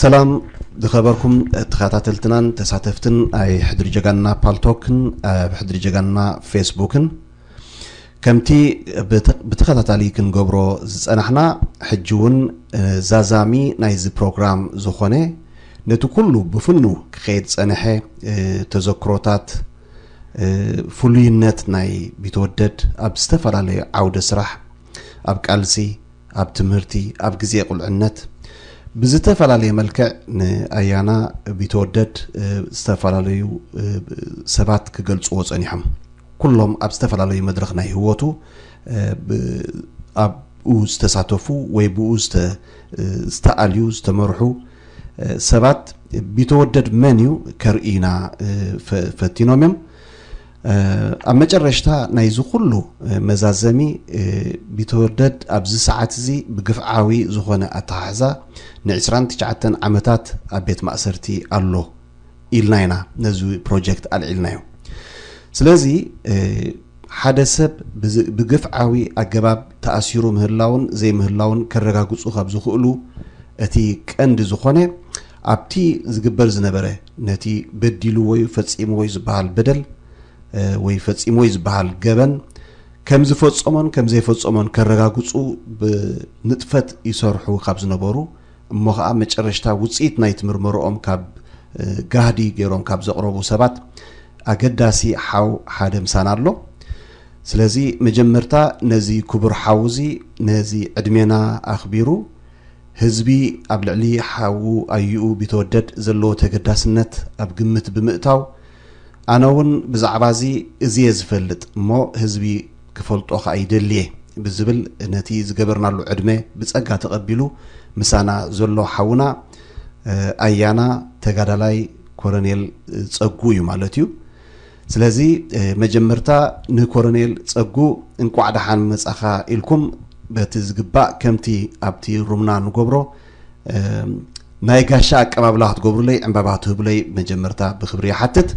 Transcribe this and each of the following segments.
ሰላም ዝኸበርኩም ተኸታተልትናን ተሳተፍትን ናይ ሕድሪ ጀጋና ፓልቶክን ኣብ ሕድሪ ጀጋና ፌስቡክን፣ ከምቲ ብተ- ብተኸታታሊ ክንገብሮ ዝጸናሕና፣ ሕጂ እውን እ፣ ዛዛሚ ናይዚ ፕሮግራም ዝኾነ፣ ነቲ ኩሉ ብፍኑ ክኸይድ ዝጸንሐ እ፣ ተዘክሮታት፣ እ፣ ፍሉይነት ናይ ቢተወደድ ኣብ ዝተፈላለየ ዓውደ ስራሕ፣ ኣብ ቃልሲ፣ ኣብ ትምህርቲ፣ ኣብ ግዜ ቁልዕነት፣ ብዝተፈላለየ መልክዕ ንኣያና ቢተወደድ እ፣ ዝተፈላለዩ እ፣ ሰባት ክገልጽዎ ጸኒሖም። ኩሎም ኣብ ዝተፈላለዩ መድረኽ ናይ ህይወቱ እ፣ ብ- ኣብኡ ዝተሳተፉ ወይ ብኡ ዝተ- እ፣ ዝተኣልዩ ዝተመርሑ እ፣ ሰባት ቢተወደድ መን እዩ ከርእዩና እ፣ ፈ- ፈቲኖም እዮም። እ፣ ኣብ መጨረሽታ ናይዚ ኩሉ እ፣ መዛዘሚ እ፣ ቢተወደድ ኣብዚ ሰዓት እዚ ብግፍዓዊ ዝኾነ ኣተሓሕዛ ን ዕስራን ትሽዓተን ዓመታት ኣብ ቤት ማእሰርቲ ኣሎ ኢልና ኢና ነዚ ፕሮጀክት ኣልዒልናዮ። ስለዚ እ፣ ሓደ ሰብ ብዝ- ብግፍዓዊ ኣገባብ ተኣሲሩ ምህላውን ዘይምህላውን ከረጋግጹ ካብ ዝኽእሉ እቲ ቀንዲ ዝኾነ ኣብቲ ዝግበር ዝነበረ ነቲ በዲልዎ እዩ ፈጺምዎ እዩ ዝበሃል በደል እ፣ ወይ ፈጺምዎ እዩ ዝበሃል ገበን ከም ዝፈጸሞን ከም ዘይፈጸሞን ከረጋግጹ ብንጥፈት ይሰርሑ ካብ ዝነበሩ እሞ ኸዓ መጨረሽታ ውጽኢት ናይቲ ምርመርኦም ካብ እ፣ ጋህዲ ገይሮም ካብ ዘቕረቡ ሰባት ኣገዳሲ ሓው ሓደ ምሳና ኣሎ። ስለዚ መጀመርታ ነዚ ክቡር ሓው እዚ ነዚ ዕድሜና ኣኽቢሩ ህዝቢ ኣብ ልዕሊ ሓዉ ኣዩኡ ቢተወደድ ዘለዎ ተገዳስነት ኣብ ግምት ብምእታው ኣነ እውን ብዛዕባ እዚ እዚ እየ ዝፈልጥ እሞ ህዝቢ ክፈልጦ ከኣ ይደሊ እየ ብዝብል ነቲ ዝገበርናሉ ዕድመ ብጸጋ ተቐቢሉ ምሳና ዘሎ ሓውና እ፣ ኣያና ተጋዳላይ ኮረኔል ጸጉ እዩ ማለት እዩ። ስለዚ እ፣ መጀመርታ ንኮረኔል ጸጉ እንቋዕ ደሓን መጻኻ ኢልኩም በቲ ዝግባእ ከምቲ ኣብቲ ሩምና ንገብሮ እ፣ ናይ ጋሻ ኣቀባብላ ክትገብሩለይ ዕምባባ ክትህቡለይ መጀመርታ ብክብሪ ይሓትት።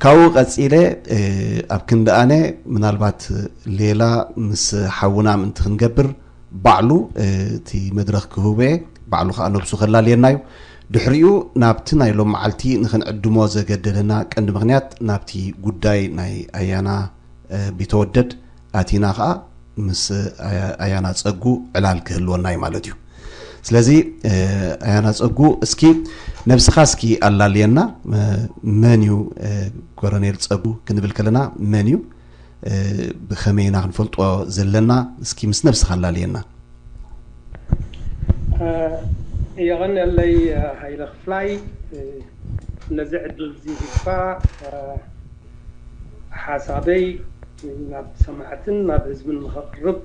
ካብኡ ቀጺለ እ፣ ኣብ ክንዲ ኣነ ምናልባት ሌላ ምስ ሓውና ምእንቲ ክንገብር ባዕሉ እ፣ እቲ መድረኽ ክህቦ እየ። ባዕሉ ከዓ ነብሱ ከላልየና እዩ። ድሕሪኡ ናብቲ ናይ ሎም መዓልቲ ንክንዕድሞ ዘገደደና ቀንዲ ምክንያት ናብቲ ጉዳይ ናይ ኣያና እ፣ ቢተወደድ ኣቲና ከዓ ምስ ኣያ- ኣያና ጸጉ ዕላል ክህልወና እዩ ማለት እዩ። ስለዚ እ፣ ኣያና ጸጉ እስኪ ነብስኻ እስኪ ኣላልየና እ፣ መን እዩ እ፣ ኮረኔል ጸጉ ክንብል ከለና መን እዩ እ፣ ብኸመይ ኢና ክንፈልጦ ዘለና እስኪ ምስ ነብስኻ ኣላልየና። የቐንየለይ ሃይለ ክፍላይ ነዚ ዕድል እዚ ሂብካ ሓሳበይ ናብ ሰማዕትን ናብ ህዝብን ንኸቕርብ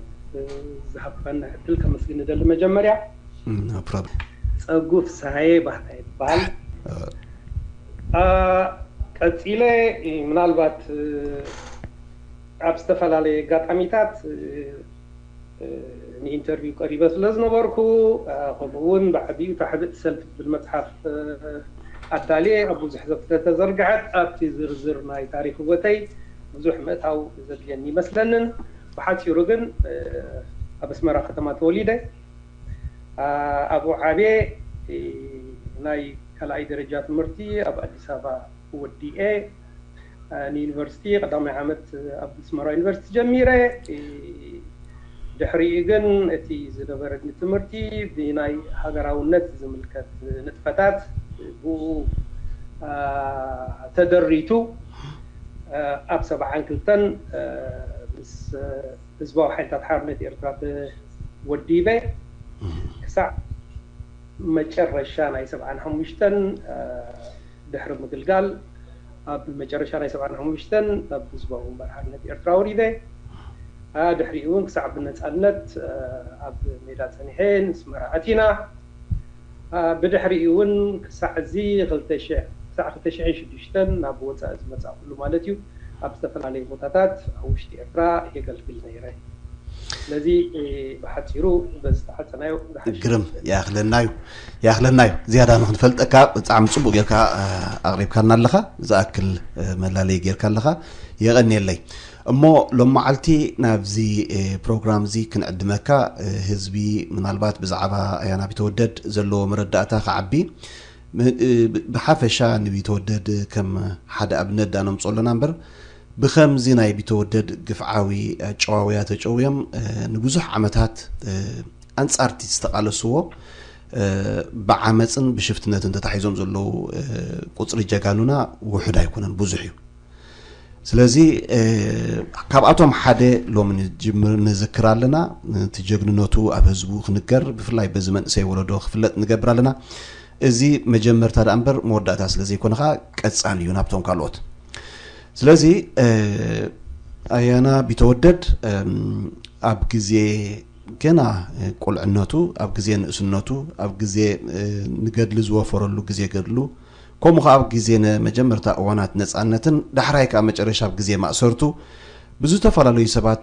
ዝሃብካኒ ዕድል ከመስግን እደሊ። መጀመርያ ኖ ፕሮብለም። ጸጉ ፍስሃየ ባህታ ይበሃል። ቀጺለ ምናልባት ኣብ ዝተፈላለየ ኣጋጣሚታት ንኢንተርቪው ቀሪበ ስለ ዝነበርኩ ከምኡ እውን ብዓቢኡ ታሕብጥ ሰልፊ ትብል መፅሓፍ ኣዳልየ ኣብ ብዙሕ ዘተተዘርግሐት ኣብቲ ዝርዝር ናይ ታሪክ ህወተይ ብዙሕ ምእታው ዘድልየኒ ይመስለንን። ብሓፂሩ ግን ኣብ ኣስመራ ከተማ ተወሊደ ኣብኡ ዓብየ ናይ ካልኣይ ደረጃ ትምህርቲ ኣብ ኣዲስ ኣበባ ወዲኤ ንዩኒቨርሲቲ ቀዳማይ ዓመት ኣብ ኣስመራ ዩኒቨርሲቲ ጀሚረ። ድሕሪኡ ግን እቲ ዝነበረኒ ትምህርቲ ብናይ ሃገራውነት ዝምልከት ንጥፈታት ብኡ ተደሪቱ ኣብ ሰብዓን ክልተን ምስ ህዝባዊ ሓይልታት ሓርነት ኤርትራ ተወዲበ ክሳዕ መጨረሻ ናይ ሰብዓን ሓሙሽተን ድሕሪ ምግልጋል ኣብ መጨረሻ ናይ ሰብዓን ሓሙሽተን ናብ ህዝባዊ ግንባር ሓርነት ኤርትራ ወሪደ። ድሕሪኡ እውን ክሳዕ ብነፃነት ኣብ ሜዳ ፀኒሐ ንስመራ ኣቲና። ብድሕሪኡ እውን ክሳዕ እዚ ክሳዕ ክልተ ሽሕን ሽዱሽተን ናብ ወፃኢ ዝመፃእኩሉ ማለት እዩ ኣብ ዝተፈላለዩ ቦታታት ኣብ ውሽጢ ኤርትራ የገልግል ነይረ። ስለዚ ብሓፂሩ በዚ ተሓፀናዮ ዝሓሸ ግርም ይመስለኒ። ይኣኽለና እዩ። ይኣኽለና እዩ። ዝያዳ ንኽንፈልጠካ ብጣዕሚ ጽቡቕ ጌርካ ኣቕሪብካና ኣለኻ። ዝኣክል መላለይ ጌርካ ኣለኻ። የቐንየለይ። እሞ ሎም መዓልቲ ናብዚ ፕሮግራም እዚ ክንዕድመካ፣ ህዝቢ ምናልባት ብዛዕባ ኣያና ቢተወደድ ዘለዎ መረዳእታ ክዓቢ፣ ብሓፈሻ ንቢተወደድ ከም ሓደ ኣብነት ዳነምፅኦ ኣለና እምበር፣ ብኸምዚ ናይ ቢተወደድ ግፍዓዊ ኣጨዋውያ ተጨውዮም ንብዙሕ ዓመታት ኣንፃርቲ ዝተቃለስዎ፣ ብዓመፅን ብሽፍትነትን ተታሒዞም ዘለዉ ቁፅሪ ጀጋኑና ውሑድ ኣይኮነን፣ ብዙሕ እዩ። ስለዚ ካብኣቶም ሓደ ሎሚ ንዝክር ኣለና። እቲ ጀግንነቱ ኣብ ህዝቡ ክንገር፣ ብፍላይ በዚ መንእሰይ ወለዶ ክፍለጥ ንገብር ኣለና። እዚ መጀመርታ ደኣ እምበር መወዳእታ ስለ ዘይኮነ ከዓ ቀፃሊ እዩ ናብቶም ካልኦት። ስለዚ ኣያና ቢተወደድ ኣብ ግዜ ገና ቁልዕነቱ፣ ኣብ ግዜ ንእስነቱ፣ ኣብ ግዜ ንገድሊ ዝወፈረሉ ግዜ ገድሉ፣ ከምኡ ከዓ ኣብ ግዜ መጀመርታ እዋናት ነፃነትን ዳሕራይ ከዓ መጨረሻ ኣብ ግዜ ማእሰርቱ ብዝተፈላለዩ ሰባት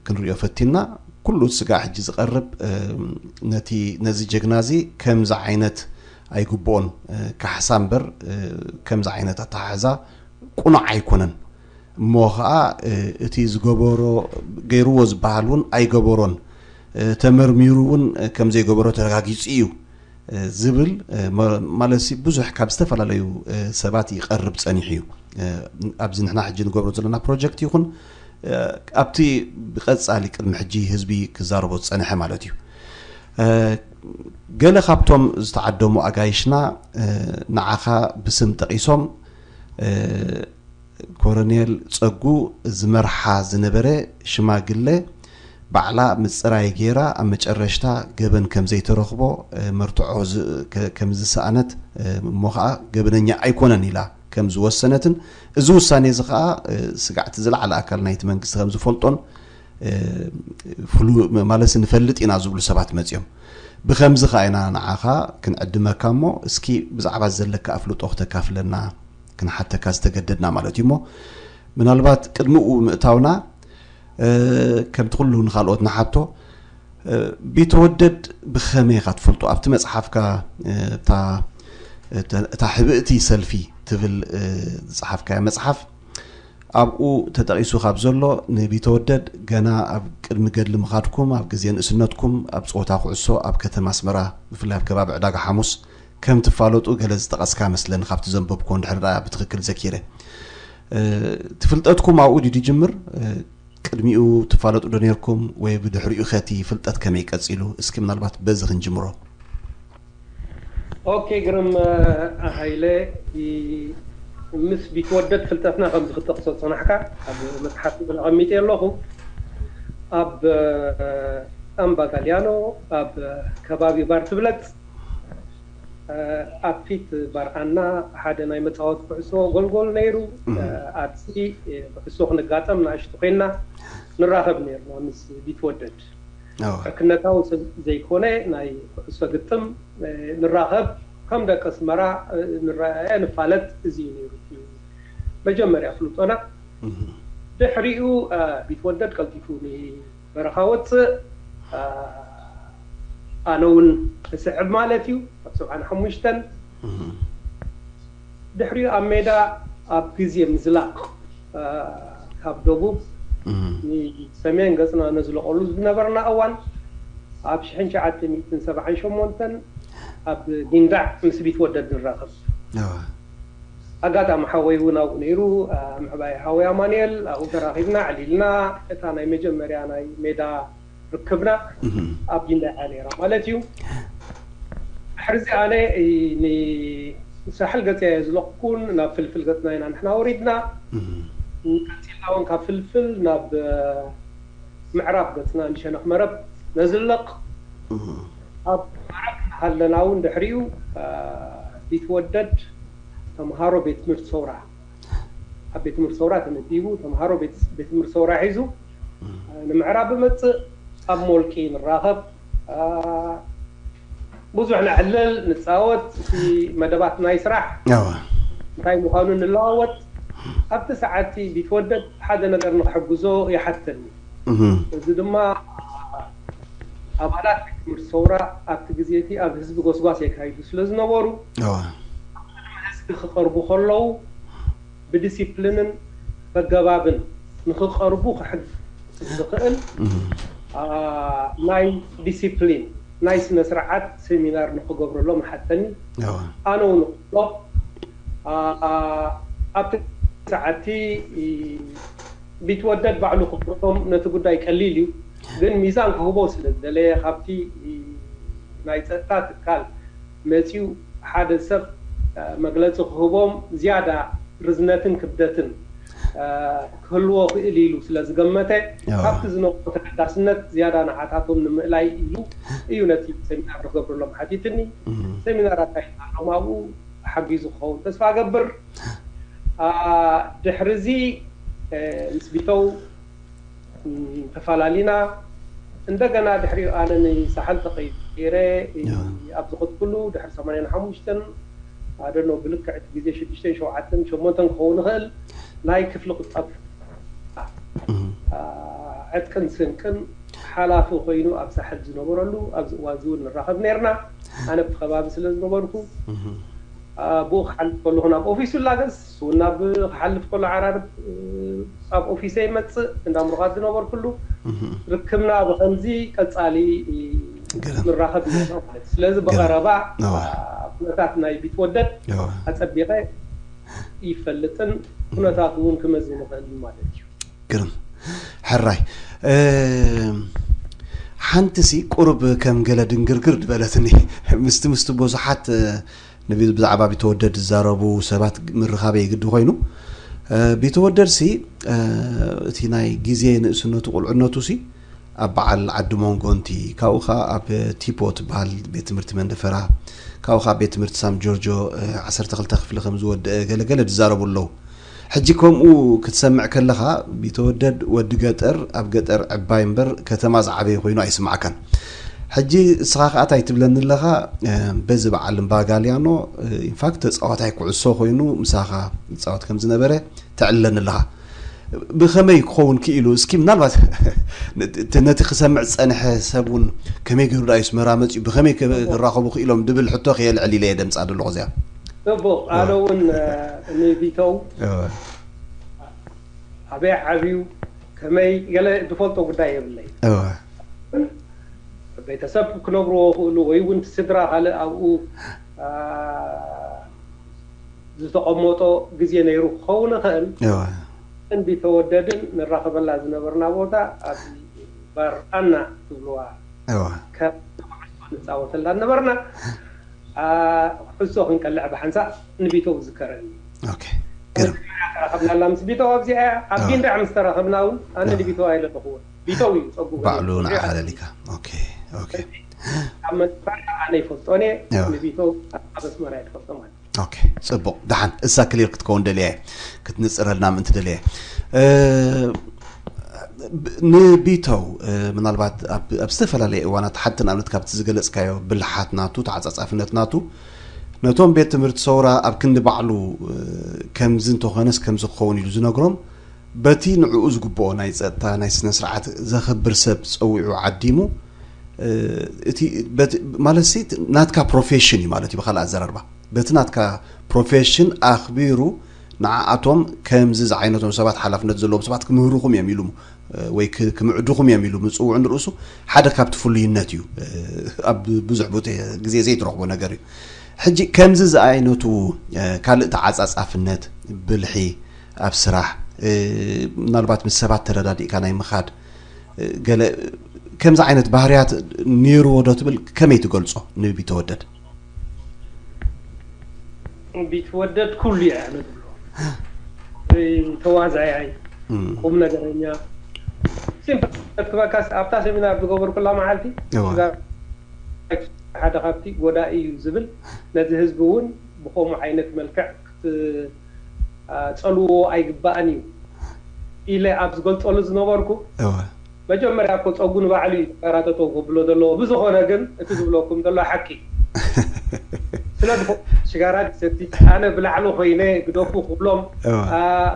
ክንሪኦ ፈቲና። ኩሉ ስጋዕ ሕጂ ዝቐርብ ነቲ ነዚ ጀግና እዚ ከምዚ ዓይነት ኣይግብኦን፣ ካሕሳ እምበር ከምዚ ዓይነት ኣተሓሕዛ ቁኑዕ ኣይኮነን። እሞ ከዓ እቲ ዝገበሮ፣ ገይርዎ ዝበሃል እውን ኣይገበሮን፣ ተመርሚሩ እውን ከም ዘይገበሮ ተረጋጊፁ እዩ ዝብል፣ ማለት ብዙሕ ካብ ዝተፈላለዩ ሰባት ይቐርብ ፀኒሑ እዩ። ኣብዚ ንሕና ሕጂ ንገብሮ ዘለና ፕሮጀክት ይኹን ኣብቲ ብቐፃሊ ቅድሚ ሕጂ ህዝቢ ክዛረቦ ዝፀንሐ ማለት እዩ። ገለ ካብቶም ዝተዓደሙ ኣጋይሽና ንዓኻ ብስም ጠቒሶም፣ ኮረኔል ፀጉ ዝመርሓ ዝነበረ ሽማግለ ባዕላ ምፅራይ ገይራ ኣብ መጨረሽታ ገበን ከም ዘይተረኽቦ፣ መርትዖ ከም ዝሰኣነት፣ እሞ ከዓ ገበነኛ ኣይኮነን ኢላ ከም ዝወሰነትን፣ እዚ ውሳኔ እዚ ከዓ ስጋዕቲ ዝለዓለ ኣካል ናይቲ መንግስቲ ከም ዝፈልጦን፣ ፍሉ ማለት ንፈልጥ ኢና ዝብሉ ሰባት መፅዮም። ብከምዚ ከዓ ኢና ንዓኻ ክንዕድመካ እሞ፣ እስኪ ብዛዕባ ዘለካ ኣፍልጦ ክተካፍለና ክንሓተካ ዝተገደድና ማለት እዩ። እሞ ምናልባት ቅድሚኡ ምእታውና፣ ከምቲ ኩሉ ንካልኦት ንሓቶ፣ ቢተወደድ ብኸመይ ኢኻ ትፈልጦ? ኣብቲ መጽሓፍካ፣ እታ፣ እታ፣ እታ ሕብእቲ ሰልፊ ትብል ዝጸሓፍካያ መጽሓፍ፣ ኣብኡ ተጠቒሱ ካብ ዘሎ፣ ንቢተወደድ ገና ኣብ ቅድሚ ገድሊ ምኻድኩም፣ ኣብ ግዜ ንእስነትኩም ኣብ ጸወታ ኩዕሶ ኣብ ከተማ ኣስመራ፣ ብፍላይ ኣብ ከባቢ ዕዳጋ ሓሙስ ከም ትፋለጡ ገለ ዝጠቐስካ መስለኒ፣ ካብቲ ዘንበብኩዎ፣ እንድሕር ደኣ ብትኽክል ዘኪረ። ትፍልጠትኩም ኣብኡ ድዩ ዝጅምር? ቅድሚኡ ትፋለጡ ዶ ነርኩም ወይ ብድሕሪኡ ከ እቲ ፍልጠት ከመይ ቀጺሉ? እስኪ ምናልባት በዚ ክንጅምሮ። ኦኬ ግርም፣ ሃይለ፣ ምስ ቢትወደድ ፍልጠትና ከምዚ ክጠቕሶ ዝጸናሕካ ኣብ መጽሓፍ እውን ኣቐሚጠ ኣለኹ። ኣብ ኣምባ ጋልያኖ ኣብ ከባቢ ባር ትብለጽ ኣብ ፊት ባርኣና ሓደ ናይ መጻወቲ ኩዕሶ ጎልጎል ነይሩ። ኣብዚ ኩዕሶ ክንጋጠም ንኣሽቱ ኮይና ንራኸብ ነርና ምስ ቢትወደድ። ዕርክነታዊ ሰብ ዘይኮነ ናይ ኩዕሶ ግጥም ንራኸብ፣ ከም ደቂ ኣስመራ ንረኣየ ንፋለጥ፣ እዚ እዩ ነይሩ እቲ መጀመርያ ፍልጦና። ድሕሪኡ ቢትወደድ ቀልጢፉ ንበረኻ ወፅእ፣ ኣነ እውን እስዕብ ማለት እዩ። ኣብ ሰብዓን ሓሙሽተን ድሕሪኡ ኣብ ሜዳ ኣብ ግዜ ምዝላቕ ካብ ደቡብ ንሰሜን ገፅና ነዝለቐሉ ዝነበርና እዋን፣ ኣብ ሽሕን ትሽዓተ ሚእትን ሰብዓን ሸሞንተን ኣብ ጊንዳዕ ምስ ቢትወደድ ንራኸብ። ኣጋጣሚ ሓወይ እውን ኣብኡ ነይሩ፣ ምዕባይ ሓወይ ኣማኑኤል፣ ኣብኡ ተራኺብና፣ ዕሊልና። እታ ናይ መጀመርያ ናይ ሜዳ ርክብና ኣብ ጊንዳዕ እያ ነይራ ማለት እዩ። ድሕሪ እዚ ኣነ ንሳሕል ገፀ እየ ዝለቕኩን፣ ናብ ፍልፍል ገፅና ኢና ንሕና ወሪድና። ቀፂልና እውን ካብ ፍልፍል ናብ ምዕራብ ገፅና ንሸነኽ መረብ ነዝልቕ። ኣብ መረብ እናሃለና እውን ድሕሪኡ ቢትወደድ ተምሃሮ ቤት ትምህርቲ ሰውራ፣ ኣብ ቤት ትምህርቲ ሰውራ ተመዲቡ፣ ተምሃሮ ቤት ትምህርቲ ሰውራ ሒዙ ንምዕራብ እመፅእ፣ ኣብ ሞልቂ ንራኸብ፣ ብዙሕ ነዕልል፣ ንፃወት፣ እቲ መደባት ናይ ስራሕ እንታይ ምዃኑ ንለዋወጥ። ኣብቲ ሰዓት ቢትወደድ ሓደ ነገር ንክሕግዞ ይሓተኒ። እዚ ድማ ኣባላት ቤት ትምህርቲ ሰውራ ኣብቲ ግዜ እቲ ኣብ ህዝቢ ጎስጓስ የካይዱ ስለ ዝነበሩ፣ ህዝቢ ክቐርቡ ከለዉ ብዲሲፕሊንን በገባብን ንኽቐርቡ ክሕግዝ ዝኽእል ናይ ዲሲፕሊን ናይ ስነ ስርዓት ሴሚናር ንኽገብረሎም ሓተኒ። ኣነ እውን እቕበሎ። ኣብቲ ሰዓቲ ቢትወደድ ባዕሉ ክብሮም ነቲ ጉዳይ ቀሊል እዩ፣ ግን ሚዛን ክህቦ ስለ ዝደለየ ካብቲ ናይ ፀጥታ ትካል መፂኡ ሓደ ሰብ መግለፂ ክህቦም ዝያዳ ርዝነትን ክብደትን ክህልዎ ክእል ኢሉ ስለ ዝገመተ ካብቲ ዝነበሮ ተሓዳስነት ዝያዳ ንዓታቶም ንምእላይ ኢሉ እዩ ነቲ ሰሚናር ንገብረሎም ሓቲትኒ። ሰሚናር ኣካይድናሎም ኣብኡ ሓጊዙ ክኸውን ተስፋ እገብር። ድሕሪ እዚ ምስ ቢተው ተፈላለና። እንደገና ድሕሪኡ ኣነ ንሳሕል ተቐይረ ኣብዚ ክትኩሉ ድሕሪ ሰማንያን ሓሙሽተን ኣደኖ ብልክዕ እቲ ግዜ ሽዱሽተን ሸውዓተን ሸሞንተን ክኸውን ይኽእል ናይ ክፍሊ ቁጠባ ዕጥቅን ስንቅን ሓላፊ ኮይኑ ኣብ ሳሕል ዝነበረሉ ኣብዚ እዋን እዚ እውን ንራኸብ ነርና። ኣነ ብቲ ከባቢ ስለ ዝነበርኩ ብኡ ክሓልፍ ከለኹ ናብ ኦፊሱ ላገስ እውን ናብ ክሓልፍ ከሎ ዓራርብ ኣብ ኦፊሰ ይመፅእ እንዳ ምሩኻት ዝነበርኩሉ ርክብና ብከምዚ ቀፃሊ ንራኸብ ነርና ማለት እዩ። ስለዚ ብቐረባ ኩነታት ናይ ቢትወደድ ኣፀቢቐ ይፈልጥን ኩነታት እውን ክመዝን ይኽእል ማለት እዩ። ግርም ሕራይ ሓንቲ ሲ ቁሩብ ከም ገለ ድንግርግር ድበለትኒ ምስቲ ምስቲ ብዙሓት ብዛዕባ ቢተወደድ ዝዛረቡ ሰባት ምርኻበይ ግዲ ኮይኑ ቢተወደድ ሲ እቲ ናይ ግዜ ንእስነቱ ቁልዕነቱ ሲ ኣብ በዓል ዓዲ ሞንጎንቲ ካብኡ ከዓ ኣብ ቲፖ ትበሃል ቤት ትምህርቲ መንደፈራ ካብኡ ከዓ ቤት ትምህርቲ ሳም ጆርጆ ዓሰርተ ክልተ ክፍሊ ከም ዝወደአ ገለገለ ዝዛረቡ ኣለዉ። ሕጂ ከምኡ ክትሰምዕ ከለኻ ቢተወደድ ወዲ ገጠር ኣብ ገጠር ዕባይ እምበር ከተማ ዝዓበየ ኮይኑ ኣይስማዕካን። ሕጂ እስኻ ከዓ እንታይ ትብለኒ ኣለኻ በዚ በዓል እምባ ጋልያኖ ኢንፋክት ተፃዋታይ ኩዕሶ ኮይኑ ምሳኻ ይፃወት ከም ዝነበረ ተዕልለኒ ኣለኻ። ብኸመይ ክኸውን ክኢሉ እስኪ ምናልባት ነቲ ክሰምዕ ዝፀንሐ ሰብ እውን ከመይ ገይሩ ዳዩ ስመራ መፅኡ ብኸመይ ክራኸቡ ክኢሎም ድብል ሕቶ ከየልዕል ኢለ እየ ደምፃ ዘለኹ እዚኣ። ጽቡቕ። ኣነ እውን ንቢተው ኣበይ ዓብዩ ከመይ ገለ ዝፈልጦ ጉዳይ የብለይ። ቤተሰብ ክነብርዎ ክእሉ ወይ እውን ስድራ ካልእ ኣብኡ ዝተቐመጦ ግዜ ነይሩ ክኸውን ይኽእል። እንዲ ተወደድን ንራኸበላ ዝነበርና ቦታ ኣብ ባር ኣና ትብልዋ ንፃወተላ ነበርና። ኩዕሶ ክንቀልዕ ብሓንሳእ ንቢተው ዝከረኒ። ተራኸብናላ ምስ ቢተው ኣብዚኣ ኣብ ጊንዳዕ ምስ ተራኸብና እውን ኣነ ንቢተው ኣይለለኹዎ ቢተው እዩ ፀጉ ባዕሉ ንዓኻ ለሊካ። ኣብ መንፋራ ኣነ ይፈልጦን እየ ንቢተው ኣብ ኣስመራ ይፈልጦ ማለት እዩ። ጽቡቕ። ደሓን እሳ ክሊር ክትከውን ደልየ ክትንጽረልና ምእንቲ ደልየ ንቢተው ምናልባት ኣብ ዝተፈላለየ እዋናት ሓንቲ ንኣብነት ካብቲ ዝገለጽካዮ ብልሓት ናቱ ተዓጻጻፍነት ናቱ ነቶም ቤት ትምህርቲ ሰውራ ኣብ ክንዲ ባዕሉ ከምዚ እንተኾነስ ከምዚ ክኸውን ኢሉ ዝነግሮም በቲ ንዕኡ ዝግብኦ ናይ ጸጥታ ናይ ስነ ስርዓት ዘኽብር ሰብ ጸዊዑ ዓዲሙ እቲ ማለት ናትካ ፕሮፌሽን እዩ ማለት እዩ ብካልእ ኣዘራርባ በቲ ናትካ ፕሮፌሽን ኣኽቢሩ ንዓኣቶም ከምዚ ዝዓይነቶም ሰባት ሓላፍነት ዘለዎም ሰባት ክምህሩኹም እዮም ኢሉ ወይ ክምዕዱኹም እዮም ኢሉ ምፅውዑ ንርእሱ ሓደ ካብቲ ፍሉይነት እዩ ኣብ ብዙሕ ግዜ ዘይትረኽቦ ነገር እዩ ሕጂ ከምዚ ዝዓይነቱ ካልእ ተዓፃፃፍነት ብልሒ ኣብ ስራሕ ምናልባት ምስ ሰባት ተረዳዲእካ ናይ ምኻድ ገለ ከምዚ ዓይነት ባህርያት ነይርዎ ዶ ትብል ከመይ ትገልፆ ንቢተወደድ ቢትወደድ ኩሉ እየ ኣነ ዝብሎ ተዋዛያይ ቁም ነገረኛ ሲምፕል ክትበካስ ኣብታ ሰሚናር ዝገበርኩላ መዓልቲ ሓደ ካብቲ ጎዳኢ እዩ ዝብል ነዚ ህዝቢ እውን ብከምኡ ዓይነት መልክዕ ክትፀልዎ ኣይግባእን እዩ ኢለ ኣብ ዝገልፀሉ ዝነበርኩ መጀመርያ እኮ ፀጉ ንባዕሉ እዩ ተራ ጠጠው ከብሎ ዘለዎ ብዝኾነ ግን እቲ ዝብለኩም ዘሎ ሓቂ ስለዚ ሽጋራ ሰቲ ኣነ ብላዕሊ ኮይነ ግደፉ ክብሎም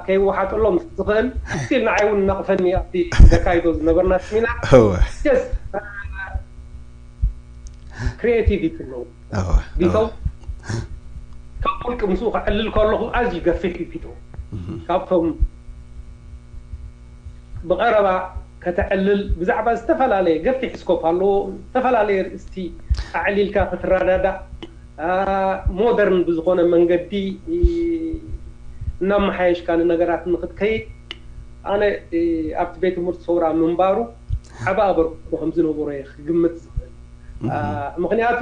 ከይወሓጠሎም ዝኽእል ስቲል ንዓይ እውን ነቕፈኒ ኣብቲ ዘካይዶ ዝነበርና ስሚና ክሪኤቲቪቲ ኣለዉ ቢተው ካብ ውልቂ ምስኡ ክዕልል ከለኹ ኣዝዩ ገፊሕ እዩ ቢተው ካብቶም ብቐረባ ከተዕልል፣ ብዛዕባ ዝተፈላለየ ገፊሕ ስኮፕ ኣለዎ፣ ዝተፈላለየ ርእስቲ ኣዕሊልካ ክትረዳዳእ፣ ሞደርን ብዝኾነ መንገዲ እናመሓየሽካ ንነገራት ንክትከይድ፣ ኣነ ኣብቲ ቤት ትምህርቲ ሰውራ ምንባሩ ዓቢ ኣበርክቶ ከም ዝነበሮ እየ ክግምት ዝኽእል። ምኽንያቱ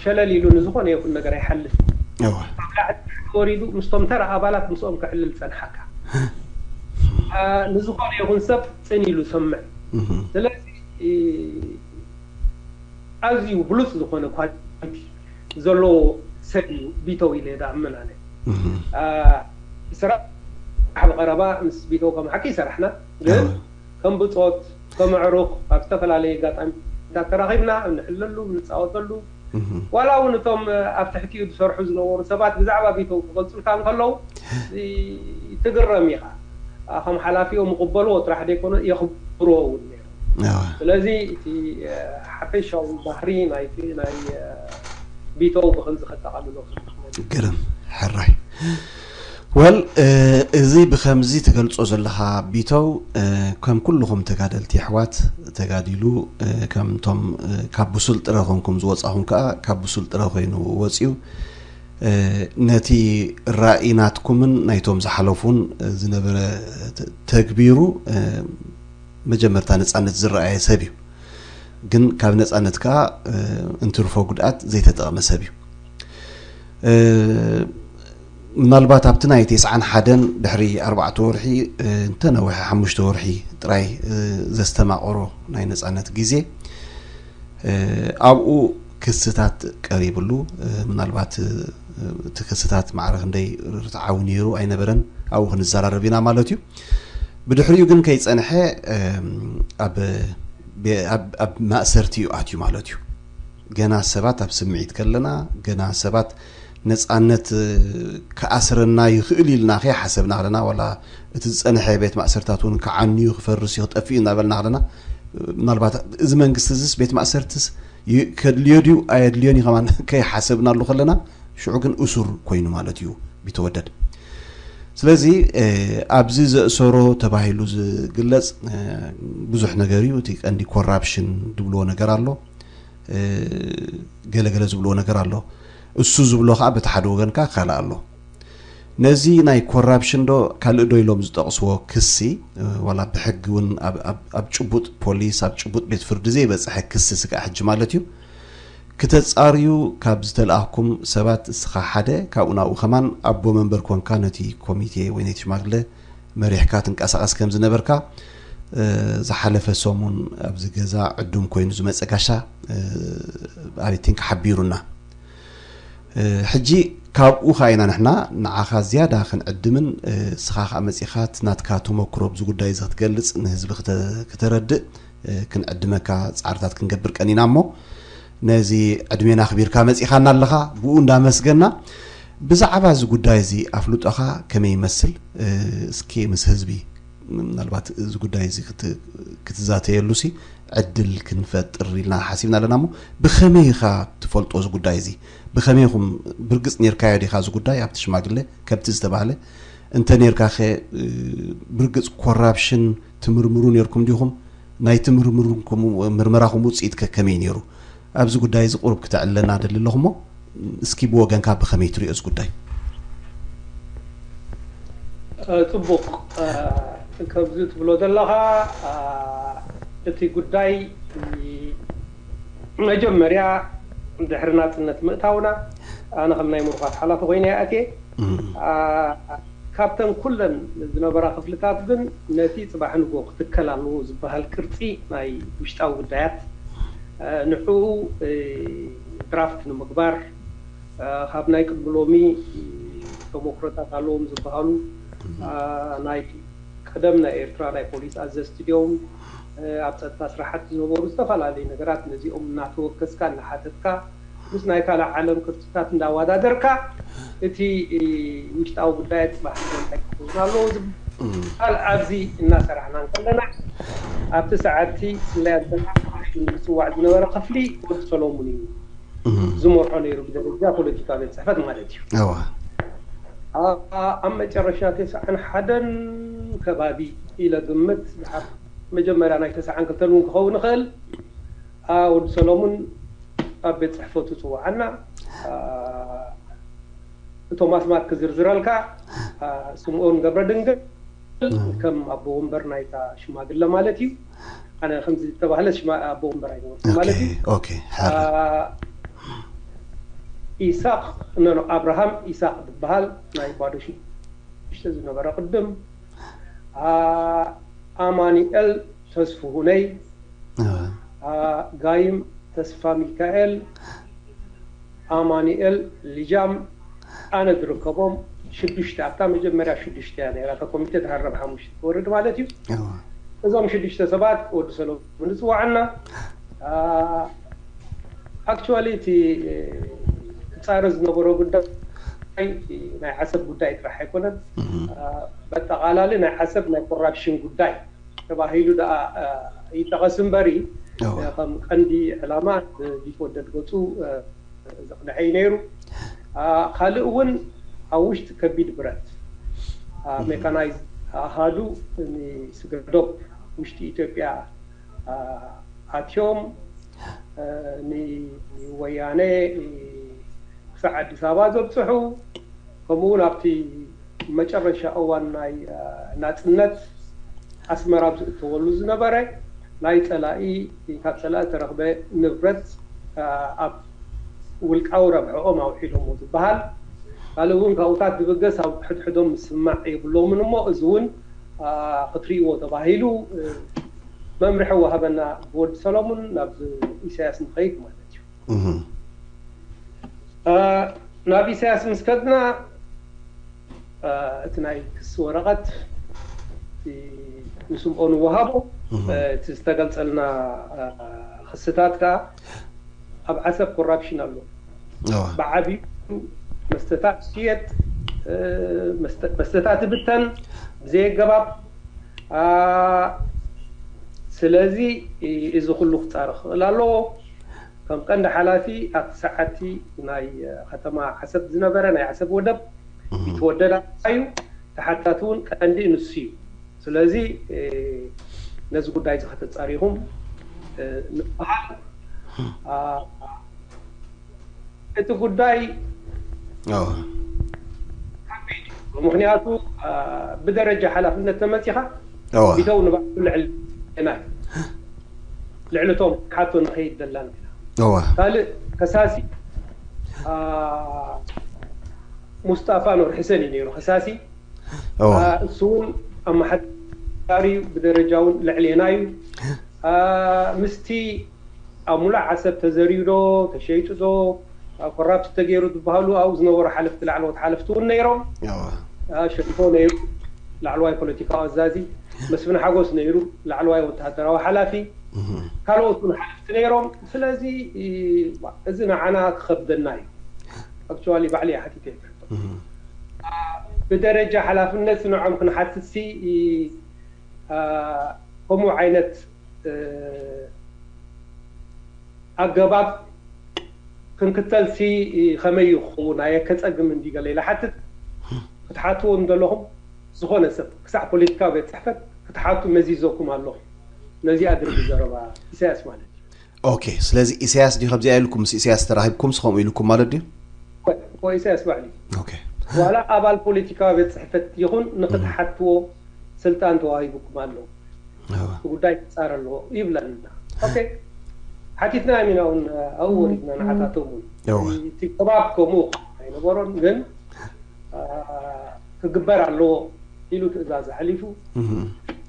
ሸለል ኢሉ ንዝኾነ ይኹን ነገር ኣይሓልፍ። ወሪዱ ምስቶም ተራ ኣባላት ምስኦም ክዕልል ጸንሓካ። ንዝኾነ ይኹን ሰብ ጽን ኢሉ ሰምዕ። ስለዚ ኣዝዩ ብሉጽ ዝኾነ ኳሊቲ ዘለዎ ሰብ እዩ ቢተው ኢለ ዝኣምን ኣነ። ስራሕ ብቐረባ ምስ ቢተው ከም ሓቂ ይሰራሕና፣ ግን ከም ብጾት፣ ከም ኣዕሩኽ ኣብ ዝተፈላለየ ኣጋጣሚታት ተራኺብና ንሕለሉ፣ ንጻወተሉ፣ ዋላ እውን እቶም ኣብ ትሕቲኡ ዝሰርሑ ዝነበሩ ሰባት ብዛዕባ ቢተው ክገልጹልካ እንከለዉ ትግረም ኢኻ። ከም ሓላፊኦም ይቕበልዎ ጥራሕ ደይኮነ የኽብርዎ እውን ነይሩ። ስለዚ እቲ ሓፈሻዊ ባህሪ ናይቲ ናይ ቢተው ብኸምዚ ከጠቓልሎ ግርም ሕራይ ወል እዚ ብከምዚ ትገልጾ ዘለኻ ቢተው ከም ኩልኹም ተጋደልቲ ኣሕዋት ተጋዲሉ ከምቶም ካብ ብሱል ጥረ ኮንኩም ዝወጻኹም ከኣ ካብ ብሱል ጥረ ኮይኑ ወጽዩ ነቲ ራእይ ናትኩምን ናይቶም ዝሓለፉን ዝነበረ ተግቢሩ መጀመርታ ነጻነት ዝረኣየ ሰብ እዩ። ግን ካብ ነጻነት ከኣ እንትርፎ ጉድኣት ዘይተጠቐመ ሰብ እዩ። ምናልባት ኣብቲ ናይ ተስዓን ሓደን ድሕሪ ኣርባዕተ ወርሒ እንተነውሐ ሓሙሽተ ወርሒ ጥራይ ዘስተማቐሮ ናይ ነጻነት ግዜ ኣብኡ ክስታት ቀሪብሉ ምናልባት እቲ ክስታት ማዕረ ክንደይ ርትዓዊ ነይሩ ኣይነበረን ኣብኡ ክንዘራረብ ኢና ማለት እዩ። ብድሕሪኡ ግን ከይጸንሐ ኣብ ማእሰርቲ እዩ ኣትዩ ማለት እዩ። ገና ሰባት ኣብ ስምዒት ከለና ገና ሰባት ነጻነት ክኣስረና ይኽእል ኢልና ከይሓሰብና ከለና ዋላ እቲ ዝጸንሐ ቤት ማእሰርታት እውን ክዓንዩ ክፈርስ እዩ ክጠፍእ እዩ እናበልና ከለና ምናልባት እዚ መንግስቲ እዚስ ቤት ማእሰርትስ ከድልዮ ድዩ ኣየድልዮን እዩ ከማን ከይሓሰብናሉ ከለና ሽዑ ግን እሱር ኮይኑ ማለት እዩ ቢተወደድ። ስለዚ ኣብዚ ዘእሰሮ ተባሂሉ ዝግለጽ ብዙሕ ነገር እዩ። እቲ ቀንዲ ኮራፕሽን ዝብልዎ ነገር ኣሎ፣ ገለገለ ዝብልዎ ነገር ኣሎ። እሱ ዝብሎ ከዓ በቲ ሓደ ወገን ከዓ ካልእ ኣሎ። ነዚ ናይ ኮራፕሽን ዶ ካልእ ዶ ኢሎም ዝጠቕስዎ ክሲ ዋላ ብሕጊ እውን ኣብ ጭቡጥ ፖሊስ ኣብ ጭቡጥ ቤት ፍርዲ ዘይበፅሐ ክሲ ስጋዕ ሕጂ ማለት እዩ። ክተጻርዩ ካብ ዝተለኣኽኩም ሰባት እስኻ ሓደ ካብኡ ናብኡ ከማን ኣቦ መንበር ኮንካ ነቲ ኮሚቴ ወይ ነቲ ሽማግለ መሪሕካ ትንቀሳቐስ ከም ዝነበርካ ዝሓለፈ ሰሙን ኣብዚ ገዛ ዕዱም ኮይኑ ዝመፀ ጋሻ ኣብቲንክ ሓቢሩና። ሕጂ ካብኡ ከኣ ኢና ንሕና ንዓኻ ዝያዳ ክንዕድምን እስኻ ከኣ መፂኻ ናትካ ተመክሮ ኣብዚ ጉዳይ እዚ ክትገልፅ ንህዝቢ ክተረድእ ክንዕድመካ ፃዕርታት ክንገብር ቀኒና እሞ ነዚ ዕድሜና ኣኽቢርካ መፂኻና ኣለኻ ብኡ እንዳመስገና ብዛዕባ እዚ ጉዳይ እዚ ኣፍልጦኻ ከመይ ይመስል እስኪ ምስ ህዝቢ ምናልባት እዚ ጉዳይ እዚ ክትዛተየሉ ሲ ዕድል ክንፈጥር ኢልና ሓሲብና ኣለና እሞ ብኸመይ ኢኻ ትፈልጦ እዚ ጉዳይ እዚ ብኸመይ ኢኹም ብርግፅ ነርካዮ ዲኻ እዚ ጉዳይ ኣብቲ ሽማግለ ከምቲ ዝተባህለ እንተ ነርካ ኸ ብርግፅ ኮራፕሽን ትምርምሩ ነርኩም ዲኹም ናይቲ ምርምርኩም ምርመራኹም ውፅኢት ከ ከመይ ነይሩ ኣብዚ ጉዳይ እዚ ቁሩብ ክተዕልለና ደሊ ኣለኹ እሞ እስኪ ብወገንካ ብኸመይ ትሪኦ እዚ ጉዳይ ፅቡቕ ከምዚ ትብሎ ዘለኻ እቲ ጉዳይ መጀመርያ ድሕሪ ናፅነት ምእታውና ኣነ ከም ናይ ምሩኻት ሓላፊ ኮይነ ይኣትየ ካብተን ኩለን ዝነበራ ክፍልታት ግን ነቲ ፅባሕ ንጎ ክትከል ኣለዎ ዝበሃል ቅርፂ ናይ ውሽጣዊ ጉዳያት ንዕኡ ድራፍት ንምግባር ካብ ናይ ቅድሚ ሎሚ ተሞክሮታት ኣለዎም ዝበሃሉ ናይ ቀደም ናይ ኤርትራ ናይ ፖሊስ ኣዘዝቲ ድዮም ኣብ ፀጥታ ስራሓት ዝነበሩ ዝተፈላለዩ ነገራት ነዚኦም እናተወከስካ እናሓተትካ ምስ ናይ ካልእ ዓለም ቅርፅታት እንዳወዳደርካ እቲ ውሽጣዊ ጉዳያት ፅባሕ እንታይ ክኸውን ኣለዎ ዝበሃል ኣብዚ እናሰራሕና እንከለና ኣብቲ ሰዓትቲ ስለያ ዝፅዋዕ ዝነበረ ክፍሊ ወዲ ሰሎሙን እዩ ዝመርሖ ነይሩ ብደረጃ ፖለቲካ ቤት ፅሕፈት ማለት እዩ። ኣብ መጨረሻ ተስዓን ሓደን ከባቢ ኢለ ግምት፣ መጀመርያ ናይ ተስዓን ክልተን እውን ክኸውን ይኽእል። ወዲ ሰሎሙን ኣብ ቤት ጽሕፈቱ ጽውዓና። እቶም ኣስማት ክዝርዝረልካ፣ ስምኦን ገብረ ድንግል ከም ኣቦ ወንበር ናይታ ሽማግለ ማለት እዩ። ኣነ ከምዚ ዝተባህለ ኣቦ ወንበር ኣይነበርኩ ማለት እዩ። ኦኬ ሓራ ኢሳቅ ኖ፣ ኖ፣ ኣብርሃም ኢሳቅ ዝበሃል ናይ ባዶ ሽዱሽተ ዝነበረ ቅድም፣ ኣማኒኤል ተስፍሁነይ፣ ጋይም ተስፋ ሚካኤል፣ ኣማኒኤል ልጃም፣ ኣነ ዝርከቦም ሽዱሽተ፣ ኣብታ መጀመርያ ሽዱሽተ እያ ነይራ፣ እታ ኮሚቴ ድሓር ናብ ሓሙሽተ ትወርድ ማለት እዩ። እዞም ሽዱሽተ ሰባት ወዲ ሰሎሙን ዝፅዋዕና። ኣክቹዋሊ እቲ ክፃረ ዝነበሮ ጉዳይ ናይ ዓሰብ ጉዳይ ጥራሕ ኣይኮነን። በጠቓላሊ ናይ ዓሰብ ናይ ኮራፕሽን ጉዳይ ተባሂሉ ደኣ ይጠቐስ እምበሪ፣ ከም ቀንዲ ዕላማ ቢትወደድ ገፁ ዘቕንዐ እዩ ነይሩ። ካልእ እውን ኣብ ውሽጢ ከቢድ ብረት ሜካናይዝ ኣሃዱ ንስግረ ዶብ ውሽጢ ኢትዮጵያ ኣትዮም ንወያነ ክሳዕ ኣዲስ ኣበባ ዘብፅሑ፣ ከምኡ እውን ኣብቲ መጨረሻ እዋን ናይ ናፅነት ኣስመራ ኣብ ዝእተወሉ ዝነበረ ናይ ፀላኢ፣ ካብ ፀላኢ ተረኽበ ንብረት ኣብ ውልቃዊ ረብሕኦም ኣውዒሎሞ ዝበሃል። ካልእ እውን ካብኡታት ዝብገስ ኣብ ሕድሕዶም ምስማዕ የብሎምን እሞ እዚ እውን ክትርእይዎ ተባሂሉ መምርሒ ወሃበና ብወዲ ሰሎሙን ናብ ኢሳያስ ንኸይድ ማለት እዩ። ናብ ኢሳያስ ምስ ከድና እቲ ናይ ክሲ ወረቐት ንስምኦን ወሃቦ፣ እቲ ዝተገልጸልና ክስታት ከዓ ኣብ ዓሰብ ኮራፕሽን ኣሎ። ብዓብዩ መስተታት ዝሽየጥ፣ መስተታት ይብተን ብዘየገባብ። ስለዚ እዚ ኩሉ ክፃረ ክኽእል ኣለዎ። ከም ቀንዲ ሓላፊ ኣብቲ ሰዓቲ ናይ ከተማ ዓሰብ ዝነበረ ናይ ዓሰብ ወደብ ቢትወደድ እዩ። ተሓታቲ እውን ቀንዲ ንሱ እዩ። ስለዚ ነዚ ጉዳይ እዚ ከተፃሪኹም ንበሃል። እቲ ጉዳይ ምክንያቱ ብደረጃ ሓላፍነት ተመፂኻ ቢተው ንባዕሉ ልዕልና ልዕሊ እቶም ሓቶ ንኸይድ ደላን ኢና። ካልእ ከሳሲ ሙስጣፋ ኑር ሕሰን እዩ ነይሩ ከሳሲ። እሱ እውን ኣመሓዳሪ ብደረጃ እውን ልዕሌና እዩ። ምስቲ ኣብ ሙሉእ ዓሰብ ተዘርዩ ዶ ተሸይጡ ዶ ኮራፕት ተገይሩ ዝበሃሉ ኣብኡ ዝነበሩ ሓለፍቲ ላዕለዎት ሓለፍቲ እውን ነይሮም። ሸሪፎ ነይሩ ላዕለዋይ ፖለቲካዊ ኣዛዚ፣ መስፍን ሓጎስ ነይሩ ላዕለዋይ ወተሃደራዊ ሓላፊ፣ ካልኦት እውን ሓለፍቲ ነይሮም። ስለዚ እዚ ንዓና ክኸብደና እዩ። ኣክቹዋሊ ባዕሊ ሓቲተ ብደረጃ ሓላፍነት ንዖም ክንሓትት ሲ ከምኡ ዓይነት ኣገባብ ክንክተል ሲ ከመይ እዩ ክኸውን ኣየከፀግም እንዲ ገለ ኢለ ሓትት ክትሓትዎ እንደለኹም ዝኾነ ሰብ ክሳዕ ፖለቲካዊ ቤት ፅሕፈት ክትሓቱ መዚዘኩም ኣለኹም። ነዚኣ ድርቢ ዘረባ ኢሳያስ ማለት እዩ። ኦኬ ስለዚ ኢሳያስ ድዩ ከምዚኣ ኢልኩም ምስ ኢሳያስ ተራኺብኩም ስኸምኡ ኢልኩም ማለት ድዩ? ኢሳያስ ባዕሊ ኦኬ ዋላ ኣባል ፖለቲካዊ ቤት ፅሕፈት ይኹን ንክትሓትዎ ስልጣን ተዋሂቡኩም ኣሎ። እቲ ጉዳይ ክፃረ ኣለዎ ይብለና። ኦኬ ሓቲትና ኢና እውን ኣብኡ ወሪድና ንዓታቶም እውን እቲ ከባብ ከምኡ ኣይነበሮን ግን ክግበር ኣለዎ ኢሉ ትእዛዝ ኣሕሊፉ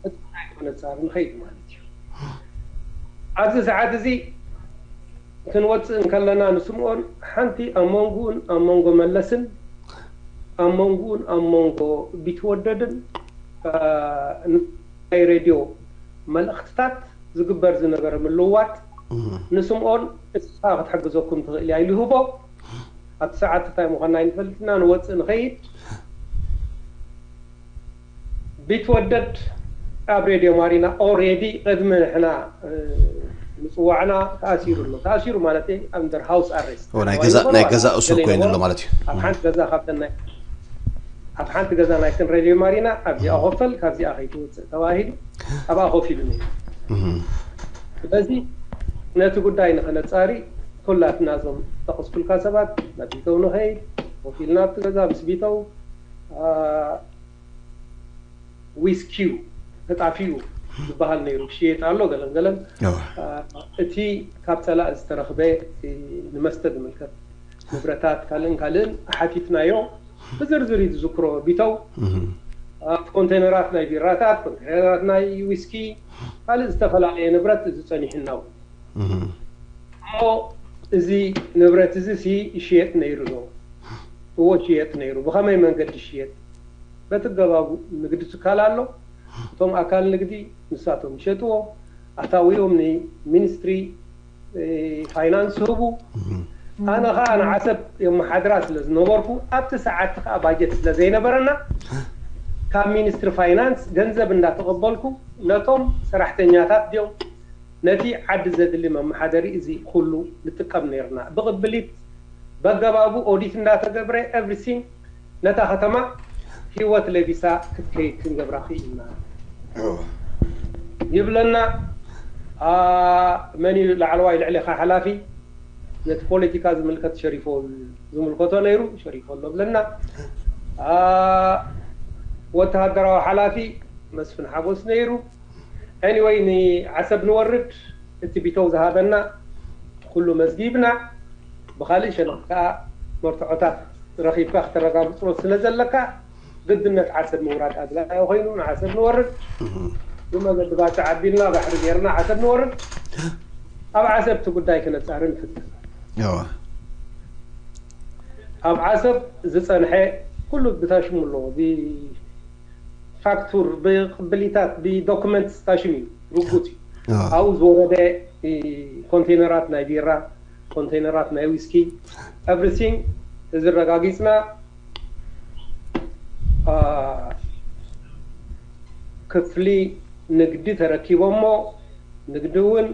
እቲ ጉዳይ ክነፃር ንኸይድ ማለት እዩ። ኣብዚ ሰዓት እዚ ክንወፅእ እንከለና ንስምኦን ሓንቲ ኣብ መንጉኡን ኣብ መንጎ መለስን ኣብ መንጉኡን ኣብ መንጎ ቢትወደድን ናይ ሬድዮ መልእኽትታት ዝግበር ዝነበረ ምልውዋጥ ንስምኦን እስኻ ክትሕግዘኩም ትኽእል እያ ኢሉ ይህቦ። ኣብቲ ሰዓት እንታይ ምዃንና ኣይንፈልጥና ንወፅእ ንኸይድ ቢትወደድ ኣብ ሬድዮ ማሪና ኦሬዲ ቅድሚ ንሕና ምፅዋዕና ተኣሲሩ ኣሎ። ተኣሲሩ ማለት ኣንደር ሃውስ ኣሬስት ናይ ገዛ እሱ ኮይኑ ኣሎ ማለት እዩ። ኣብ ሓንቲ ገዛ ካብተን ናይ ኣብ ሓንቲ ገዛ ናይክን ሬድዮ ማሪና ኣብዚኣ ኮፈል፣ ካብዚኣ ከይትውፅእ ተባሂሉ ኣብኣ ኮፍ ኢሉ ነይሩ። ስለዚ ነቲ ጉዳይ ንኸነፃሪ ኩላትና እዞም ጠቐስኩልካ ሰባት ናብ ቢተው ንኸይድ፣ ኮፍ ኢልና ኣብቲ ገዛ ምስ ቢተው ዊስኪዩ ተጣፊኡ ዝበሃል ነይሩ፣ ክሽየጥ ኣሎ ገለን ገለን። እቲ ካብ ፀላእ ዝተረኽበ ንመስተ ዝምልከት ንብረታት ካልእን ካልእን ሓቲትናዮ። ብዝርዝር እዩ ዝዝክሮ ቢተው። ኣብቲ ኮንቴነራት ናይ ቢራታት፣ ኮንቴነራት ናይ ዊስኪ፣ ካልእ ዝተፈላለየ ንብረት እዚ ጸኒሑና እውን። እሞ እዚ ንብረት እዚ ሲ ይሽየጥ ነይሩ ዶ? እዎ ይሽየጥ ነይሩ። ብኸመይ መንገዲ ይሽየጥ? በቲ ኣገባቡ ንግዲ ትካል ኣሎ። እቶም ኣካል ንግዲ ንሳቶም ይሸጥዎ። ኣታዊኦም ንሚኒስትሪ ፋይናንስ ህቡ። ኣነ ከዓ ንዓሰብ የመሓድራ ስለ ዝነበርኩ ኣብቲ ሰዓት ከዓ ባጀት ስለ ዘይነበረና ካብ ሚኒስትሪ ፋይናንስ ገንዘብ እንዳተቐበልኩ ነቶም ሰራሕተኛታት ድዮም ነቲ ዓዲ ዘድሊ መመሓደሪ እዚ ኩሉ ንጥቀም ነርና። ብቕብሊት በገባቡ ኦዲት እንዳተገብረ ኤቭሪሲንግ ነታ ከተማ ህይወት ለቢሳ ክትከይድ ክንገብራ ክኢልና ይብለና። መን እዩ ላዕለዋይ ልዕሌኻ ሓላፊ? ነቲ ፖለቲካ ዝምልከት ሸሪፎ ዝምልከቶ ነይሩ፣ ሸሪፎ ኣሎ ብለና። ወተሃደራዊ ሓላፊ መስፍን ሓጎስ ነይሩ። ኤኒወይ ንዓሰብ ንወርድ እቲ ቢተው ዝሃበና ኩሉ መዝጊብና። ብኻልእ ሸነኽ ከዓ መርትዖታት ረኺብካ ክተረጋግፅሎ ስለ ዘለካ ግድነት ዓሰብ ምውራድ ኣድላዩ ኮይኑ ንዓሰብ ንወርድ። ብመገዲ ባጽዕ ኣቢልና ባሕሪ ገይርና ዓሰብ ንወርድ። ኣብ ዓሰብ እቲ ጉዳይ ክነጻሪ ንፍትን። ኣብ ዓሰብ ዝጸንሐ ኩሉ ብታሽሙ ኣለዎ። ብፋክቱር፣ ብቅብሊታት፣ ብዶክመንት ታሽሙ እዩ፣ ርጉጽ እዩ። ኣብኡ ዝወረደ ኮንቴነራት ናይ ቢራ፣ ኮንቴነራት ናይ ዊስኪ፣ ኤቭሪቲንግ እዚ ረጋጊጽና። ክፍሊ ንግዲ ተረኪቦሞ፣ ንግዲ እውን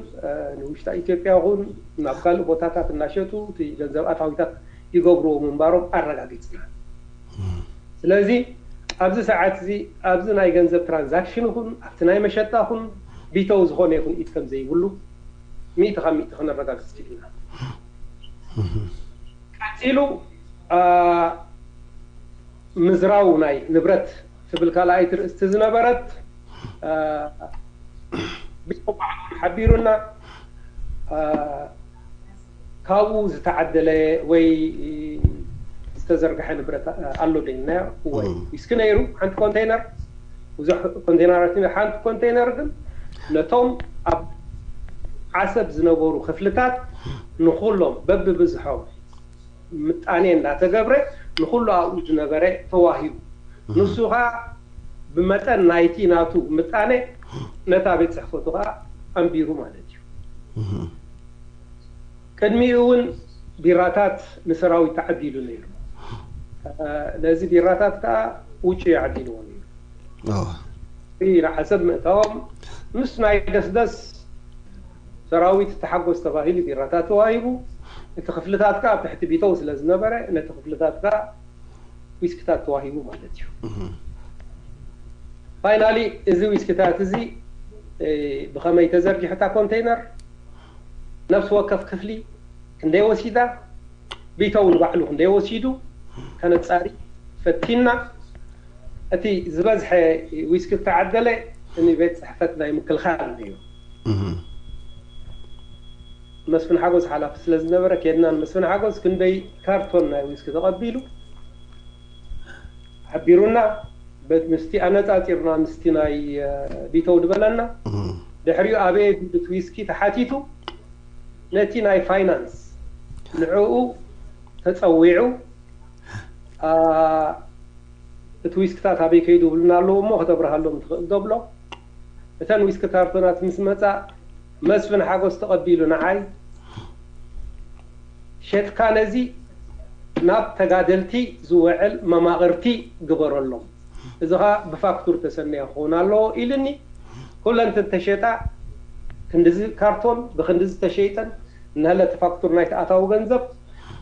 ንውሽጣ ኢትዮጵያ ይኹን ናብ ካልእ ቦታታት እናሸጡ እቲ ገንዘብ ኣታዊታት ይገብርዎ ምንባሮም ኣረጋጊጽና። ስለዚ ኣብዚ ሰዓት እዚ ኣብዚ ናይ ገንዘብ ትራንዛክሽን ይኹን ኣብቲ ናይ መሸጣ ይኹን ቢተው ዝኾነ ይኹን ኢድ ከም ዘይብሉ ሚእቲ ካብ ሚእቲ ከነረጋግጽ ክኢልና። ቀጺሉ ምዝራው ናይ ንብረት ትብል ካልኣይቲ ርእስቲ ዝነበረት ቢተው ባዕሉ ሓቢሩና። ካብኡ ዝተዓደለ ወይ ዝተዘርግሐ ንብረት ኣሎ ዶ ኢልናዮ? እወ፣ ዊስኪ ነይሩ ሓንቲ ኮንቴነር፣ ብዙሕ ኮንቴነራት፣ ሓንቲ ኮንቴነር ግን ነቶም ኣብ ዓሰብ ዝነበሩ ክፍልታት ንኹሎም በብብዝሖም ምጣኔ እንዳተገብረ ንኹሉ ኣብኡ ዝነበረ ተዋሂቡ። ንሱ ኸዓ ብመጠን ናይቲ ናቱ ምጣኔ ነታ ቤት ጽሕፈቱ ኸዓ ኣንቢሩ ማለት እዩ። ቅድሚኡ እውን ቢራታት ንሰራዊት ተዓዲሉ ነይሩ። ነዚ ቢራታት ከዓ ውጩ ይዓዲልዎ ነይሩ። ንዓሰብ ምእታዎም ምስ ናይ ደስደስ ሰራዊት ተሓጎስ ተባሂሉ ቢራታት ተዋሂቡ። እቲ ክፍልታት ከዓ ኣብ ትሕቲ ቢተው ስለ ዝነበረ ነቲ ክፍልታት ከዓ ዊስክታት ተዋሂቡ ማለት እዩ። ፋይናሊ እዚ ዊስክታት እዚ ብኸመይ ተዘርጊሑ እታ ኮንቴይነር፣ ነፍሲ ወከፍ ክፍሊ ክንደይ ወሲዳ፣ ቢተው ንባዕሉ ክንደይ ወሲዱ ከነጻሪ ፈቲና። እቲ ዝበዝሐ ዊስኪ እተዓደለ ንቤት ጽሕፈት ናይ ምክልኻል እዩ። መስፍን ሓጎስ ሓላፊ ስለ ዝነበረ፣ ኬድና ንመስፍን ሓጎስ ክንደይ ካርቶን ናይ ዊስኪ ተቐቢሉ ሓቢሩና፣ ምስቲ ኣነጻጺርና ምስቲ ናይ ቢተው ዝበለና። ድሕሪኡ ኣበየ እቲ ዊስኪ ተሓቲቱ፣ ነቲ ናይ ፋይናንስ ንዕኡ ተጸዊዑ፣ እቲ ዊስክታት ኣበይ ከይዱ ብሉና ኣለዉ እሞ ከተብርሃሎም ትኽእል ዶ ብሎ። እተን ዊስኪ ካርቶናት ምስ መጻ መስፍን ሓጎስ ተቐቢሉ ንዓይ፣ ሸጥካ ነዚ ናብ ተጋደልቲ ዝውዕል መማቕርቲ ግበረሎም፣ እዚ ኸኣ ብፋክቱር ተሰነየ ክኸውን ኣለዎ ኢሉኒ። ኩለን ተሸጣ ክንድዚ ካርቶን ብክንድዚ ተሸይጠን፣ እናሃለ እቲ ፋክቱር ናይቲ ኣታዊ ገንዘብ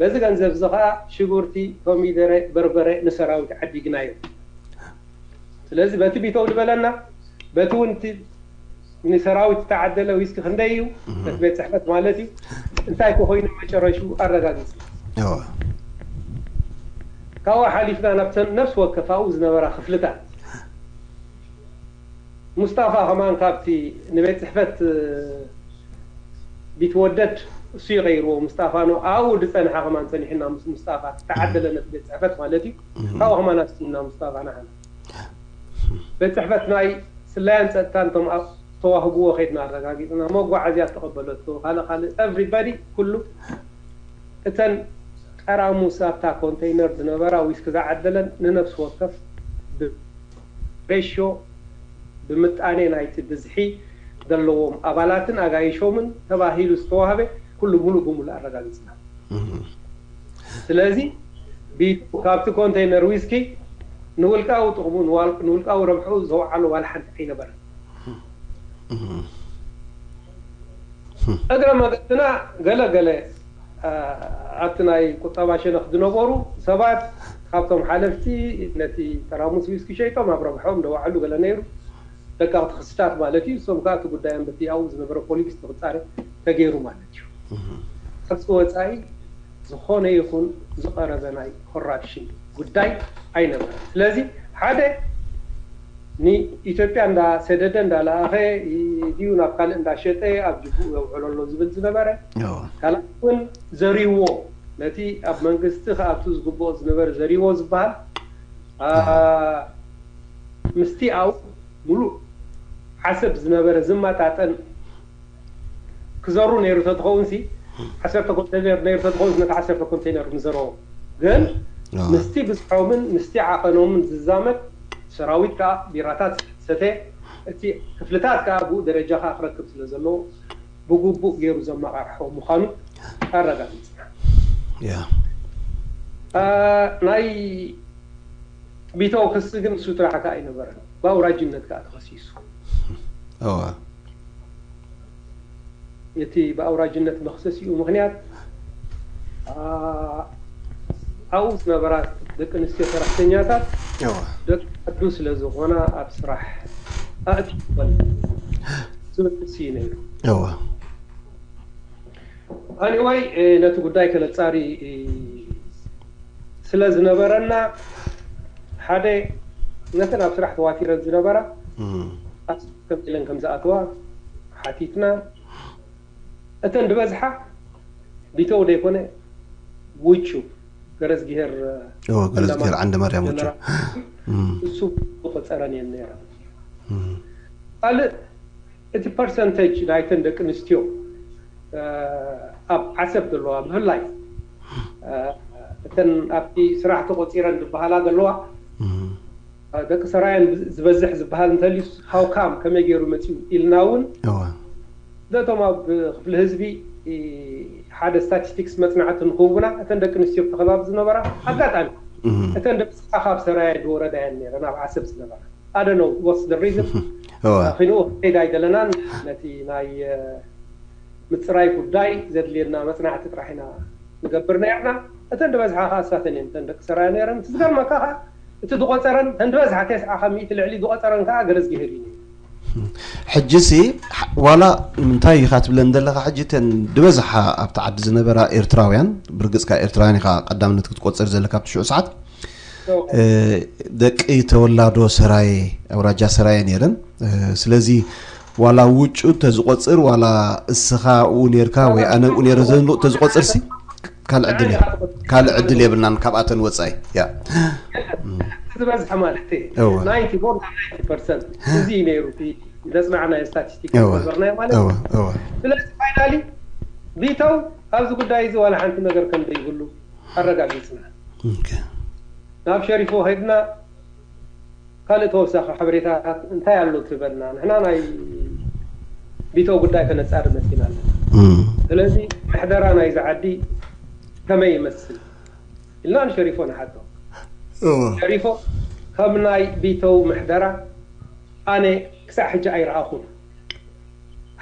በዚ ገንዘብ እዚ ከዓ ሽጉርቲ፣ ኮሚደረ፣ በርበረ ንሰራዊት ዓዲግናዮ። ስለዚ በቲ ቢተው ዝበለና፣ በቲ እውን እቲ ንሰራዊት ዝተዓደለ ዊስኪ ክንደይ እዩ፣ እቲ ቤት ፅሕፈት ማለት እዩ፣ እንታይ ክኾይኑ መጨረሹ ኣረጋጊጽ። ካብኡ ሓሊፍና ናብተን ነፍሲ ወከፍ ኣብኡ ዝነበራ ክፍልታት፣ ሙስጣፋ ከማን ካብቲ ንቤት ፅሕፈት ቢትወደድ እሱ ይቐይርዎ። ሙስጣፋ ነው ኣብኡ ዝፀንሓ ከማን ፀኒሕና ምስ ሙስጣፋ ተዓደለ ነቲ ቤት ፅሕፈት ማለት እዩ። ካብኡ ከማን ኣስቲና ሙስጣፋ ንዓና ቤት ፅሕፈት ናይ ስለያን ፀጥታን እቶም ኣብ ተዋህብዎ ከይድና ኣረጋጊፅና። መጓዓዝያ ተቐበለቶ፣ ካልእ ካልእ፣ ኤቭሪባዲ፣ ኩሉ። እተን ጠራሙስ ኣብታ ኮንተይነር ዝነበራ ዊስኪ ዝዓደለን ንነፍሲ ወከፍ ብሬሾ፣ ብምጣኔ ናይቲ ብዝሒ ዘለዎም ኣባላትን ኣጋይሾምን ተባሂሉ ዝተዋህበ ኩሉ ሙሉእ ብሙሉእ ኣረጋጊፅና። ስለዚ ቢቱ ካብቲ ኮንተይነር ዊስኪ ንውልቃዊ ጥቕሙ፣ ንዋል- ንውልቃዊ ረብሕኡ ዘውዓሎ ዋላ ሓንቲ ኣይነበረን። እግረ መገድና ገለ ገለ ኣብቲ ናይ ቁጠባ ሸነኽ ዝነበሩ ሰባት ካብቶም ሓለፍቲ ነቲ ጠራሙስ ዊስኪ ሸይጦም ኣብ ረብሖም ደዋዕሉ ገለ ነይሩ። ደቀቕቲ ክስታት ማለት እዩ። እሶም ከዓ እቲ ጉዳይ ኣንበቲ ኣብኡ ዝነበረ ፖሊስ ንክፃረ ተገይሩ ማለት እዩ። ካብዚ ወፃኢ ዝኾነ ይኹን ዝቐረበ ናይ ኮራፕሽን ጉዳይ ኣይነበረን። ስለዚ ሓደ ንኢትዮጵያ እንዳሰደደ እንዳለኣኸ ድዩ ናብ ካልእ እንዳሸጠ ኣብ ጅቡኡ የውዕሎ ኣሎ ዝብል ዝነበረ፣ ካልኣይ እውን ዘሪዎ፣ ነቲ ኣብ መንግስቲ ክኣቱ ዝግብኦ ዝነበረ ዘሪዎ ዝበሃል ምስቲ ኣብኡ ሙሉእ ዓሰብ ዝነበረ ዝመጣጠን ክዘሩ ነይሩ ተትኸውን ሲ ዓሰርተ ኮንቴነር ነይሩ ተትኸውን ነቲ ዓሰርተ ኮንቴነር ምዘረዎ ግን ምስቲ ብዝሖምን ምስቲ ዓቐኖምን ዝዛመድ ሰራዊት ከዓ ቢራታት ሰተ እቲ ክፍልታት ከዓ ብኡ ደረጃ ከዓ ክረክብ ስለ ዘለዎ ብግቡእ ገይሩ ዘመቃርሖ ምዃኑ ኣረጋጊፅና። ናይ ቢተው ክሲ ግን እሱ ጥራሕ ከዓ ኣይነበረን፣ ብኣውራጅነት ከዓ ተኸሲሱ። እቲ ብኣውራጅነት መኽሰሲኡ ምኽንያት ኣብኡ ዝነበራ ደቂ ኣንስትዮ ሰራሕተኛታት ደቂ ዓዱ ስለ ዝኾና ኣብ ስራሕ ኣእትወን ዝብል ክሲ እዩ ነይሩ። ኣኒወይ ነቲ ጉዳይ ከነፃሪ ስለ ዝነበረና ሓደ ነተን ኣብ ስራሕ ተዋፊረን ዝነበራ ከም ኢለን ከም ዝኣተዋ ሓቲትና። እተን ዝበዝሓ ቢተው ዘይኮነ ውጩ ገረዝግሄር ገረዝግሄር ዓንደ ማርያም ውጩ እሱ ቆፀረን እየን ነይረን። ካልእ እቲ ፐርሰንተጅ ናይተን ደቂ ኣንስትዮ ኣብ ዓሰብ ዘለዋ ብፍላይ እተን ኣብቲ ስራሕ ተቆፂረን ዝበሃላ ዘለዋ ደቂ ሰራየን ዝበዝሕ ዝበሃል እንተልዩ ሃውካም ከመይ ገይሩ መፅኡ ኢልና እውን ነቶም ኣብ ክፍሊ ህዝቢ ሓደ ስታቲስቲክስ መፅናዕቲ ንክህቡና እተን ደቂ ኣንስትዮ ብቲ ከባቢ ዝነበራ ኣጋጣሚ እተን ደቂ ካብ ሰራየ ዝወረዳ እየን ነይረን ኣብ ዓሰብ ዝነበራ ኣደነው ወስ ሪዝን ክንኡ ከይድ ኣይደለናን ነቲ ናይ ምፅራይ ጉዳይ ዘድልየና መፅናዕቲ ጥራሕ ኢና ንገብር ነርና። እተን ዝበዝሓ ከዓ እሳተን እየን እተን ደቂ ሰራያ ነረን። እቲ ዝገርመካ ከዓ እቲ ዝቆፀረን እተን ዝበዝሓ ተስዓ ካብ ሚእቲ ልዕሊ ዝቆፀረን ከዓ ገረዝጊሄር እዩ። ሕጂ ሲ ዋላ እንታይ ኢኻ ትብለን ዘለኻ? ሕጂ እተን ዝበዝሓ ኣብቲ ዓዲ ዝነበራ ኤርትራውያን ብርግፅካ ኤርትራውያን ኢኻ ቀዳምነት ክትቆፅር ዘለካ ኣብቲ ሽዑ ሰዓት ደቂ ተወላዶ ሰራየ ኣውራጃ ሰራየ ነይረን። ስለዚ ዋላ ውጩ ተዝቆፅር ዋላ እስኻ ኡ ነርካ ወይ ኣነ ኡ ነረ ዘንሉቕ ተዝቆፅር ሲ ካልእ ዕድል ካልእ ዕድል የብልናን ካብኣተን ወፃኢ ያ ዝበዝሐ ማለት ናይቲ ሞር ናን ናይቲ ፐርሰንት እዚ እዩ ነይሩ ዘፅናዕናዮ ስታቲስቲክ ዝበርናዮ ማለት ስለዚ ፋይናሊ ቢተው ኣብዚ ጉዳይ እዚ ዋላ ሓንቲ ነገር ከም ዘይብሉ ኣረጋጊፅና። ናብ ሸሪፎ ከይድና ካልእ ተወሳኺ ሓበሬታታት እንታይ ኣሎ ትበልና? ንሕና ናይ ቢተው ጉዳይ ከነፃሪ መፂና ኣለና። ስለዚ ምሕደራ ናይዚ ዓዲ ከመይ ይመስል ኢልና ንሸሪፎ ንሓቶ። ሸሪፎ ከም ናይ ቢተው ምሕደራ ኣነ ክሳዕ ሕጂ ኣይረኣኹን።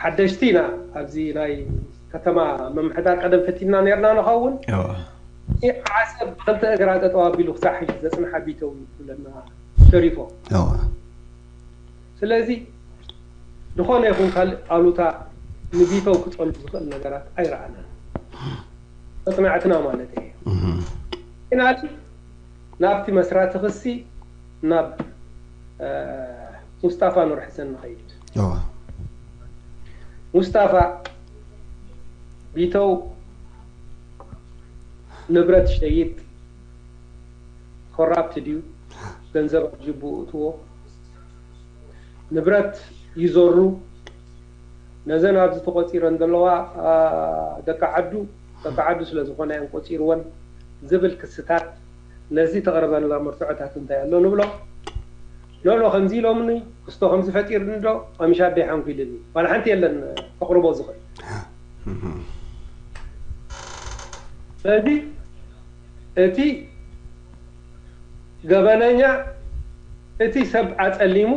ሓደሽቲ ኢና ኣብዚ ናይ ከተማ ምምሕዳር ቀደም ፈቲና ነርና ንኸውን። ዓሰብ ብክልተ እግራ ጠጠው ኣቢሉ ክሳብ ሕጂ ዘፅንሓ ቢተው ይብለና ሸሪፎ። ስለዚ ዝኾነ ይኹን ካልእ ኣሉታ ንቢተው ክፀሉ ዝኽእል ነገራት ኣይረኣናን። መፅናዕትና ማለት እዩ። ኢና ናብቲ መስራቲ ክሲ ናብ ሙስጣፋ ኑር ሕሰን ንኸይድ። ሙስጣፋ ቢተው ንብረት ሸይጥ፣ ኮራፕት ድዩ፣ ገንዘብ ኣብ ጅቡ እትዎ፣ ንብረት ይዘሩ፣ ነዘን ኣብዚ ተቆፂረን ዘለዋ ደቂ ዓዱ ደቂ ዓዱ ስለ ዝኾነ እየን ቆፂርወን ዝብል ክስታት፣ ነዚ ተቕርበልና መርትዖታት እንታይ ኣሎ ንብሎ። ኖኖ ከምዚ ኢሎምኒ፣ ክስቶ ከምዚ ፈጢርኒ ዶ፣ ቀሚሽ ኣደይ ሓንኩ ኢልኒ። ዋላ ሓንቲ የለን ከቕርቦ ዝኽእል። ስለዚ እቲ ገበነኛ እቲ ሰብ ኣጸሊሙ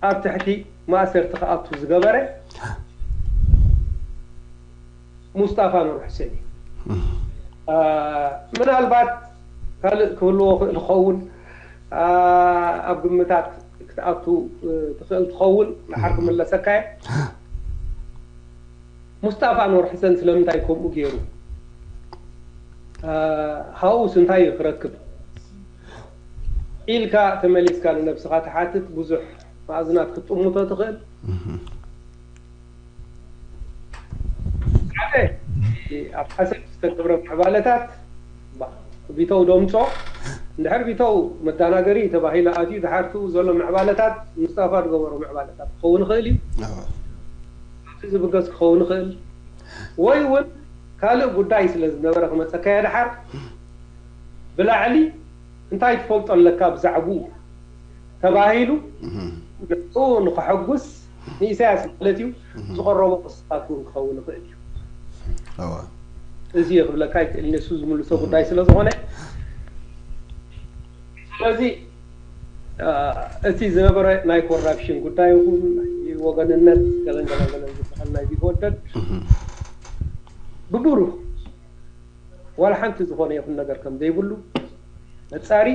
ኣብ ትሕቲ ማእሰርቲ ክኣቱ ዝገበረ ሙስጣፋ ኑር ሕሴን እዩ። ምናልባት ካልእ ክህልዎ ክእል ክኸውን፣ ኣብ ግምታት ክትኣቱ ትኽእል ትኸውን። ንሓር ክምለሰካ እየ። ሙስጣፋ ኑር ሕሰን ስለምንታይ ከምኡ ገይሩ፣ ሃውስ እንታይ እዩ ክረክብ ኢልካ ተመሊስካ ንነብስኻ ትሓትት፣ ብዙሕ ማእዝናት ክትጥምቶ ትኽእል። ሓደ፣ ኣብ ዓሰብ ዝተገብረ ምዕባለታት ቢተው ደምጾ፣ እንድሕር ቢተው መዳናገሪ ተባሂሉ ኣትዩ፣ ድሓር ትኡ ዘሎ ምዕባለታት፣ ሙስጣፋ ዝገበሮ ምዕባለታት ክኸውን ይኽእል እዩ። ኣብቲ ዝብገስ ክኸውን ይኽእል። ወይ እውን ካልእ ጉዳይ ስለ ዝነበረ ክመፀካ እየ ድሓር፣ ብላዕሊ እንታይ ትፈልጦ ኣለካ ብዛዕባኡ ተባሂሉ፣ ንዕኡ ንኸሐጉስ ንኢሳያስ ማለት እዩ፣ ዝቐረቦ ክስታት እውን ክኸውን ይኽእል እዩ። እዚ ክብለካ ይክእል፣ ንሱ ዝምልሶ ጉዳይ ስለ ዝኾነ። ስለዚ እቲ ዝነበረ ናይ ኮራፕሽን ጉዳይ ይኹን፣ ናይ ወገንነት፣ ገለን ገለን ገለን ዝበሃል ናይ ቢትወደድ ብብሩህ ዋላ ሓንቲ ዝኾነ ይኹን ነገር ከም ዘይብሉ ነጻሪ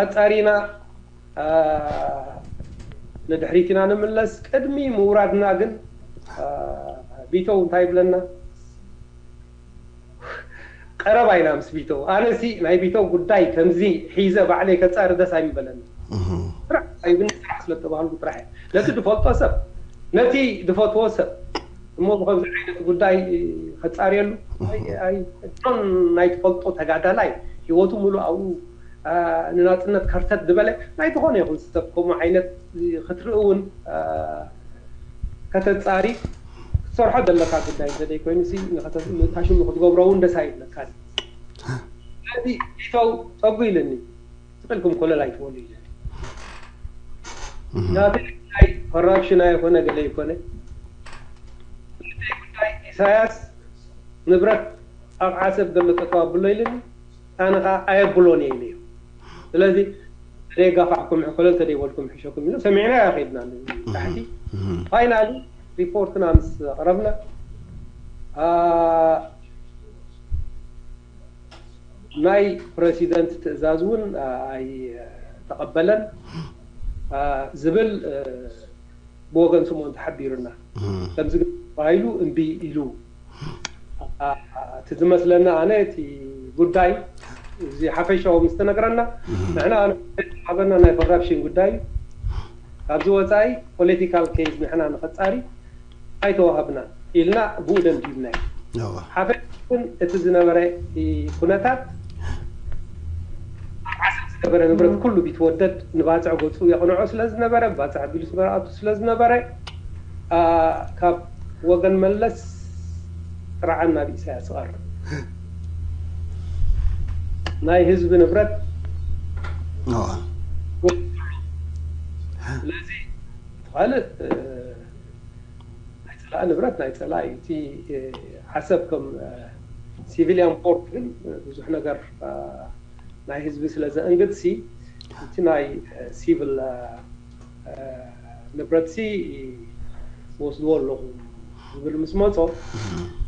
ኣጻሪና ንድሕሪት ኢና ንምለስ። ቅድሚ ምውራድና ግን ቢተው እንታይ ይብለና? ቀረባ ኢና ምስ ቢተው። ኣነሲ ናይ ቢተው ጉዳይ ከምዚ ሒዘ ባዕለይ ከጻሪ ደስ ኣይምበለኒ። ስራሕ ኣይብን፣ ስራሕ ስለ ተባህልኩ ጥራሕ እየ። ነቲ ድፈልጦ ሰብ፣ ነቲ ድፈትዎ ሰብ እሞ ብከምዚ ዓይነት ጉዳይ ከጻርየሉ ናይ ትፈልጦ ተጋዳላይ ህይወቱ ሙሉ ኣብኡ ንናጽነት ከርተት ዝበለ ናይ ዝኾነ ይኹን ሰብ ከምኡ ዓይነት ክትርኢ እውን ከተጻሪ ክትሰርሖ ዘለካ ጉዳይ እንተደይ ኮይኑ ሲ ንታሽሙ ክትገብሮ እውን ደስ ኣይብለካ። ስለዚ ኢተው ጸጉ ኢልኒ ትኽእልኩም ኮለል ኣይትበሉ ኢልኒ። ናተይ ጉዳይ ኮራፕሽን ኣይኮነ ገለ ይኮነ። ናተይ ጉዳይ ኢሳያስ ንብረት ኣብ ዓሰብ ዘሎ ጠጠው ኣብሎ ኢልኒ። ኣነ ከዓ ኣየብሎን እየ ኢለዮ። ስለዚ ተደጋፋዕኩም ሕኮለ እንተደይበልኩም ሕሸኩም ኢሉ ሰሚዕና ያኸድና ታሕቲ። ፋይናሊ ሪፖርትና ምስ ኣቕረብና ናይ ፕረሲደንት ትእዛዝ እውን ኣይተቐበለን ዝብል ብወገን ስምኦን ተሓቢሩና። ከምዚ ተባሂሉ እምቢ ኢሉ። እቲ ዝመስለና ኣነ እቲ ጉዳይ እዚ ሓፈሻዊ ምስ ተነግረና ንሕና ሃበና ናይ ኮራፕሽን ጉዳይ እዩ። ካብዚ ወፃኢ ፖለቲካል ኬዝ ንሕና ንኸፃሪ ኣይተዋሃብናን ኢልና ብኡ ደምዲምና እዩ። ሓፈሽ ግን እቲ ዝነበረ ኩነታት ዓሰብ ዝነበረ ንብረት ኩሉ ቢትወደድ ንባፅዕ ገፁ የቕንዖ ስለ ዝነበረ፣ ባፅዕ ኣቢሉ ስመራ ኣቱ ስለ ዝነበረ ካብ ወገን መለስ ጥርዓን ናብ ኢሳያስ ይቐርብ። ናይ ህዝቢ ንብረት ስለዚ ካልእ ናይ ፀላኢ ንብረት ናይ ፀላኢ እዩ። እቲ ዓሰብ ከም ሲቪሊያን ፖርት ግን ብዙሕ ነገር ናይ ህዝቢ ስለ ዘእንግድ ሲ እቲ ናይ ሲቪል ንብረት ሲ ወስድዎ ኣለኹ። ዝብል ምስ መጾ፣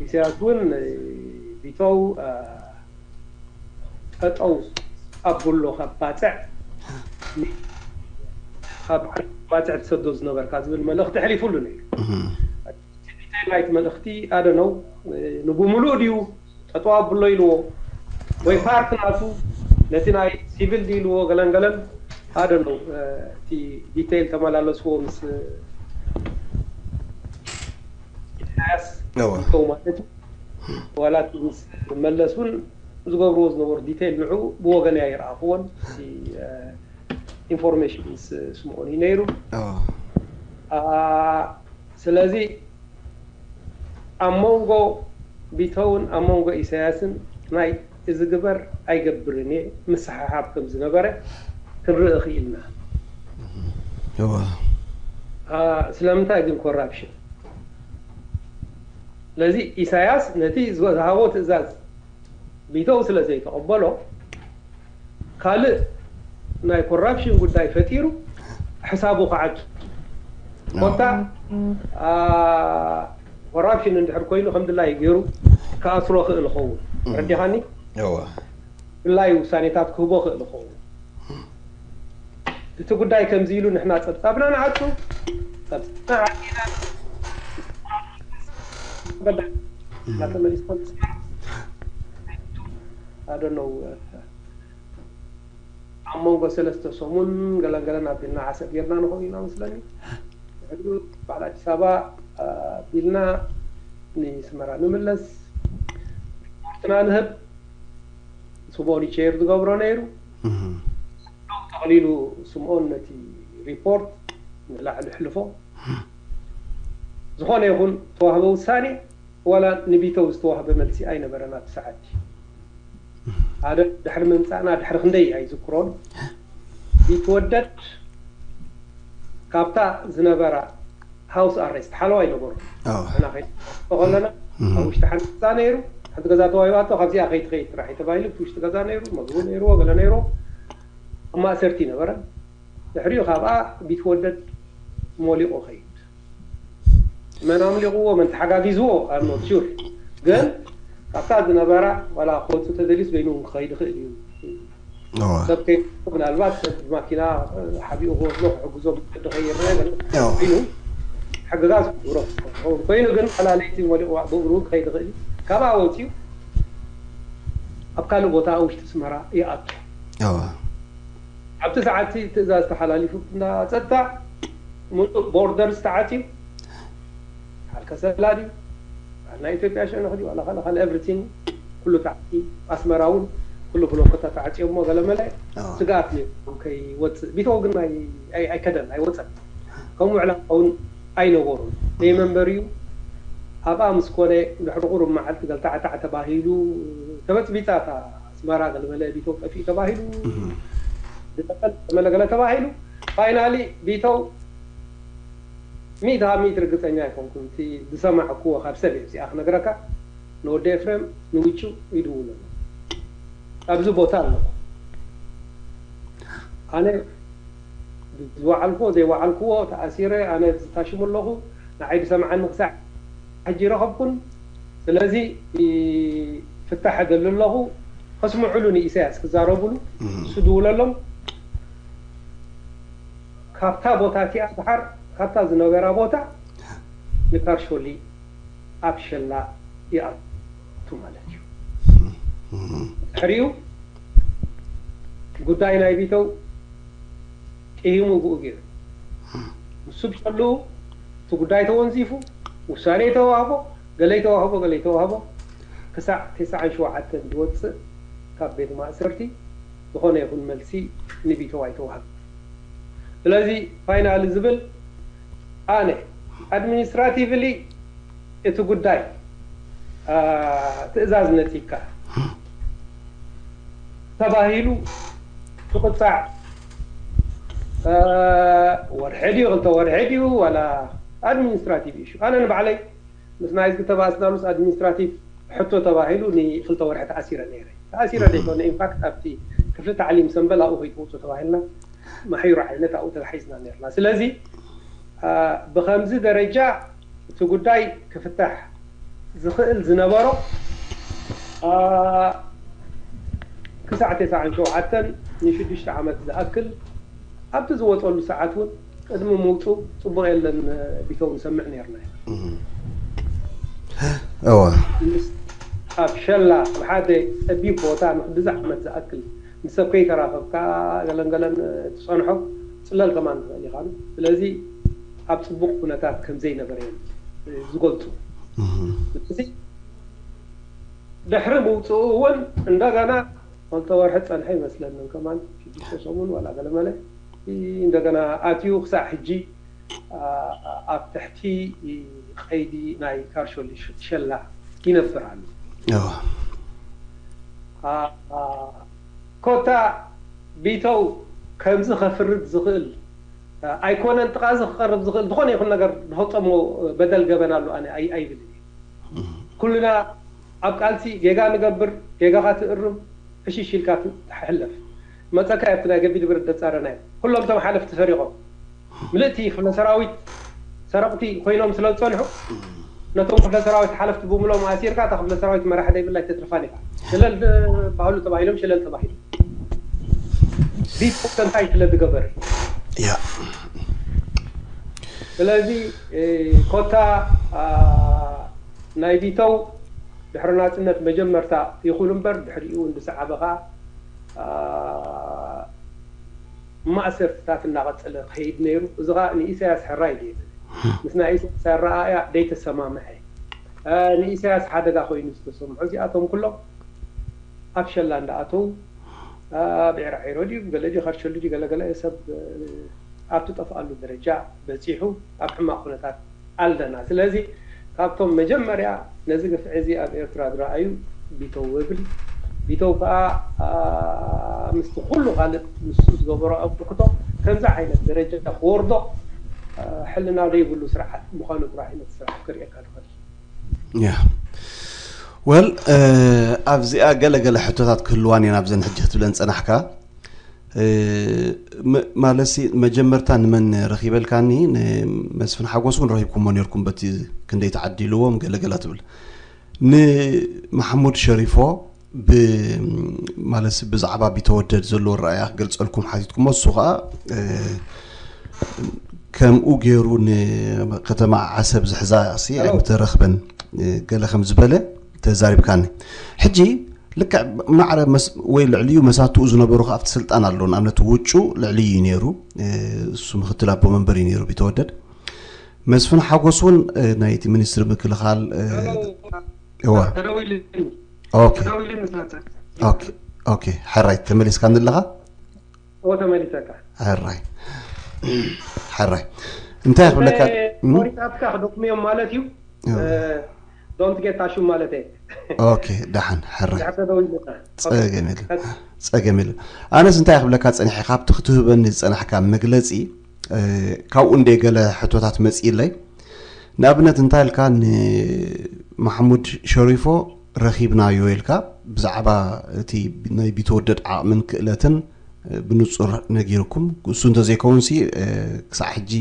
ኢሳያስ እውን ቢተው ጠጠው ኣብሎ ካብ ባጽዕ፣ ካብ ባጽዕ ትሰዶ ዝነበርካ ዝብል መልእኽቲ ኣሕሊፉሉ ነይሩ። ናይቲ መልእኽቲ ኣደነው ንብምሉእ ድዩ ጠጠው ኣብሎ ኢልዎ፣ ወይ ፓርት ናቱ ነቲ ናይ ሲቪል ድዩ ኢልዎ፣ ገለን ገለን ኣደነው። እቲ ዲቴይል ተመላለስዎ ምስ ኢሳያስ ማለት እዩ። ዋላ ምስ መለስ እውን ዝገብርዎ ዝነበሩ ዲቴይል ንዑ ብወገን እያ ይረኣኽዎን። ኢንፎርሜሽን ምስ ስምኦን እዩ ነይሩ። ስለዚ ኣብ መንጎ ቢተውን ኣብ መንጎ ኢሳያስን ናይ እዚ ግበር ኣይገብርን እየ ምስሕሓብ ከም ዝነበረ ክንርኢ ክኢልና። ስለምንታይ ግን ኮራፕሽን? ስለዚ ኢሳያስ ነቲ ዝሃቦ ትእዛዝ ቢተው ስለ ዘይተቐበሎ ካልእ ናይ ኮራፕሽን ጉዳይ ፈጢሩ ሕሳቡ ክዓቱ ኮታ ኮራፕሽን እንድሕር ኮይኑ ከም ድላይ ገይሩ ክኣስሮ ክእል ኸውን። ረዲኻኒ? ድላይ ውሳኔታት ክህቦ ክእል ኸውን። እቲ ጉዳይ ከምዚ ኢሉ ንሕና ጸብጻብና ንዓጹ፣ ጸብጻብና ዓጺና እናተመሊስኩም ኣደነው ኣብ መንጎ ሰለስተ ሰሙን ገለንገለን ኣቢልና ዓሰብ ጌርና ንኸውን ኢና መስለኒ። ድሕሪኡ በዓል ኣዲስ ኣበባ ኣቢልና ንስመራ ንምለስ ሪፖርትና ንህብ። ስምኦን ቸር ዝገብሮ ነይሩ። ጠቕሊሉ ስምኦን ነቲ ሪፖርት ንላዕሊ ሕልፎ። ዝኾነ ይኹን ተዋህበ ውሳኔ ዋላ ንቢተው ዝተዋህበ መልሲ ኣይነበረን ኣብቲ ሰዓት። ሓደ ድሕሪ ምምጻእና ድሕሪ ክንደይ ኣይዝክሮን። ቢትወደድ ካብታ ዝነበራ ሃውስ ኣሬስት ሓለዋ ይነበሩ። ንሕና ከይድ ከለና ኣብ ውሽጢ ሓንቲ ገዛ ነይሩ። ሓንቲ ገዛ ተዋሂባቶ ካብዚኣ ከይትኸይድ ጥራሕ እዩ ተባሂሉ። እቲ ውሽጢ ገዛ ነይሩ፣ መግቡ ነይርዎ፣ ገለ ነይርዎ። ኣብ ማእሰርቲ ነበረ። ድሕሪኡ ካብኣ ቢትወደድ ሞሊቑ ኸይድ። መን ኣምሊቑዎ፣ መን ተሓጋጊዝዎ፣ I'm not sure። ግን ካብታ ዝነበራ ዋላ ክወፅእ ተደልዩስ በይኑ እውን ክኸይድ ይኽእል እዩ። ሰብ ከይ-፣ ምናልባት ሰብ ብማኪና ሓቢኡ ክወስዶ ክሕግዞ ብቅዲ ከይረአ ገለ ኮይኑ ሕግጋዝ ክገብሮ ክኸውን ኮይኑ፣ ግን ዋላ ለይቲ ሞሊቑ ብእግሩ እውን ክኸይድ ይኽእል እዩ። ካብኣ ወፂኡ ኣብ ካልእ ቦታ ኣብ ውሽጢ ኣስመራ ይኣቱ። ኣብቲ ሰዓት እቲ ትእዛዝ ተሓላሊፉ እንዳ ጸጥታ ምሉእ ቦርደርስ ተዓጽዩ፣ በዓል ከሰላ ድዩ፣ በዓል ናይ ኢትዮጵያ ሸነኽ ድዩ፣ ዋላ ካልእ ካልእ ኤቭሪቲንግ ኩሉ ተዓጽዩ፣ ኣስመራ እውን ኩሉ ብሎኮታት ተዓጽዮሞ ገለመለ ስግኣት ነይሩ ከይወጽእ። ቢተው ግን ኣይ-፣ ኣይ-፣ ኣይከደን፣ ኣይወጸን። ከምኡ ዕላማ እውን ኣይነበሩን። ደይ መንበሪኡ ኣብኣ ምስ ኮነ ድሕሪ ቁሩብ መዓልቲ ገልታዕታዕ ተባሂሉ ተበጽቢጻ እታ ኣስመራ ገለመለ ቢተው ጠፊኡ ተባሂሉ፣ ዝጠፈል ገለመለ ገለ ተባሂሉ። ፋይናሊ ቢተው ሚእቲ ካብ ሚእቲ ርግጸኛ ኣይኮንኩን። እቲ ዝሰማዕኩዎ ካብ ሰብ እየ እዚኣ ክነግረካ። ንወዲ ኤፍሬም ንውጩ ይድውለሉ። ኣብዚ ቦታ ኣለኹ። ኣነ ዝወዓልኩዎ ዘይወዓልኩዎ ተኣሲረ፣ ኣነ ታሽሙ ኣለኹ። ንዓይ ዝሰምዓኒ ክሳዕ ሕጂ ይረኸብኩን። ስለዚ ፍታሕ እደሊ ኣለኹ። ከስምዑሉ ንኢሳያስ ክዛረቡሉ እሱ ድውለሎም። ካብታ ቦታ እቲኣ ድሓር ካብታ ዝነበራ ቦታ ንካርሾሊ ኣብ ሸላ ይኣቱ ማለት እዩ። ድሕሪኡ ጉዳይ ናይ ቢተው ጥሂሙ ብኡ ገይሩ። ንሱ ብሸልኡ እቲ ጉዳይ ተወንዚፉ፣ ውሳኔ ተዋህቦ፣ ገለ ይተዋህቦ፣ ገለ ይተዋህቦ፣ ክሳዕ ተስዓን ሸውዓተን ዝወፅእ ካብ ቤት ማእሰርቲ ዝኾነ ይኹን መልሲ ንቢተው ኣይተዋህበ። ስለዚ ፋይናሊ ዝብል ኣነ ኣድሚኒስትራቲቭሊ እቲ ጉዳይ፣ አ፣ ትእዛዝ ነጺግካ ተባሂሉ ክቕጻዕ፣ አ፣ ወርሒ ድዩ ክልተ ወርሒ ድዩ ዋላ ኣድሚኒስትራቲቭ ኢሹ። ኣነ ንባዕለይ ምስ ናይዝጊ ተባእስናሉስ ኣድሚኒስትራቲቭ ሕቶ ተባሂሉ ንክልተ ወርሒ ተኣሲረ ነይረ። ተኣሲረ ዘይኮነ፣ ኢንፋክት ኣብቲ ክፍሊ ታዕሊም ሰንበል ኣብኡ ከይትወፁ ተባሂልና ማሕዩር ዓይነት ኣብኡ ተታሒዝና ነርና። ስለዚ፣ አ፣ ብኸምዚ ደረጃ እቲ ጉዳይ ክፍታሕ ዝኽእል ዝነበሮ ክሳዕ ተስዓን ሸውዓተን ንሽዱሽተ ዓመት ዝኣክል ኣብቲ ዝወፀሉ ሰዓት እውን ቅድሚ ምውፁ ፅቡቕ የለን ቢተው ንሰምዕ ነርና። እወ ኣብ ሸላ ኣብ ሓደ ፀቢብ ቦታ ንክብዝሕ ዓመት ዝኣክል ምስ ሰብ ከይተራኸብካ ገለን ገለን ትፀንሖ ፅለል ከማን ትኽእል ኢኻ። ስለዚ ኣብ ፅቡቕ ኩነታት ከምዘይነበረ እዮም ዝገልፁ። ስለዚ ድሕሪ ምውፅኡ እውን እንደገና ክልተ ወርሒ ፀንሐ ይመስለንን ከማን ሽዱሽተ ሰሙን ዋላ ገለመለ እንደገና ኣትዩ ክሳዕ ሕጂ ኣብ ትሕቲ ቀይዲ ናይ ካርሾሊ ሸላ ይነብር ኣሎ። ኮታ ቢተው ከምዚ ከፍርድ ዝኽእል ኣይኮነን፣ ጥቓዚ ክቐርብ ዝኽእል ዝኾነ ይኹን ነገር ዝፈፀሞ በደል ገበን ኣሎ ኣነ ኣይብልን። ኩልና ኣብ ቃልሲ ጌጋ ንገብር፣ ጌጋኻ ትእርም፣ ዕሽሽ ኢልካ ትሕለፍ። መፀካ ኣብቲ ናይ ገቢድ ብረት ደፃረናዮ ኩሎም እቶም ሓለፍቲ ሰሪቖም ምልእቲ ክፍለ ሰራዊት ሰረቕቲ ኮይኖም ስለ ዝፀንሑ ነቶም ክፍለ ሰራዊት ሓለፍቲ ብምሎም ኣሲርካ እታ ክፍለ ሰራዊት መራሒ ዘይብላ ኣይተትርፋን ኢኻ። ሸለል ባህሉ ተባሂሎም ሸለል ተባሂሉ ቢት እንታይ ስለ ዝገበር ያ ስለዚ ኮታ ናይ ቢተው ድሕሪ ናፅነት መጀመርታ ይኹን እምበር ድሕሪኡ እንድሰዓበ ከዓ ማእሰርትታት እናቐፀለ ክኸይድ ነይሩ። እዚ ከዓ ንኢሳያስ ሕራይ ድየ ምስ ናይ ኢሳያስ ኣረኣእያ ደይተሰማምዐ ንኢሳያስ ሓደጋ ኮይኑ ዝተሰምዖ እዚኣቶም ኩሎም ኣብ ሸላ እንዳኣተው ብዕራዒሮ ድዩ ገለ ድዩ ከርሸሉ ድዩ ገለገለ ሰብ ኣብ ትጠፍኣሉ ደረጃ በፂሑ ኣብ ሕማቕ ኩነታት ኣለና። ስለዚ ካብቶም መጀመርያ ነዚ ግፍዒ እዚ ኣብ ኤርትራ ዝረኣዩ ቢተው እብል። ቢተው ከዓ ምስቲ ኩሉ ካልእ ንሱ ዝገበሮ ኣበርክቶ ከምዚ ዓይነት ደረጃ ክወርዶ ሕልና ዘይብሉ ስርዓት ምዃኑ ጥራሕ ነቲ ስርዓት ክርእየካ ዝኽእል። ያ ወል ኣብዚኣ ገለ ገለ ሕቶታት ክህልዋን እየን ኣብዘን ሕጂ ክትብለን ፀናሕካ። ማለትሲ መጀመርታ ንመን ረኺበልካኒ? ንመስፍን ሓጎስ እውን ረኺብኩሞ ነርኩም በቲ ክንደይ ተዓዲልዎም ገለገላ ትብል። ንማሕሙድ ሸሪፎ ማለትሲ ብዛዕባ ቢተወደድ ዘለዎ ረኣያ ክገልፀልኩም ሓቲትኩሞ። እሱ ከዓ ከምኡ ገይሩ ንከተማ ዓሰብ ዝሕዛ ሲ ኣይምተረኽበን ገለ ከም ዝበለ ተዛሪብካኒ። ሕጂ ልክዕ ማዕረ ወይ ልዕሊኡ መሳትኡ ዝነበሩ ኣብቲ ስልጣን ኣሎ። ንኣብነት ውጩ ልዕሊኡ እዩ ነይሩ። እሱ ምክትል ኣቦ መንበር እዩ ነይሩ ቢተወደድ። መስፍን ሓጎስ እውን ናይቲ ሚኒስትሪ ምክልኻል እዋ ኦኬ ኦኬ ኦኬ ሕራይ ተመሊስካ ኣለኻ ተመሊሰካ ሕራይ ሕራይ እንታይ ክብለካ ሪታትካ ክደክምዮም ማለት እዩ don't get ታሹም ማለት እየ ኦኬ ደሓን ሕራይ ጸገም የለ ጸገም የለ ኣነስ እንታይ ክብለካ ጸኒሐ ካብቲ ክትህበኒ ዝጸናሕካ መግለጺ ካብኡ እንደ ገለ ሕቶታት መጺእለይ ንኣብነት እንታይ ኢልካ ንማሕሙድ ሸሪፎ ረኺብናዮ ኢልካ ብዛዕባ እቲ ናይ ቢተወደድ ዓቕምን ክእለትን ብንጹር ነጊርኩም እሱ እንተዘይከውንሲ ክሳዕ ሕጂ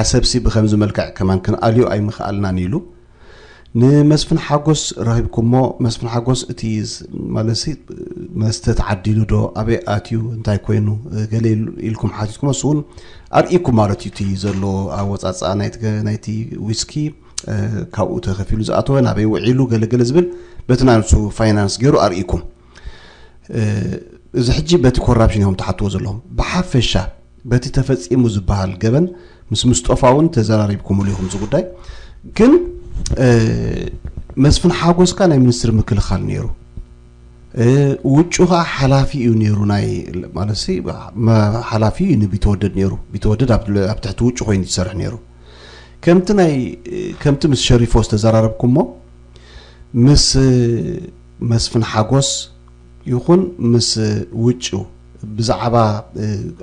ዓሰብሲ ብከምዚ መልክዕ ከማን ክንኣልዮ ኣይምኽኣልናን ኢሉ ንመስፍን ሓጎስ ረኺብኩሞ መስፍን ሓጎስ እቲ ማለትሲ መስተ ተዓዲሉ ዶ ኣበይ ኣትዩ እንታይ ኮይኑ ገለ ኢልኩም ሓቲትኩም እሱ እውን ኣርእኩም ማለት እዩ እቲ ዘሎ ኣወፃፅኣ ናይቲ ዊስኪ ካብኡ ተኸፊሉ ዝኣተወ ናበይ ውዒሉ ገለገለ ዝብል በቲ ናይ ንሱ ፋይናንስ ገይሩ ኣርእኩም እዚ ሕጂ በቲ ኮራፕሽን እዮም ትሓትዎ ዘለኹም ብሓፈሻ በቲ ተፈፂሙ ዝበሃል ገበን ምስ ምስጦፋ እውን ተዘራሪብኩምሉ ኢኹም እዚ ጉዳይ ግን መስፍን ሓጎስካ ናይ ሚኒስትሪ ምክልኻል ነይሩ ውጩ ከዓ ሓላፊ እዩ ነይሩ ናይ ማለት ሓላፊ እዩ ንቢተወደድ ነይሩ ቢተወደድ ኣብ ትሕቲ ውጩ ኮይኑ ዝሰርሕ ነይሩ ከምቲ ናይ ከምቲ ምስ ሸሪፎ ዝተዘራረብኩሞ ምስ መስፍን ሓጎስ ይኹን ምስ ውጭ ብዛዕባ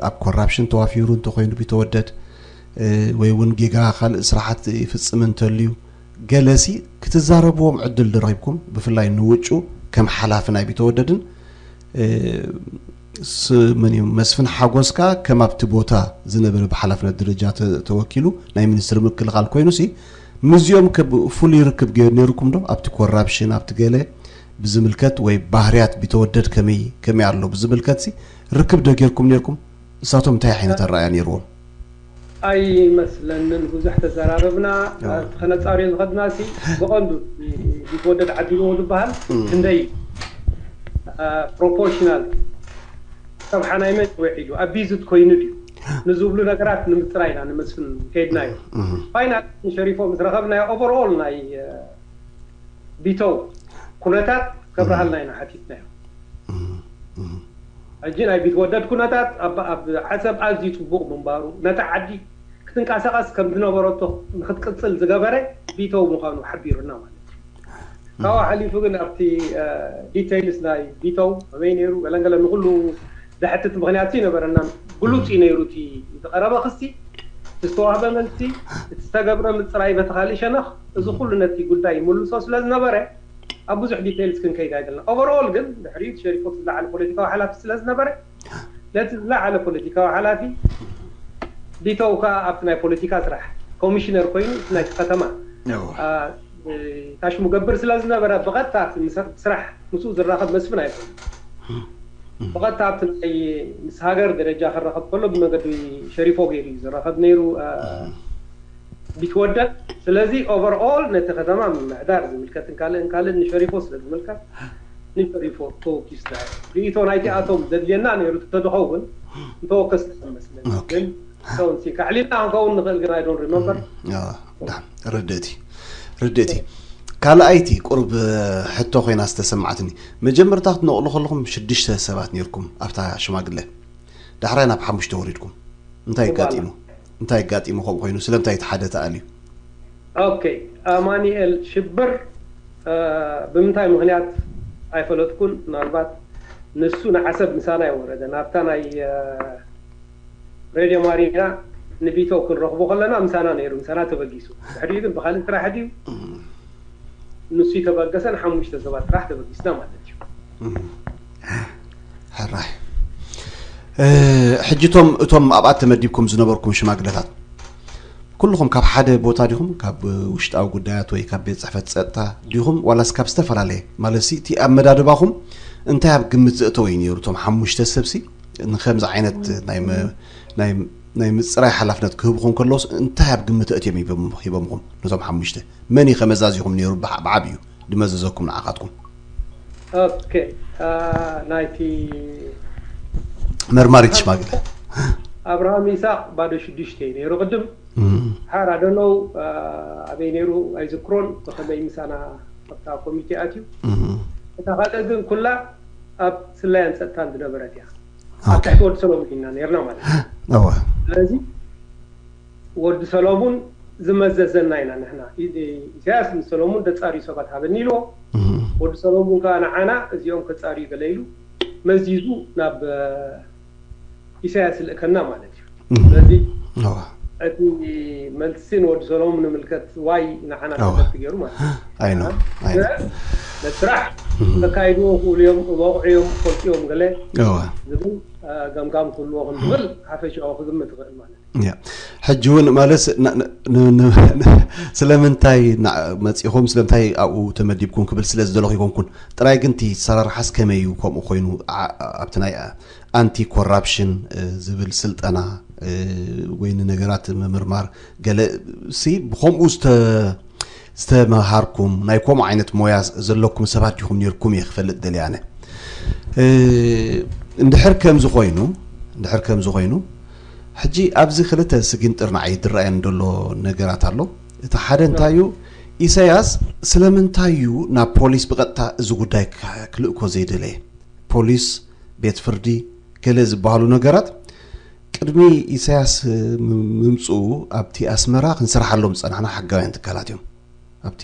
ኣብ ኮራፕሽን ተዋፊሩ እንተኮይኑ ቢተወደድ ወይ እውን ጌጋ ካልእ ስራሓት ይፍፅም እንተልዩ ገለሲ ክትዛረብዎም ዕድል ድረኪብኩም ብፍላይ ንውጩ ከም ሓላፊ ናይ ቢተወደድን ስምን እዩ መስፍን ሓጎስካ ከም ኣብቲ ቦታ ዝነበረ ብሓላፍነት ደረጃ ተወኪሉ ናይ ሚኒስትሪ ምክልኻል ኮይኑ ሲ ምስዚኦም ከብ ፍሉይ ርክብ ገይሩ ነይርኩም ዶ ኣብቲ ኮራፕሽን ኣብቲ ገለ ብዝምልከት ወይ ባህርያት ቢተወደድ ከመይ ከመይ ኣሎ ብዝምልከት ሲ ርክብ ዶ ገይርኩም ነይርኩም? እሳቶም እንታይ ዓይነት ኣረኣያ ነይርዎም? ኣይመስለንን ብዙሕ ተዘራረብና። እቲ ከነፃርዮ ዝኸድና ሲ ብቐንዱ ቢትወደድ ዓዲልዎ ዝበሃል ክንደይ ፕሮፖርሽናል ሰብሓ ናይ መን ውዒሉ ኣቢዝድ ኮይኑ ድዩ ንዝብሉ ነገራት ንምፅራይ ኢና ንመስፍን ከይድናዮ። ፋይናል ሸሪፎ ምስ ረኸብናዮ ኦቨርኦል ናይ ቢተው ኩነታት ከብርሃልና ኢና ሓቲትናዮ። ሕጂ ናይ ቢትወደድ ኩነታት ኣብ ዓሰብ ኣዝዩ ፅቡቕ ምንባሩ ነታ ዓዲ ክትንቀሳቐስ ከም ዝነበረቶ ንክትቅፅል ዝገበረ ቢተው ምዃኑ ሓቢሩና ማለት እዩ። ካብኡ ሓሊፉ ግን ኣብቲ ዲተይልስ ናይ ቢተው ከመይ ነይሩ ገለንገለ ንኩሉ ዘሕትት ምክንያት ይነበረና። ግሉፅ እዩ ነይሩ እቲ ዝቀረበ ክሲ፣ ዝተዋህበ መልሲ፣ እቲ ዝተገብረ ምፅራይ በቲ ካልእ ሸነኽ እዚ ኩሉ ነቲ ጉዳይ ይምልሶ ስለዝነበረ ኣብ ብዙሕ ዲተይልስ ክንከይድ ኣይደለና። ኦቨርኦል ግን ድሕሪኡ ሸሪፎ እቲ ዝለዓለ ፖለቲካዊ ሓላፊ ስለዝነበረ ነቲ ዝለዓለ ፖለቲካዊ ሓላፊ ቢተው ከዓ ኣብቲ ናይ ፖለቲካ ስራሕ ኮሚሽነር ኮይኑ እቲ ናይቲ ከተማ ታሽሙ ገብር ስለዝነበረ ብቐጥታ ስራሕ ምስኡ ዝራኸብ መስፍን ኣይኮነ። ብቐጥታ ኣብቲ ናይ ምስ ሃገር ደረጃ ክራኸብ ከሎ ብመገዲ ሸሪፎ ገይሩ እዩ ዝራኸብ ነይሩ ቢትወደድ። ስለዚ ኦቨርኦል ነቲ ከተማ ምምሕዳር ዝምልከትን ካልእን ካልእን ንሸሪፎ ስለ ዝምልከት ንሸሪፎ ተወኪስና ርኢቶ ናይቲኣቶም ዘድልየና ነይሩ ተዝኸውን እንተወከስና መስለኒ። ግን ሰውንሲ ካዕሊና ክንከውን ንኽእል ግን I don't remember። ርድእቲ ርድእቲ ካልኣይቲ ቁርብ ሕቶ ኮይና ዝተሰማዕትኒ፣ መጀመርታ ክትነቕሉ ከለኹም ሽዱሽተ ሰባት ነይርኩም ኣብታ ሽማግለ፣ ዳሕራይ ናብ ሓሙሽተ ወሪድኩም። እንታይ ኣጋጢሙ? እንታይ ኣጋጢሙ ከምኡ ኮይኑ? ስለምንታይ እቲ ሓደ ተኣልዩ? ኦኬ፣ ኣማኒኤል ሽብር ብምንታይ ምክንያት ኣይፈለጥኩን። ምናልባት ንሱ ንዓሰብ ምሳና ይወረደ ናብታ ናይ ሬድዮ ማሪና ንቢተው ክንረኽቦ ከለና ምሳና ነይሩ፣ ምሳና ተበጊሱ። ድሕሪኡ ግን ብካልእ ስራሕ ድዩ ንሱ ተበገሰን ሓሙሽተ ሰባት ጥራሕ ተበጊስና ማለት እዩ። ሕራይ ሕጂ እቶም እቶም ኣብኣ ተመዲብኩም ዝነበርኩም ሽማግለታት ኩልኹም ካብ ሓደ ቦታ ዲኹም? ካብ ውሽጣዊ ጉዳያት ወይ ካብ ቤት ፅሕፈት ፀጥታ ዲኹም ዋላስ ካብ ዝተፈላለየ? ማለት ሲ እቲ ኣመዳድባኹም እንታይ ኣብ ግምት ዘእተወ እዩ ነይሩ? እቶም ሓሙሽተ ሰብሲ ንከምዚ ዓይነት ናይ ምፅራይ ሓላፍነት ክህብኹም ከለውስ እንታይ ኣብ ግምት ኣእትዮም ሂቦምኹም? ነቶም ሓሙሽተ መን እዩ ከመዛዚኹም ነይሩ? ብዓብዩ ድመዘዘኩም ንዓኻትኩም? ኦኬ፣ ናይቲ መርማሪት ሽማግለ ኣብርሃም ይስሐቅ ባዶ ሽዱሽተ እዩ ነይሩ ቅድም ሓራ ደለው ኣበይ ነይሩ ኣይዝክሮን ብከመይ ምሳና ኣብታ ኮሚቴ ኣትዩ። እታ ካልእ ግን ኩላ ኣብ ስለያን ፀጥታን ዝነበረት እያ። ኣብ ትሕቲ ወዲ ሰሎሙን ኢና ነርና ማለት እዩ። ስለዚ ወዲ ሰሎሙን ዝመዘዘና ኢና ንሕና። ኢሳያስ ንሰሎሙን ደፃርዩ ሰባት ሃበኒ ኢልዎ። ወዲ ሰሎሙን ከዓ ንዓና እዚኦም ከፃርዩ ገለ ኢሉ መዚዙ ናብ ኢሳያስ ይልእከና ማለት እዩ። ስለዚ እቲ መልሲ ንወዲ ሰሎሙን ንምልከት ዋይ ንዓና ተፈቲ ገይሩ ማለት እዩ። ኣይ ኖ ኣይ ኖ መስራሕ ተካይድዎ ክእሉ እዮም፣ መቑዕ እዮም፣ ፈልጡ እዮም ገለ ዝብል ገምጋም ክህልዎ ክንብል ሓፈሻዊ ክግምት ይኽእል ማለት እዩ። ያ ሕጂ እውን ማለት ን- ን- ን- ን- ስለምንታይ ና- መፂኹም ስለምንታይ ኣብኡ ተመዲብኩም ክብል ስለ ዝደለኹ ይኮንኩን ጥራይ ግን እቲ ሰራርሓስ ከመይ እዩ ከምኡ ኮይኑ ዓ- ኣብቲ ናይ ኣንቲ ኮራፕሽን ዝብል ስልጠና ወይ ንነገራት ምምርማር ገለ ሲ ብከምኡ ዝተመሃርኩም ናይ ከምኡ ዓይነት ሞያ ዘለኩም ሰባት ዲኹም ነርኩም እየ ክፈልጥ ደልየ ኣነ። እንድሕር ከምዚ ኮይኑ እንድሕር ከምዚ ኮይኑ ሕጂ ኣብዚ ክልተ ስጊንጥር ንዓይ ዝረኣየኒ ዘሎ ነገራት ኣሎ። እቲ ሓደ እንታይ እዩ? ኢሳያስ ስለምንታይ እዩ ናብ ፖሊስ ብቐጥታ እዚ ጉዳይ ክልእኮ ዘይደለየ? ፖሊስ፣ ቤት ፍርዲ፣ ገለ ዝበሃሉ ነገራት ቅድሚ ኢሳያስ ምምፅኡ ኣብቲ ኣስመራ ክንሰርሓሎም ዝፀናሕና ሕጋውያን ትካላት እዮም። ኣብቲ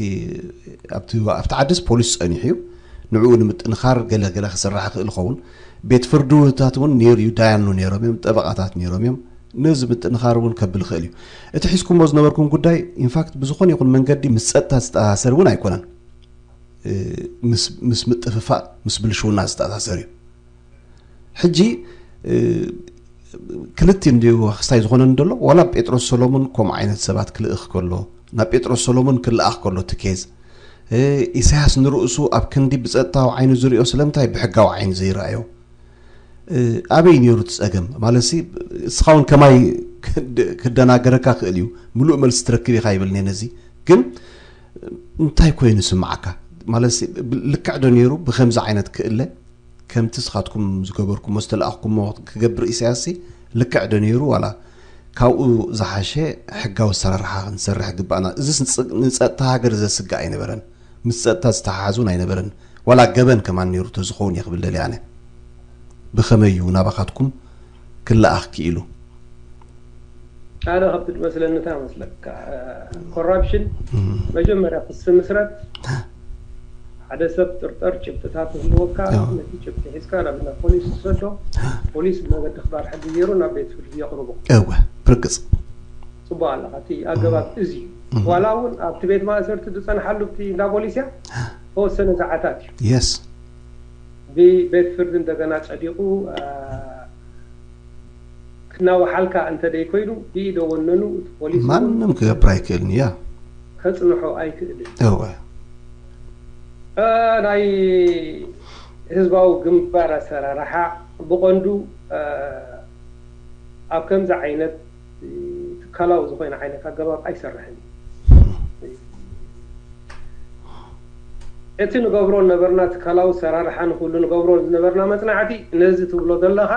ኣብቲ ኣብቲ ዓድስ ፖሊስ ፀኒሑ እዩ። ንዕኡ ንምጥንኻር ገለ ገለ ክስራሕ ይኽእል ይኸውን። ቤት ፍርድታት እውን ነይሩ እዩ። ዳያኑ ነይሮም እዮም፣ ጠበቓታት ነይሮም እዮም። ነዚ ምጥንኻር እውን ከብል ይኽእል እዩ። እቲ ሒዝኩሞ ዝነበርኩም ጉዳይ ኢንፋክት ብዝኾነ ይኹን መንገዲ ምስ ፀጥታ ዝተኣሳሰር እውን ኣይኮነን። ምስ ምስ ምጥፍፋእ ምስ ብልሽውና ዝተኣሳሰር እዩ። ሕጂ ክልቲኡ እንድዩ ክስታይ ዝኾነኒ ዘሎ ዋላ ጴጥሮስ ሰሎሙን ከምኡ ዓይነት ሰባት ክልእኽ ከሎ ናብ ጴጥሮስ ሰሎሞን ክለኣኽ ከሎ እቲ ኬዝ፣ እ፣ ኢሳያስ ንርእሱ ኣብ ክንዲ ብጸጥታዊ ዓይኑ ዝርእዮ ስለምንታይ ብሕጋዊ ዓይኒ ዘይረኣዮ? እ፣ ኣበይ ነይሩ እቲ ጸገም? ማለትሲ፣ እስኻ እውን ከማይ ክድ-፣ ክደናገረካ ክእል እዩ። ምሉእ መልሲ ትረክብ ኢኻ ይብልኒ ነዚ። ግን እንታይ ኮይኑ ስምዓካ? ማለትሲ፣ ብ-፣ ልክዕ ዶ ነይሩ ብኸምዚ ዓይነት ክእለ? ከምቲ ስኻትኩም ዝገበርኩሞ ዝተለኣኽኩሞ ክገብር ኢሳያስሲ ልክዕ ዶ ነይሩ? ዋላ ካብኡ ዝሓሸ ሕጋዊ ኣሰራርሓ ክንሰርሕ ግባእና። እዚስ ንጽ-፣ ንጸጥታ ሃገር ዘስግእ ኣይነበረን። ምስ ጸጥታ ዝተሓሓዝ እውን ኣይነበረን። ዋላ ገበን ከማን ነይሩ ተዝኸውን እየ ክብል ደልየ ኣነ። ብኸመይ እዩ ናባኻትኩም ክለኣኽ ክኢሉ? ኣነ ካብቲ ዝመስለኒ እንታይ መስለካ፣ ኮራፕሽን መጀመርያ ክስምስረት ሓደ ሰብ ጥርጠር ጭብጥታት ዝህልወካ፣ ነቲ ጭብጢ ሒዝካ ናብ እንዳ ፖሊስ ትሰዶ። ፖሊስ ብመገዲ ኣኽባር ሕጊ ገይሩ ናብ ቤት ፍርዲ የቕርቦ። እወ፣ ብርግጽ። ጽቡቕ ኣለካ። እቲ ኣገባብ እዚ እዩ። ዋላ እውን ኣብቲ ቤት ማእሰርቲ ዝጸንሓሉ፣ እቲ እንዳ ፖሊስ እያ፣ ተወሰነ ሰዓታት እዩ። የስ። ብቤት ፍርዲ እንደገና ጸዲቑ፣ አ፣ ክናወሓልካ እንተ ደይኮይኑ፣ ብኢደ ወነኑ እቲ ፖሊስ እውን ማንም ክገብር ኣይክእልን እያ። ከጽንሖ ኣይክእልን። እወ። አ፣ ናይ ህዝባዊ ግንባር ኣሰራርሓ ብቐንዱ፣ አ፣ ኣብ ከምዚ ዓይነት ትካላዊ ዝኾነ ዓይነት ኣገባብ ኣይሰርሕን እዩ። እቲ ንገብሮ ዝነበርና ትካላዊ ኣሰራርሓ፣ ንኹሉ ንገብሮ ዝነበርና መጽናዕቲ፣ ነዚ ትብሎ ዘለኻ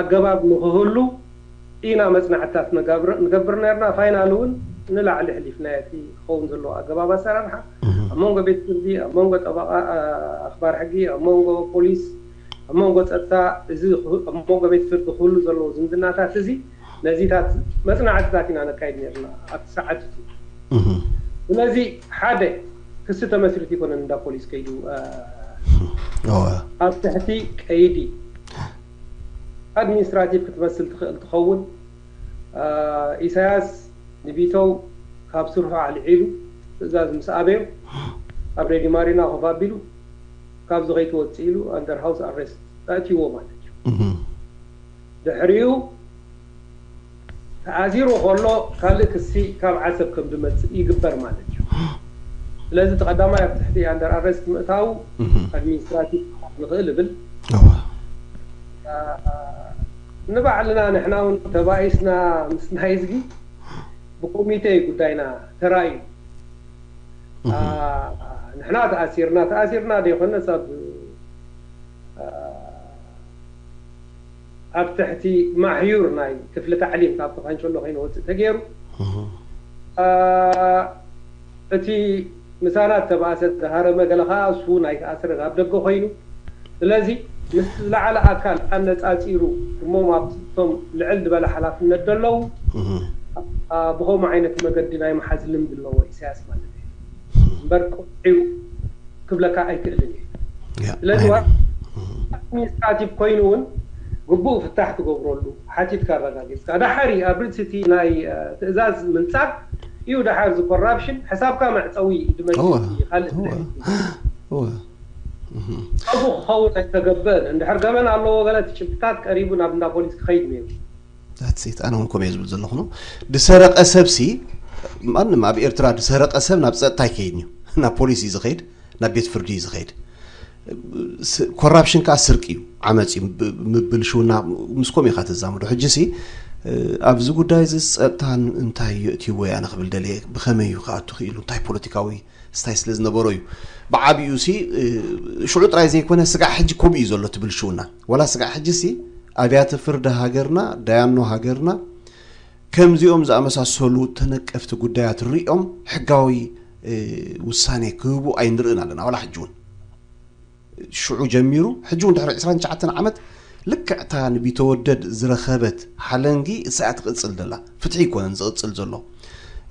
ኣገባብ ንኽህሉ ኢና መጽናዕትታት ንገብር፣ ንገብር ነርና። ፋይናል እውን ንላዕሊ ኣሕሊፍናዮ፣ እቲ ክኸውን ዘለዎ ኣገባብ ኣሰራርሓ ኣብ መንጎ ቤት ፍርዲ፣ ኣብ መንጎ ጠበቓ፣ ኣ-፣ ኣኽባር ሕጊ፣ ኣብ መንጎ ፖሊስ፣ ኣብ መንጎ ጸጥታ፣ እዚ ክህ-፣ ኣብ መንጎ ቤት ፍርዲ ክህሉ ዘለዎ ዝምድናታት፣ እዚ ነዚታት መጽናዕትታት ኢና ነካይድ ነርና ኣብቲ ሰዓት እቲ። እህ። ስለዚ ሓደ ክሲ ተመስሪቱ ይኮነን እንዳ ፖሊስ ከይዱ፣ ኣ፣ እወ። ኣብ ትሕቲ ቀይዲ ኣድሚኒስትራቲቭ ክትመስል ትኽእል ትኸውን። አ፣ ኢሳያስ ንቢተው ካብ ስርሑ ኣልዒሉ ትእዛዝ ምስ ኣበዮ ኣብ ሬድዮ ማሪና ኮፍ ኣቢሉ ካብዚ ከይትወጽእ ኢሉ ኣንደር ሃውስ ኣሬስት ኣእትይዎ ማለት እዩ። እህ። ድሕሪኡ ተኣሲሩ ከሎ ካልእ ክሲ ካብ ዓሰብ ከም ዝመጽእ ይግበር ማለት እዩ። ስለዚ እቲ ቀዳማይ ኣብ ትሕቲ ኣንደር ኣሬስት ምእታው እህ። ኣድሚኒስትራቲቭ ክኸውን ይኽእል እብል። እወ። ንባዕልና ንሕና እውን ተባኢስና ምስ ናይ ህዝቢ ብኮሚቴ እዩ ጉዳይና ተራእዩ። እህ። አ፣ ንሕና ተኣሲርና፣ ተኣሲርና ዘይኮነስ ኣብ፣ አ፣ ኣብ ትሕቲ ማሕዩር ናይ ክፍሊ ታዕሊም ካብ ተኻንቸሎ ከይንወፅእ ተገይሩ። እህ። አ፣ እቲ ምሳና ዝተባእሰ ዝሃረመ ገለ ከዓ እሱ ናይ ተኣስረ ኣብ ደገ ኮይኑ፣ ስለዚ ምስ ዝለዓለ ኣካል ኣነፃፂሩ እሞ ኣብቶም ልዕል ዝበለ ሓላፍነት ዘለዉ፣ እህ። አ፣ ብኸምኡ ዓይነት መገዲ ናይ ምሓዝ ልምዲ ኣለዎ ኢሳያስ ማለት እዩ። እምበር ቆፂዑ ክብለካ ኣይክእልን እዩ። ያ፣ ስለዚ ናይ-፣ ዋ-፣ ኣድሚኒስትራቲቭ ኮይኑ እውን ግቡእ ፍታሕ ትገብረሉ ሓቲትካ ኣረጋጊፅካ። ዳሓር ኣብ ሪት ሲቲ ናይ፣ አ፣ ትእዛዝ ምንፃግ እዩ። ዳሓር እዚ ኮራፕሽን ሕሳብካ መዕፀዊ ድመልስ እወ፣ እዩ፣ ካልእ እወ፣ ነገር እወ። እህ። ከምኡ ክኸውን ኣይተገበን። እንድሕር ገበን ኣለዎ ገለ እቲ ጭብጥታት ቀሪቡ ናብ እንዳ ፖሊስ ክኸይድ ነይሩ። That's it። ኣነ እውን ከምኡ እየ ዝብል ዘለኹ ነው። ዝሰረቀ ሰብሲ፣ ማንም ኣብ ኤርትራ ዝሰረቀ ሰብ ናብ ጸጥታ ኣይከይድን እዩ። ናብ ፖሊስ እዩ ዝኸይድ፣ ናብ ቤት ፍርዲ እዩ ዝኸይድ። ስ-፣ ኮራፕሽን ከኣ ስርቂ እዩ፣ ዓመጽ እዩ፣ ብ-፣ ምብልሽውና ምስ ከምኡ ኢኻ ተዛምዶ። ሕጂ ሲ፣ እ፣ ኣብዚ ጉዳይ እዚ ጸጥታ እንታይ የእትይዎ እያ ንኽብል ደልየ፣ ብኸመይ እዩ ክኣቱ ክኢሉ፣ እንታይ ፖለቲካዊ ስታይ ስለ ዝነበሮ እዩ። ብዓቢኡ ሲ፣ እ፣ ሽዑ ጥራይ ዘይኮነ፣ ስጋዕ ሕጂ ከምኡ እዩ ዘሎ እቲ ብልሽውና። ዋላ ስጋዕ ሕጂ ሲ፣ ኣብያተ ፍርዲ ሃገርና፣ ዳያኖ ሃገርና፣ ከምዚኦም ዝኣመሳሰሉ ተነቀፍቲ ጉዳያት ሪኦም ሕጋዊ፣ እ፣ ውሳኔ ክህቡ ኣይንርእን ኣለና፣ ዋላ ሕጂ እውን። ሽዑ ጀሚሩ፣ ሕጂ እውን ድሕሪ ዕስራን ትሽዓተን ዓመት ልክዕ እታ ንቢተወደድ ዝረኸበት ሓለንጊ እሳ እያ ትቕጽል ዘላ። ፍትሒ ኣይኮነን ዝቕጽል ዘሎ።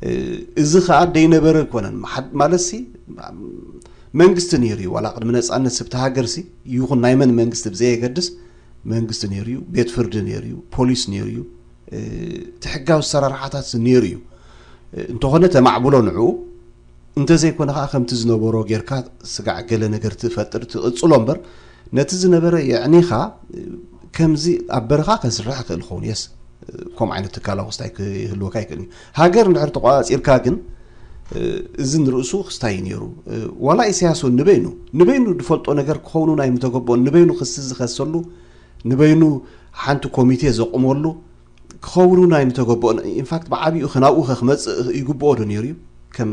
እ፣ እዚ ኸኣ ደይነበረ ኣይኮነን። ማሓድ-፣ ማለትሲ፣ መንግስቲ ነይሩ እዩ። ዋላ ቅድሚ ነጻነት ስብቲ ሃገርሲ ይኹን ናይ መን መንግስቲ ብዘየገድስ፣ መንግስቲ ነይሩ እዩ፣ ቤት ፍርዲ ነይሩ እዩ፣ ፖሊስ ነይሩ እዩ፣ እ፣ እቲ ሕጋዊ ኣሰራርሓታት ነይሩ እዩ። እ፣ እንተኾነ ተማዕብሎ ንዕኡ፣ እንተዘይኮነ ኸዓ ከምቲ ዝነበሮ ጌርካ ስጋዕ ገለ ነገር ትፈጥር ትቕጽሎ እምበር፣ ነቲ ዝነበረ የዕኒኻ፣ እ፣ ከምዚ ኣብ በረኻ ከስርሕ ይኽእል ይኸውን። የስ፣ ከምኡ ዓይነት ትካላዊ ክስታይ ክህልወካ ይክእል እዩ። ሃገር እንድሕር ተቋፂርካ ግን እዚ ንርእሱ ክስታይ እዩ ነይሩ። ዋላ ኢሳያስ እውን ንበይኑ ንበይኑ ዝፈልጦ ነገር ክኸውን ኣይምተገበኦን። ንበይኑ ክሲ ዝኸሰሉ፣ ንበይኑ ሓንቲ ኮሚቴ ዘቑመሉ ክኸውን እውን ኣይምተገበኦን። ኢንፋክት ብዓብኡ ናብኡ ከ ክመፅእ ይግብኦ ዶ ነይሩ እዩ? ከም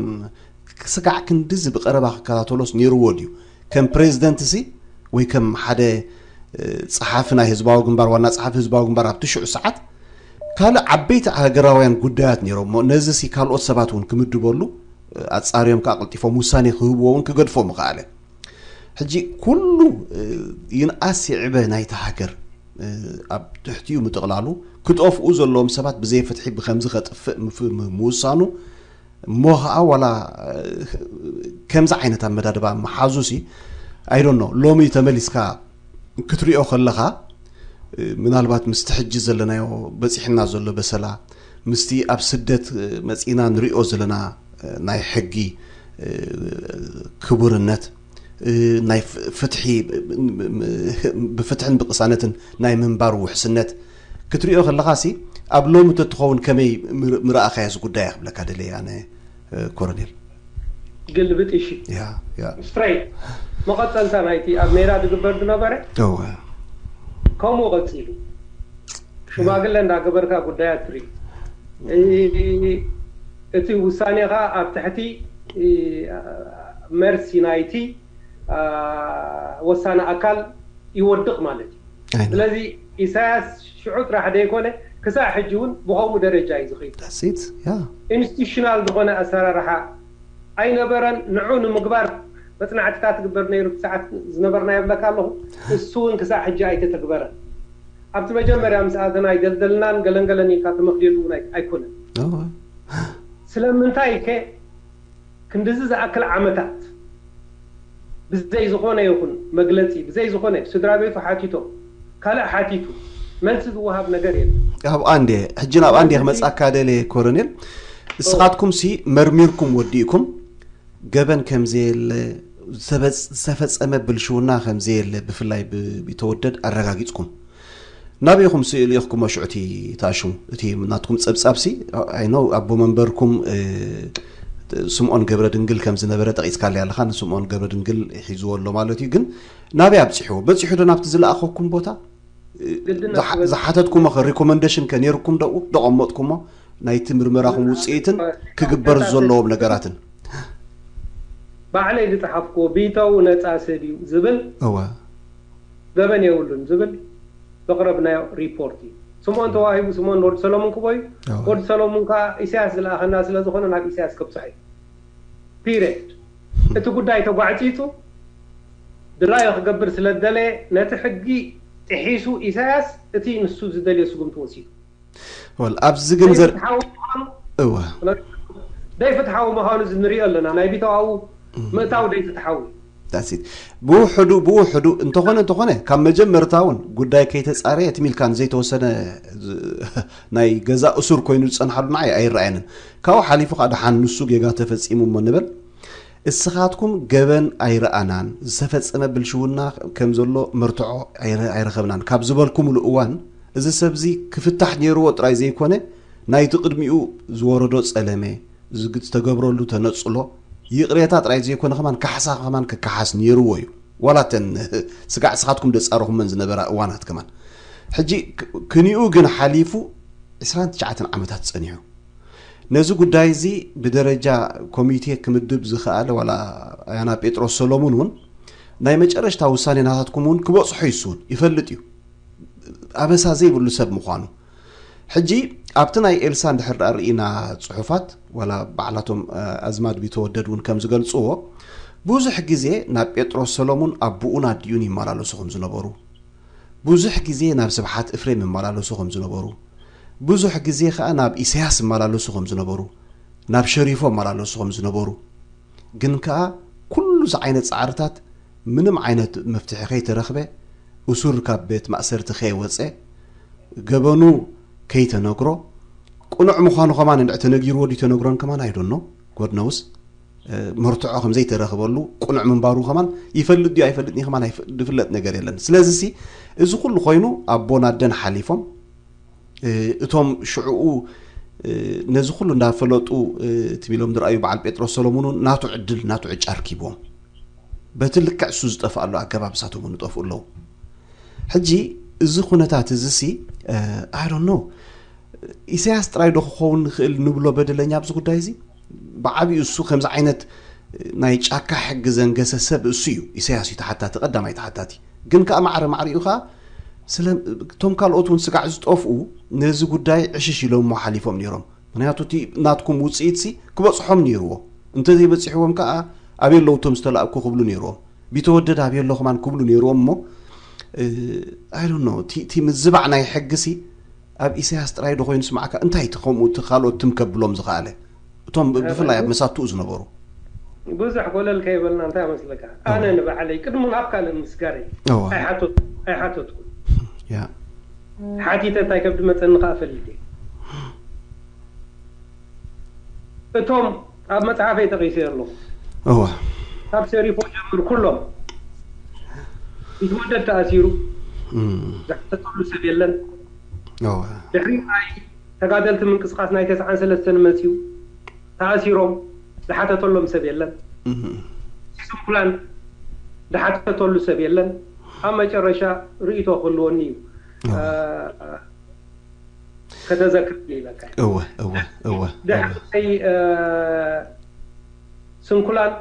ስጋዕ ክንድዚ ብቐረባ ክከታተሎስ ነይርዎ ድዩ? ከም ፕሬዚደንት ሲ ወይ ከም ሓደ እ፣ ጸሓፊ ናይ ህዝባዊ ግንባር፣ ዋና ጸሓፊ ህዝባዊ ግንባር ኣብቲ ሽዑ ሰዓት ካልእ ዓበይቲ ሃገራውያን ጉዳያት ነይሮሞ፣ ነዚ ሲ ካልኦት ሰባት እውን ክምድበሉ፣ እ፣ ኣጻርዮም ከኣ ቀልጢፎም ውሳኔ ክህብዎ እውን ክገድፎ ምኸኣለ። ሕጂ ኩሉ፣ እ፣ ይንኣስ ይዕበ ናይቲ ሃገር፣ እ፣ ኣብ ትሕቲኡ ምጥቕላሉ፣ ክጠፍኡ ዘለዎም ሰባት ብዘይ ፍትሒ ብኸምዚ ከጥፍእ ምፍ-፣ ም-፣ ምውሳኑ፣ እሞ ኸዓ ዋላ፣ እ፣ ከምዚ ዓይነት ኣመዳድባ ምሓዙ ሲ፣ I don't know፣ ሎሚ ተመሊስካ ክትሪኦ ከለኻ፣ እ፣ ምናልባት ምስቲ ሕጂ ዘለናዮ በጺሕና ዘሎ በሰላ፣ ምስቲ ኣብ ስደት፣ እ፣ መጺእና ንሪኦ ዘለና፣ እ፣ ናይ ሕጊ፣ እ፣ ክቡርነት፣ እ፣ ናይ ፍ-፣ ፍትሒ፣ ብ-፣ ብ-፣ ብፍትሕን ብቅሳነትን ናይ ምንባር ውሕስነት ክትሪኦ ከለኻ ሲ፣ ኣብ ሎሚ ተትኸውን ከመይ ምር-፣ ምረኣኻዮ እዚ ጉዳይ ክብለካ ደለየ ኣነ፣ እ፣ ኮሎኔል። ግልብጥ እሺ። ያ፣ ያ። ስትሬት መቐጸልታ ናይቲ ኣብ ሜዳ ዝግበር ዝነበረ እወ። ከምኡ ቀጺሉ። ሽማግለ እንዳገበርካ ጉዳያት ትርኢ። እ-፣ እቲ ውሳኔኻ ኣብ ትሕቲ፣ እ፣ መርሲ ናይቲ፣ አ፣ ወሳኒ ኣካል ይወድቕ ማለት እዩ። ኣይ፣ ስለዚ ኢሳያስ ሽዑ ጥራሕ ዘይኮነ ክሳዕ ሕጂ እውን ብኸምኡ ደረጃ እዩ ዝኸይድ። That's it፣ ያ። ኢንስቲቱሽናል ዝኾነ ኣሰራርሓ ኣይነበረን። ንዑ ንምግባር መጽናዕትታት ትግበር ነይሩ፣ እቲ ሰዓት ዝነበርና የብለካ ኣለኹ። እሱ እውን ክሳዕ ሕጂ ኣይተተግበረን። ኣብቲ መጀመርያ ምስ ኣተና ኣይደልደልናን ገለንገለን ኢልካ ተመኽዲሉ እውን ኣይ-፣ ኣይኮነን። እወ። ስለምንታይ ከ ክንድዚ ዝኣክል ዓመታት ብዘይ ዝኾነ ይኹን መግለጺ፣ ብዘይ ዝኾነ ስድራ ቤቱ ሓቲቶም፣ ካልእ ሓቲቱ፣ መልሲ ዝወሃብ ነገር የለን። ኣብኣ እንዴ፣ ሕጂ ናብኣ እንዴ ስለዚ ክመጽኣካ ደልየ ኮሎኔል፣ እስኻትኩም ሲ መርሚርኩም ወዲእኩም፣ ገበን ከም ዘየለ፣ ዝተበጽ-፣ ዝተፈጸመ ብልሽውና ከም ዘየለ፣ ብፍላይ ብ-፣ ቢተወደድ ኣረጋጊጽኩም። ናበይኹም ስእሊ ኢኹም ሽዑ እቲ ተኣሽሙ? እቲ ናትኩም ጸብጻብ ሲ፣ I know ኣቦ መንበርኩም፣ እ፣ ስምኦን ገብረ ድንግል ከም ዝነበረ ጠቒስካለይ ኣለኻ፣ ንስምኦን ገብረ ድንግል ሒዝዎ ኣሎ ማለት እዩ። ግን ናበይ ኣብጺሕዎ? በጺሑ ዶ ናብቲ ዝለኣኸኩም ቦታ? እ፣ ግድን ዝሓ-፣ ኣትበል። ዝሓተትኩሞ ኸ ሪኮመንዴሽን ከ ነይርኩም ደኡ? ደቐመጥኩሞ ናይቲ ምርመራኹም ውጽኢትን ክግበር ዘለዎም ነገራትን? ባዕለይ ዝጸሓፍኩዎ ቢተው ነጻ ሰብ እዩ ዝብል እወ። ገበን የብሉን ዝብል ዘቕረብናዮ ሪፖርት እዩ። ስምኦን ተዋሂቡ፣ ስምኦን ንወዲ ሰሎሙን ክቦ እዩ። እወ። ወዲ ሰሎሙን ከኣ ኢሳያስ ዝለኣኸና ስለ ዝኾነ ናብ ኢሳያስ ከብጽሖ እዩ። ፒሪየድ። እቲ ጉዳይ ተጓዕጺጹ ድላዩ ክገብር ስለ ዝደለየ ነቲ ሕጊ ጥሒሱ ኢሳያስ እቲ ንሱ ዝደልዮ ስጉምቲ ወሲዱ። ወል ኣብዚ ግን ዘር ዘይፍትሓዊ ምዃኑ እወ። ዘይፍትሓዊ ምዃኑ እዚ ንሪኦ ኣለና። ናይ ቢተዋኡ ምእታው ዘይፍትሓዊ። That's it። ብውሕዱ ብውሕዱ እንተኾነ እንተኾነ ካብ መጀመርታ እውን ጉዳይ ከይተጻረየ ትም ኢልካ ንዘይተወሰነ ዝ-፣ ናይ ገዛ እሱር ኮይኑ ዝጸንሓሉ ንዓይ ኣይረኣየንን። ካብኡ ሓሊፉ ከዓ ደሓን ንሱ ጌጋ ተፈጺሙ እሞ ንበል። እስኻትኩም ገበን ኣይረኣናን፣ ዝተፈጸመ ብልሽውና ከም ዘሎ መርትዖ ኣይረ-፣ ኣይረኸብናን ካብ ዝበልኩምሉ እዋን፣ እዚ ሰብዚ ክፍታሕ ነይርዎ ጥራይ ዘይኮነ፣ ናይቲ ቅድሚኡ ዝወረዶ ጸለመ፣ ዝግ-፣ ዝተገብረሉ ተነጽሎ፣ ይቕሬታ ጥራይ ዘይኮነ ከማን ካሕሳ ከማን ክከሓስ ነይርዎ እዩ። ዋላ እተን ስጋዕ እስኻትኩም ደጻረኹመን ዝነበራ እዋናት ከማን። ሕጂ ክ-፣ ክኒኡ ግን ሓሊፉ ዕስራን ትሽዓተን ዓመታት ጸኒሑ። ነዚ ጉዳይ እዚ ብደረጃ ኮሚቴ ክምድብ ዝኸኣለ ዋላ ኣያና ጴጥሮስ ሰሎሙን እውን ናይ መጨረሽታ ውሳኔ ናታትኩም እውን ክበጽሖ ይስውን ይፈልጥ እዩ። ኣበሳ ዘይብሉ ሰብ ምዃኑ። ሕጂ ኣብቲ ናይ ኤልሳ እንድሕር ደኣ ርኢና ጽሑፋት፣ ዋላ ባዕላቶም፣ እ፣ ኣዝማድ ቢተወደድ እውን ከም ዝገልጽዎ፣ ብዙሕ ግዜ ናብ ጴጥሮስ ሰሎሙን ኣቦኡን ኣዲኡን ይመላለሱ ከም ዝነበሩ፣ ብዙሕ ግዜ ናብ ስብሓት እፍሬም ይመላለሱ ከም ዝነበሩ፣ ብዙሕ ግዜ ከኣ ናብ ኢሳያስ ይመላለሱ ከም ዝነበሩ፣ ናብ ሸሪፎ ይመላለሱ ከም ዝነበሩ፣ ግን ከኣ ኩሉ እዚ ዓይነት ጻዕርታት ምንም ዓይነት መፍትሒ ከይተረኽበ፣ እሱር ካብ ቤት ማእሰርቲ ከይወጸ፣ ገበኑ ከይተነግሮ፣ ቅኑዕ ምዃኑ ከማን እንድዒ ተነጊርዎ ድዩ ተነግሮን ከማን I don't know፣ God knows። እ፣ መርትዖ ከም ዘይተረኽበሉ፣ ቅኑዕ ምንባሩ ከማን ይፈልጥ ድዩ ኣይፈልጥን እዩ ከማን ኣይፍ-፣ ዝፍለጥ ነገር የለን። ስለዚ ሲ፣ እዚ ኩሉ ኮይኑ ኣቦን ኣደን ሓሊፎም፣ እቶም ሽዕኡ ነዚ ኩሉ እንዳፈለጡ ትም ኢሎም ዝረኣዩ በዓል ጴጥሮስ ሰሎሞን እውን ናቱ ዕድል ናቱ ዕጫ ኣርኪብዎም በቲ ልክዕ እሱ ዝጠፍኣሉ ኣገባብ እሳቶም እውን ይጠፍኡ ኣለዉ። ሕጂ እዚ ኩነታት እዚ ሲ I don't know ኢሳያስ ጥራይ ዶ ክኸውን ንኽእል ንብሎ በደለኛ ኣብዚ ጉዳይ እዚ? ብዓብዩ እሱ ከምዚ ዓይነት ናይ ጫካ ሕጊ ዘንገሰ ሰብ እሱ እዩ። ኢሳያስ እዩ ተሓታቲ፣ ቀዳማይ ተሓታቲ። ግን ከኣ ማዕረ ማዕሪኡ ከኣ ስለ እቶም ካልኦት እውን ስጋዕ ዝጠፍኡ ነዚ ጉዳይ ዕሽሽ ኢሎም እሞ ሓሊፎም ነይሮም። ምክንያቱ እቲ ናትኩም ውፅኢት ሲ ክበፅሖም ነይርዎ። እንተዘይበፂሕዎም ከኣ ኣበይ ኣለዉ እቶም ዝተላእኩ ክብሉ ነይርዎም። ቢተወደድ ኣበይ ኣሎ ከማን ክብሉ ነይርዎም እሞ I don't know እቲ ምዝባዕ ናይ ሕጊ ሲ ኣብ ኢሳያስ ጥራይ ዶ ኮይኑ ስማዕካ እንታይ እቲ ከምኡ እቲ ካልኦት ትም ከብሎም ዝኸኣለ እቶም ብፍላይ ኣብ መሳትኡ ዝነበሩ ብዙሕ ጎለል ከይበልና እንታይ መስለካ ኣነ ንባዕለይ ቅድሙ ናብ ካልእ ምስጋር እዋ ኣይሓተት ኣይሓተትኩ ያ ሓቲተ እንታይ ከብዲ መፀኒ ከዓ ፈሊጥ እየ እቶም ኣብ መፅሓፈይ ጠቂሰ ኣለኹ እዋ ካብ ሸሪፎ ጀምር ኩሎም ይትወደድ ተኣሲሩ እም፣ ዝሓተተሉ ሰብ የለን እዋ ድሕሪ ናይ ተጋደልቲ ምንቅስቃስ ናይ ተስዓን ሰለስተን መፅዩ ተኣሲሮም ዝሓተተሎም ሰብ የለን እም፣ ስንኩላን ዝሓተተሉ ሰብ የለን ኣብ መጨረሻ ርእይቶ ክህልወኒ እዩ እዋ ከተዘክር ይለካ እወ እወ እወ እወ ድሕሪ ስንኩላን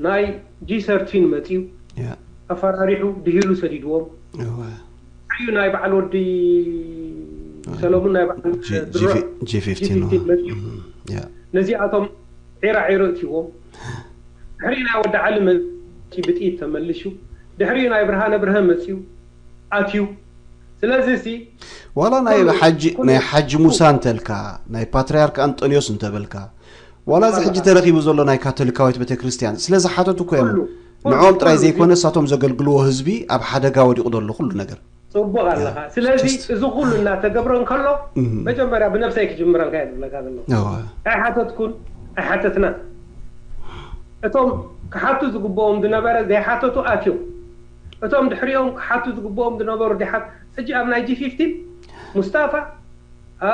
ናይ ጂ ሰርቲን መፅዩ ያ ኣፈራሪሑ ድሂሉ ሰዲድዎም እወ እዩ ናይ በዓል ወዲ ሰለሙን ናይ በዓል ድሮ ጂ ፊፍቲን ጂ ፊፍቲን መፅዩ ያ ነዚኣቶም ዒራ ዒሮ እትዎም ድሕሪ ናይ ወዲ ዓሊ መፅዩ ብጥይት ተመልሹ ድሕሪ ናይ ብርሃነ ብርሀ መፅዩ ኣትዩ ስለዚ ሲ ዋላ ናይ ሓጂ ናይ ሓጂ ሙሳ እንተልካ ናይ ፓትርያርክ ኣንጠንዮስ እንተበልካ ዋላ እዚ ሕጂ ተረኺቡ ዘሎ ናይ ካቶሊካዊት ቤተክርስትያን ስለ ዝሓተቱ እኮ እዮም ንዕኦም ጥራይ ዘይኮነ እሳቶም ዘገልግልዎ ህዝቢ ኣብ ሓደጋ ወዲቑ ዘሎ ኩሉ ነገር ፅቡቅ ኣለካ ስለዚ እዚ ኩሉ እናተገብረ እንከሎ መጀመርያ ብነብሰይ ክጅምረልካ እየ ዝብለካ ዘሎ እወ ኣይሓተትኩን ኣይሓተትና እቶም ክሓቱ ዝግብኦም ዝነበረ ዘይሓተቱ ኣትዮም እቶም ድሕሪኦም ክሓቱ ዝግብኦም ዝነበሩ ዲሓት ሕጂ ኣብ ናይ ጂ ፊፍቲን ሙስጣፋ አ፣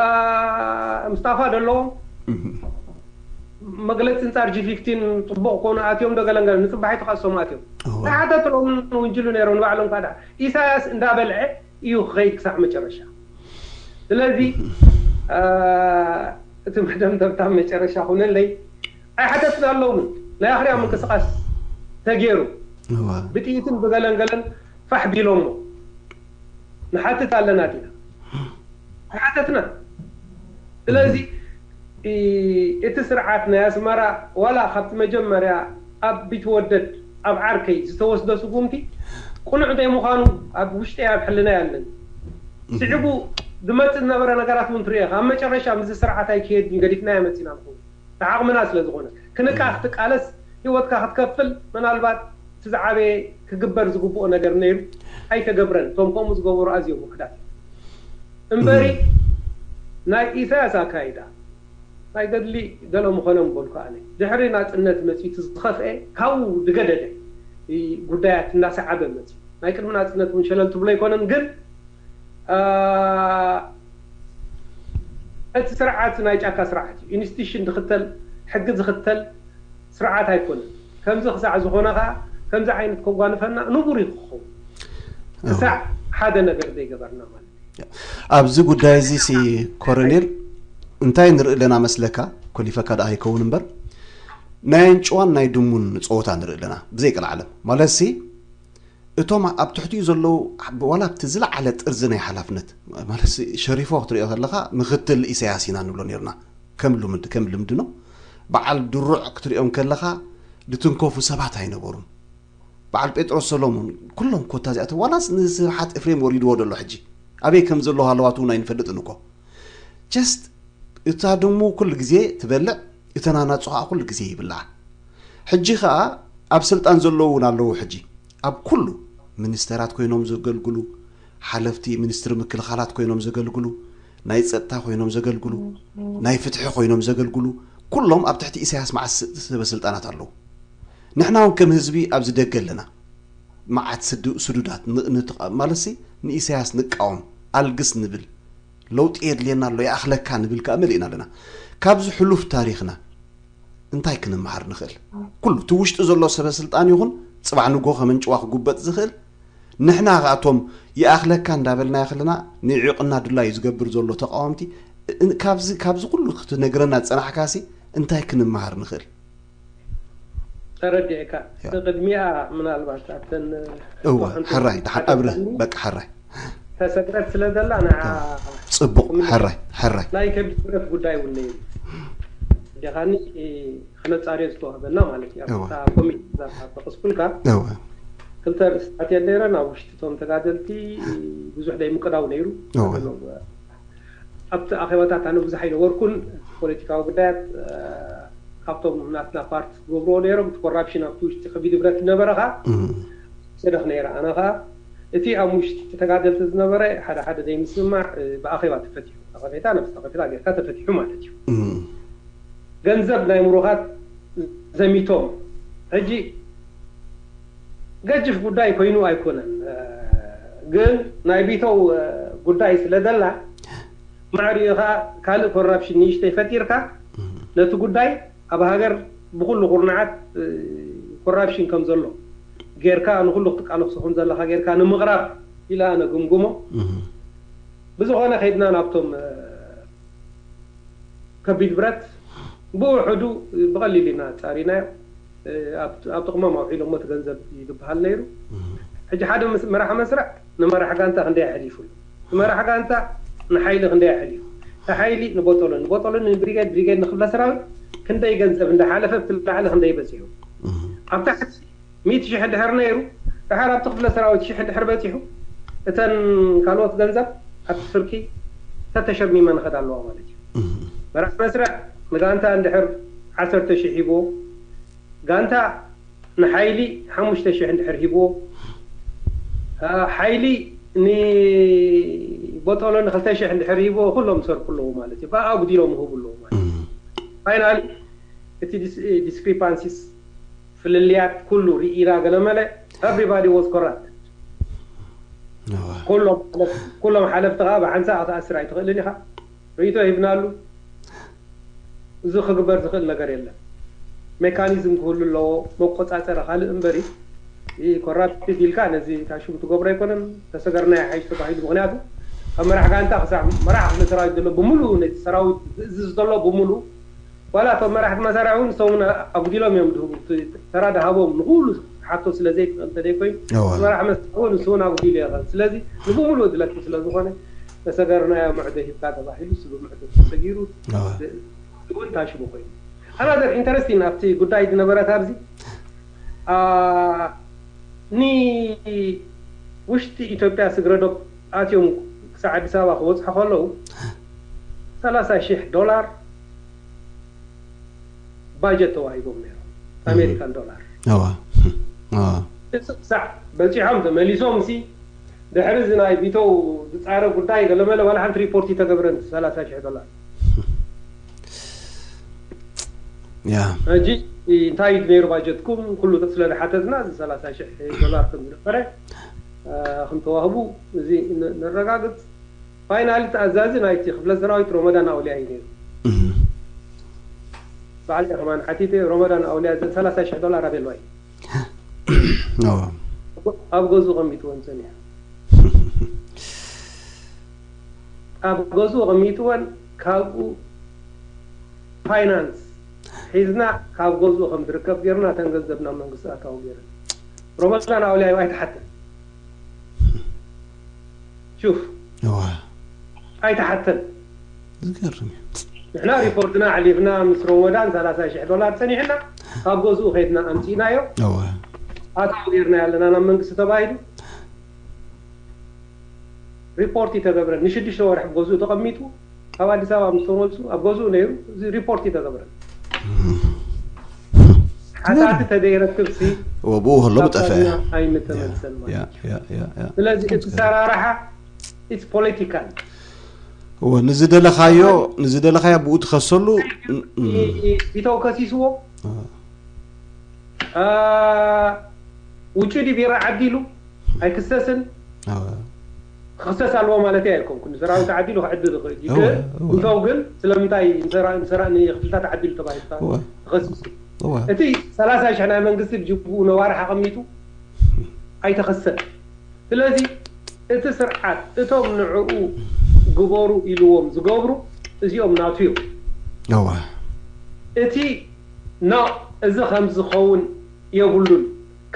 ሙስጣፋ ደለዎም መግለፂ ንፃር ጂ ፊፍቲን ፅቡቅ ኮኑ ኣትዮም ዶ ገለንገለ ንፅባሒቱ ካሶም ኣትዮም እወ ተሓተትሎም ውንጅሉ ነይሮም ንባዕሎም ካዳ ኢሳያስ እንዳበልዐ እዩ ክኸይድ ክሳዕ መጨረሻ ስለዚ አ፣ እቲ መደምደምታ መጨረሻ ኩነለይ ኣይሓተትና ኣለውን ናይ ኣኽርያ ምንቅስቃስ ተገይሩ እወ ብጥይትን ብገለንገለን ፋሕ ቢሎሞ ንሓትት ኣለና ዲና ኣይሓተትና ስለዚ እ፣ እቲ ስርዓት ናይ ኣስመራ ዋላ ካብቲ መጀመርያ ኣብ ቢትወደድ ኣብ ዓርከይ ዝተወስደ ስጉምቲ ቁኑዕ ዘይምዃኑ ኣብ ውሽጠይ ኣብ ሕልናይ ኣለኒ ስዕቡ ዝመፅእ ዝነበረ ነገራት እውን ትሪኦ ኢኻ ኣብ መጨረሻ ምስዚ ስርዓት ኣይክየድን ገዲፍናዮ መፂና ንኸውን ዓቕምና ስለ ዝኾነ ክንካ ክትቃለስ ህይወትካ ክትከፍል ምናልባት እቲ ዝዓበየ ክግበር ዝግብኦ ነገር ነይሩ ኣይተገብረን እቶም ከምኡ ዝገበሩ ኣዝዮም ውሕዳት እዮም እምበሪ ናይ ኢሳያስ ኣካይዳ ናይ ገድሊ ገለ ምኾነ ምበልኩ ኣነ ድሕሪ ናፅነት መፂቱ ዝኸፍአ ካብኡ ዝገደደ ጉዳያት እናሰዓበ መፂ ናይ ቅድሚ ናፅነት እውን ሸለል ትብሎ ኣይኮነን ግን እቲ ስርዓት ናይ ጫካ ስርዓት እዩ ኢንስቲቱሽን ዝኽተል ሕጊ ዝኽተል ስርዓት ኣይኮነን ከምዚ ክሳዕ ዝኾነ ከዓ ከምዚ ዓይነት ከጓንፈና ንቡር እዩ ክኸውን ክሳዕ ሓደ ነገር ዘይገበርና ማለት ኣብዚ ጉዳይ እዚ ሲ ኮረኔል እንታይ ንርኢ ኣለና መስለካ ኮሊፈካ ደኣ ኣይከውን እምበር ናይ ኣንጭዋን ናይ ድሙን ፀወታ ንርኢ ኣለና ብዘይቀልዓለም ማለት ሲ እቶም ኣብ ትሕቲኡ ዘለዉ ዋላ ኣብቲ ዝለዓለ ጥርዚ ናይ ሓላፍነት ማለት ሸሪፎ ክትሪኦ ከለካ ምክትል ኢሳያስ ኢና ንብሎ ነርና ከም ልምድ ከም ልምድኖ በዓል ድሩዕ ክትሪኦም ከለካ ዝትንከፉ ሰባት ኣይነበሩን በዓል ጴጥሮስ ሰሎሙን ኩሎም ኮታ እዚኣቶም ዋላስ ንስብሓት ኤፍሬም ወሪድዎ ደሎ ሕጂ ኣበይ ከም ዘሎ ሃለዋት እውን ኣይንፈልጥን እኮ ጀስት እታ ድሙ ኩሉ ግዜ ትበልዕ እተን ኣናፁ ከዓ ኩሉ ግዜ ይብልዓ ሕጂ ከዓ ኣብ ስልጣን ዘለዉ እውን ኣለዉ ሕጂ ኣብ ኩሉ ሚኒስተራት ኮይኖም ዘገልግሉ ሓለፍቲ ሚኒስትሪ ምክልኻላት ኮይኖም ዘገልግሉ ናይ ፀጥታ ኮይኖም ዘገልግሉ ናይ ፍትሒ ኮይኖም ዘገልግሉ ኩሎም ኣብ ትሕቲ ኢሳያስ መዓት ሰበ ስልጣናት ኣለዉ ንሕና እውን ከም ህዝቢ ኣብዚ ደገ ኣለና መዓት ስዱዳት ማለትሲ ንኢሳያስ ንቃወም ኣልግስ ንብል ለውጢ የድልየና ኣሎ፣ ይኣኽለካ ንብል ከኣ መሊእና ኣለና። ካብዚ ሕሉፍ ታሪኽና እንታይ ክንመሃር ንኽእል? ኩሉ እቲ ውሽጢ ዘሎ ሰበ ስልጣን ይኹን ጽባሕ ንግሆ ከም ኣንጭዋ ክጉበጥ ዝኽእል፣ ንሕና ከኣቶም ይኣኽለካ እንዳበልናዮ ከለና ንዒቕና ድላዩ ዝገብር ዘሎ ተቃወምቲ፣ እ-፣ ካብዚ፣ ካብዚ ኩሉ ክትነግረና ዝጸናሕካሲ እንታይ ክንመሃር ንኽእል? ተረዲእካ። ያ። ቅድሚኣ ምናልባት ኣብተን እወ፣ ሓንቲ ሕራይ፣ ደሓን ኣብርህ፣ ሓንቲ በቃ ሕራይ። ተሰግረት ስለ ዘላ ንዓ ጽቡቕ፣ ሕራይ፣ ሕራይ። ናይ ከቢድ ብረት ጉዳይ እውን ነይሩ። ዲኻኒ ክነጻርዮ ዝተዋህበና ማለት እዩ። እወ። ኣብታ ኮሚቴ እዛ ተቐስኩልካ እወ፣ ክልተ ርእስታት እየን ነይረን። ኣብ ውሽጢ እቶም ተጋደልቲ ብዙሕ ደይ ምቅዳው ነይሩ። እወ። ኣብቲ ኣኼባታት ኣነ ብዙሕ ኣይነበርኩን። ፖለቲካዊ ጉዳያት እ፣ ካብቶም ናትና ፓርቲ ዝገብርዎ ነይሮም። እቲ ኮራፕሽን ኣብቲ ውሽጢ ከቢድ ብረት ዝነበረ ኸዓ እም፣ ሰደኽ ነይረ። ኣነ ኸዓ እቲ ኣብ ውሽጢ ተጋደልቲ ዝነበረ ሓደ ሓደ ዘይምስምማዕ እ፣ ብኣኼባ ተፈቲሑ። ኣቐፌታ ነብስ ኣቐፌታ ጌርካ ተፈቲሑ ማለት እዩ። እም፣ ገንዘብ ናይ ምሩኻት ዘሚቶም። ሕጂ ገጅፍ ጉዳይ ኮይኑ ኣይኮነን፣ እ፣ ግን ናይ ቢተው እ፣ ጉዳይ ስለ ዘላ ማዕሪኡ ኸዓ ካልእ ኮራፕሽን ንእሽተይ ፈጢርካ ነቲ ጉዳይ ኣብ ሃገር ብኩሉ ኩርናዓት እ፣ ኮራፕሽን ከም ዘሎ ጌርካ ንኩሉ ክትቃለሶ ከም ዘለኻ ጌርካ ንምቕራብ ኢለ ኣነ ግምግሞ። እም፣ ብዝኾነ ከይድና ናብቶም እ፣ ከቢድ ብረት ብውሕዱ ብቐሊል ኢና ጻሪናዮ። እ፣ ኣብ ኣብ ጥቕሞም ኣውዒሎሞ እቲ ገንዘብ እዩ ዝበሃል ነይሩ። እም፣ ሕጂ ሓደ ምስ- መራሕ መስርዕ ንመራሕ ጋንታ ክንደይ ኣሕሊፉሉ፣ ንመራሕ ጋንታ ንሓይሊ ክንደይ ኣሕሊፉ፣ ንሓይሊ ንቦጦሎኒ፣ ንቦጦሎኒ ንብሪጌድ፣ ብሪጌድ ንክፍለ ሰራዊት ክንደይ ገንዘብ እንዳሓለፈ ብቲ ላዕሊ ክንደይ በፂሑ እም፣ ኣብ ታሕቲ ሚእቲ ሽሕ እንድሕር ነይሩ፣ ድሓር ኣብቲ ክፍለ ሰራዊት ሽሕ እንድሕር በፂሑ፣ እተን ካልኦት ገንዘብ ኣብቲ ፍርቂ ተተሸሚመ ንኸዳ ኣለዋ ማለት እዩ። እም፣ መራሕ መስርዕ ንጋንታ እንድሕር ዓሰርተ ሽሕ ሂብዎ፣ ጋንታ ንሓይሊ ሓሙሽተ ሽሕ እንድሕር ሂብዎ፣ አ፣ ሓይሊ ንቦጦሎ ንክልተ ሽሕ እንድሕር ሂብዎ፣ ኩሎም ይሰርቁ ኣለዉ ማለት እዩ። ብኣጉዲሎም ይህቡ ኣለዉ ማለት እዩ። እም፣ ፋይናሊ እቲ ዲስ- ዲስክሪፓንሲስ ፍልልያት ኩሉ ርኢና ገለመለ everybody was corrupt። እወ። ኩሎም ኩሎም ሓለፍቲ ከዓ ብሓንሳእ ክትኣስር ኣይትኽእልን ኢኻ። ርእይቶ ሂብናሉ። እዚ ክግበር ዝኽእል ነገር የለን። ሜካኒዝም ክህሉ ኣለዎ፣ መቆፃፀሪ ካልእ እምበሪ ኮራፕትድ ኢልካ ነዚ ታሽሙ ትገብሮ ኣይኮነን። ተሰገርና ይሓይሽ ተባሂሉ። ምክንያቱ ካብ መራሕ ጋንታ ክሳብ መራሕ ክፍለ ሰራዊት ዘሎ ብምሉእ ነቲ ሰራዊት ዝእዝዝ ዘሎ ብምሉእ ዋላ እቶም መራሕቲ መሳርያ እውን ንሶም እውን ኣጉዲሎም እዮም ድህቡ። እቲ ተራ ድሃቦም ንኩሉ ሓቶ ስለ ዘይክእል እንተደይኮይኑ እወ። እቲ መራሕ መሳርያ እውን ንሱ እውን ኣጉዲሉ ይኽእል። ስለዚ ንብምሉኡ ድለቲ ስለ ዝኾነ ተሰገርናዮ ምዕዶ ሂብካ ተባሂሉ እሱ ብምዕዶ ተሰጊሩ እወ። እውን ታሽሙ ኮይኑ። ኣናዘር ኢንተረስቲንግ ኣብቲ ጉዳይ ዝነበረት ኣብዚ አ፣ ኒ ውሽጢ ኢትዮጵያ ስግረዶብ ኣትዮም ክሳዕ ኣዲስ ኣበባ ክበፅሑ ከለዉ ሰላሳ ሽሕ ዶላር ባጀት ተዋሂቦም ነይሮም ኣሜሪካን ዶላር። እወ። እወ። እዚ ክሳዕ በፂሖም ተመሊሶም ሲ ድሕሪ እዚ ናይ ቢተው ዝፃረ ጉዳይ ገለመለ ዋላ ሓንቲ ሪፖርት ይተገብረን ሰላሳ ሽሕ ዶላር። ያ። ሕጂ እንታይ እዩ ነይሩ ባጀትኩም ኩሉ ስለ ዝሓተትና እዚ ሰላሳ ሽሕ ዶላር ከም ዝነበረ እ፣ ከም ተዋህቡ እዚ ን- ነረጋግፅ። ፋይናሊ ተኣዛዚ ናይቲ ክፍለ ሰራዊት ሮመዳን ኣውሊያ እዩ ነይሩ። እም። ባዕለይ ከማን ሓቲተ ሮመዳን ኣውሊያ ዘን ሰላሳ ሽሕ ዶላር ኣበልዋ እዩ እወ። ኣብ ገዝኡ ቀሚጥወን ጸኒሑ። ኣብ ገዝኡ ቀሚጥወን ካብኡ ፋይናንስ ሒዝና ካብ ገዝኡ ከም ዝርከብ ጌርና እተን ገንዘብ ናብ መንግስቲ ኣታዊ ጌርና። ሮመዳን ኣውሊያ ኣይተሓተን። ሹፍ እወ። ኣይተሓተን። ዝገርም እዩ። ንሕና ሪፖርትና ኣሕሊፍና ምስ ሮመዳን ሰላሳ ሽሕ ዶላር ጸኒሕና ካብ ገዝኡ ከይድና ኣምጺእናዮ። እወ። ኣታዊ ጌርና ያለና ናብ መንግስቲ ተባሂሉ ሪፖርት ይተገብረ። ንሽዱሽተ ወርሒ ብገዝኡ ተቐሚጡ ካብ ኣዲስ ኣበባ ምስ ተመልሱ ኣብ ገዝኡ ነይሩ። እዚ ሪፖርት ይተገብረ። ሓታቲ ተደይረክብ ሲ እወ፣ ብኡ ከሎ ካብ ምጠፍአ። ካዝና ኣይምተመልሰን ማለት ያ፣ እዩ። ያ፣ ያ፣ ያ። ስለዚ እቲ ሰራርሓ ኢትስ ፖለቲካል እወ፣ ንዝደለኻዮ፣ ንዝደለኻዮ ብኡ ትኸሰሉ። ን- ን- ቢተው ከሲስዎ እወ። አ፣ ውጩ ዲ ቢራ ዓዲሉ ኣይክሰስን። እወ። ክኽሰስ ኣለዎ ማለት ኣይኮንኩን። ንሰራዊት ተዓዲሉ ክዕድል ይኽእል እዩ። እወ፣ ግን እወ። እንተው ግን ስለምንታይ ንሰራ-፣ ንሰራ-፣ ንኽፍልታት ተዓዲሉ ተባሂሉ እወ። ተኸሲሱ? እወ። እቲ ሰላሳ ሽሕ ናይ መንግስቲ ብጅቡኡ ነዋርሕ ኣቐሚጡ ኣይተኸሰን። ስለዚ እቲ ስርዓት እቶም ንዕኡ ግበሩ ኢልዎም ዝገብሩ እዚኦም ናቱ እዮም። እወ። እቲ ኖ፣ እዚ ከም ዝኸውን የብሉን፣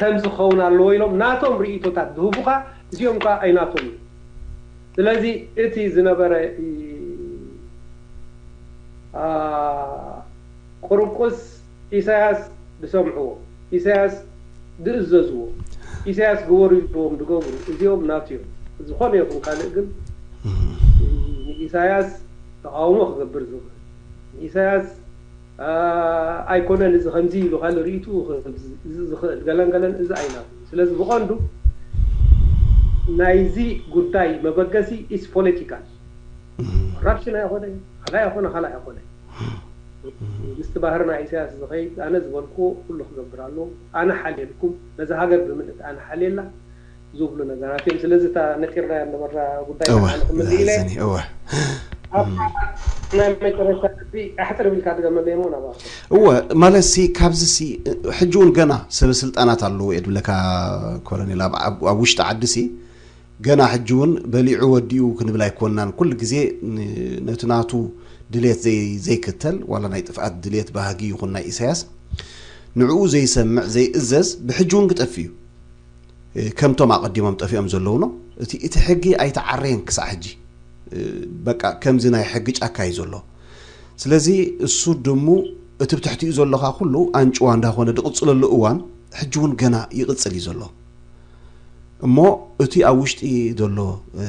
ከም ዝኸውን ኣለዎ ኢሎም ናቶም ርእይቶታት ዝህቡኻ እዚኦም ከዓ ኣይናቶም እዩ። ስለዚ እቲ ዝነበረ እ፣ አ፣ ቁርቁስ ኢሳያስ ዝሰምዕዎ፣ ኢሳያስ ዝእዘዝዎ፣ ኢሳያስ ግበሩ ኢልዎም ዝገብሩ እዚኦም ናቱ እዮም። ዝኾነ ይኹን ካልእ ግን ንኢሳያስ ተቃውሞ ክገብር ዝኽእል፣ ንኢሳያስ አ፣ ኣይኮነን እዚ ከምዚ ኢሉ ካልእ ርእይትኡ ክህብ ዝ-፣ ዝኽእል ገለን ገለን እዚ ኣይናቱ። ስለዚ ብቐንዱ ናይዚ ጉዳይ መበገሲ ኢስ ፖለቲካል። ኮራፕሽን ኣይኮነ፣ ካልኣይ ኣይኮነ፣ ካልኣይ ኣይኮነ። ምስቲ ባህሪ ናይ ኢሳያስ ዝኸይድ ኣነ ዝበልኩዎ ኩሉ ክገብር ኣለዎ። ኣነ ሓልየልኩም፣ ነዛ ሃገር ብምልእቲ ኣነ ሓልየላ ዝብሉ ነገራት እዮም። ስለዚ እታ ነጢርናያ ዝነበርና ጉዳይ እወ፣ ከዓ ንክምልእ ኢለ ዝሓዘኒ፣ እወ። ኣብ ናይ መጨረሻ እዚ ኣሕፅር ቢልካ ድገመለይ እሞ ናባኹም። እወ፣ ማለት ሲ፣ ካብዚ ሲ፣ ሕጂ እውን ገና ሰበ ስልጣናት ኣለዉ እየ ድብለካ ኮሎኔል፣ ኣብ፣ ኣብ፣ ኣብ ውሽጢ ዓዲ ሲ፣ ገና ሕጂ እውን በሊዑ ወዲኡ ክንብል ኣይኮንናን። ኩሉ ግዜ ን-፣ ነቲ ናቱ ድሌት ዘይ-፣ ዘይክተል፣ ዋላ ናይ ጥፍኣት ድሌት ባህጊ ይኹን ናይ ኢሳያስ፣ ንዕኡ ዘይሰምዕ፣ ዘይእዘዝ፣ ብሕጂ እውን ክጠፍእ እዩ። እ፣ ከምቶም ኣቐዲሞም ጠፊኦም ዘለዉ ነው። እቲ፣ እቲ ሕጊ ኣይተዓረየን ክሳዕ ሕጂ። እ፣ በቃ ከምዚ ናይ ሕጊ ጫካ እዩ ዘሎ። ስለዚ እሱ ድሙ እቲ ብትሕቲኡ ዘሎ ኸኣ ኩሉ ኣንጭዋ እንዳኾነ ዝቕጽለሉ እዋን ሕጂ እውን ገና ይቕጽል እዩ ዘሎ። እሞ እቲ ኣብ ውሽጢ ዘሎ፣ እ፣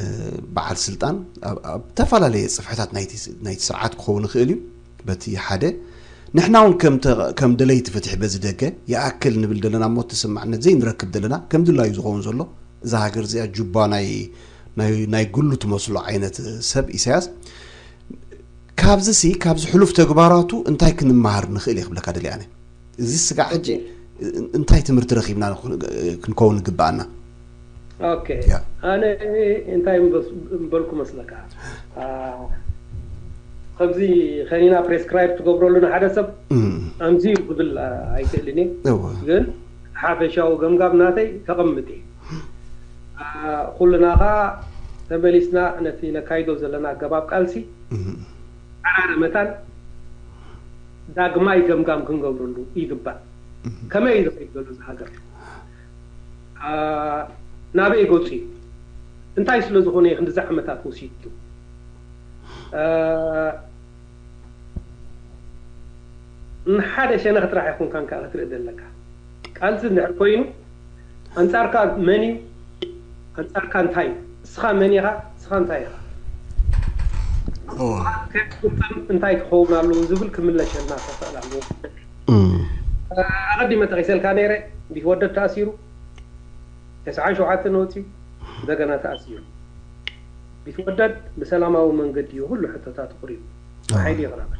በዓል ስልጣን ኣብ፣ ኣብ ዝተፈላለየ ጽፍሕታት ናይቲ፣ ናይቲ ስርዓት ክኸውን ይኽእል እዩ። በቲ ሓደ ንሕና እውን ከም ተ-፣ ከም ደለይቲ ፍትሒ በዚ ደገ ይኣክል ንብል ዘለና እሞ እቲ ስምምዕነት ዘይንረክብ ዘለና ከም ድላዩ ዝኸውን ዘሎ እዛ ሃገር እዚኣ ጁባ ናይ፣ ናይ፣ ናይ ግሉ ትመስሎ ዓይነት ሰብ ኢሳያስ ካብዚ ሲ፣ ካብዚ ሕሉፍ ተግባራቱ እንታይ ክንመሃር ንኽእል እየ ክብለካ ደልየ ኣነ። እዚ ስጋዕ ሕጂ እንታይ ትምህርቲ ረኺብና ንኹ-፣ ክንከውን ንግብኣና? ኦኬ። ያ። ኣነ እንታይ ምበስ-፣ ምበልኩ መስለካ? አ፣ ከምዚ ከኒና ፕሬስክራይብ ትገብረሉ ንሓደ ሰብ እም፣ ኣምዚ ክብል ኣይክእልን እየ። እወ። ግን ሓፈሻዊ ገምጋም ናተይ ከቐምጥ እየ። አ፣ ኩልና ኸኣ ተመሊስና ነቲ ነካይዶ ዘለና ኣገባብ ቃልሲ እም፣ ዓራረ መታን ዳግማይ ገምጋም ክንገብረሉ ይግባእ። ከመይ እዩ ዝኸይድ ዘሎ እዚ ሃገር? አ፣ ናበይ ገጹ እዩ? እንታይ ስለ ዝኾነ እዩ ክንድዚ ዓመታት ወሲዱ? አ፣ ንሓደ ሸነኽ ጥራሕ ኣይኮንካን ከኣ ክትርኢ ዘለካ። ቃልሲ እንድሕር ኮይኑ ኣንጻርካ መን እዩ? ኣንጻርካ እንታይ እዩ? እስኻ መን ኢኻ? እስኻ እንታይ ኢኻ? እወ። ከይትፍጸም እንታይ ክኸውን ኣለዎ ዝብል ክምለሸልና ክኽእል ኣለዎ። እም፣ ኣቐዲመ ጠቒሰልካ ነይረ፣ ቢትወደድ ተኣሲሩ፣ ተስዓን ሸውዓተን ወፂኡ፣ እንደገና ተኣሲሩ። ቢትወደድ ብሰላማዊ መንገዲ እዩ ኩሉ ሕቶታት ኣቕሪቡ። ብሓይሊ ይቕረብ።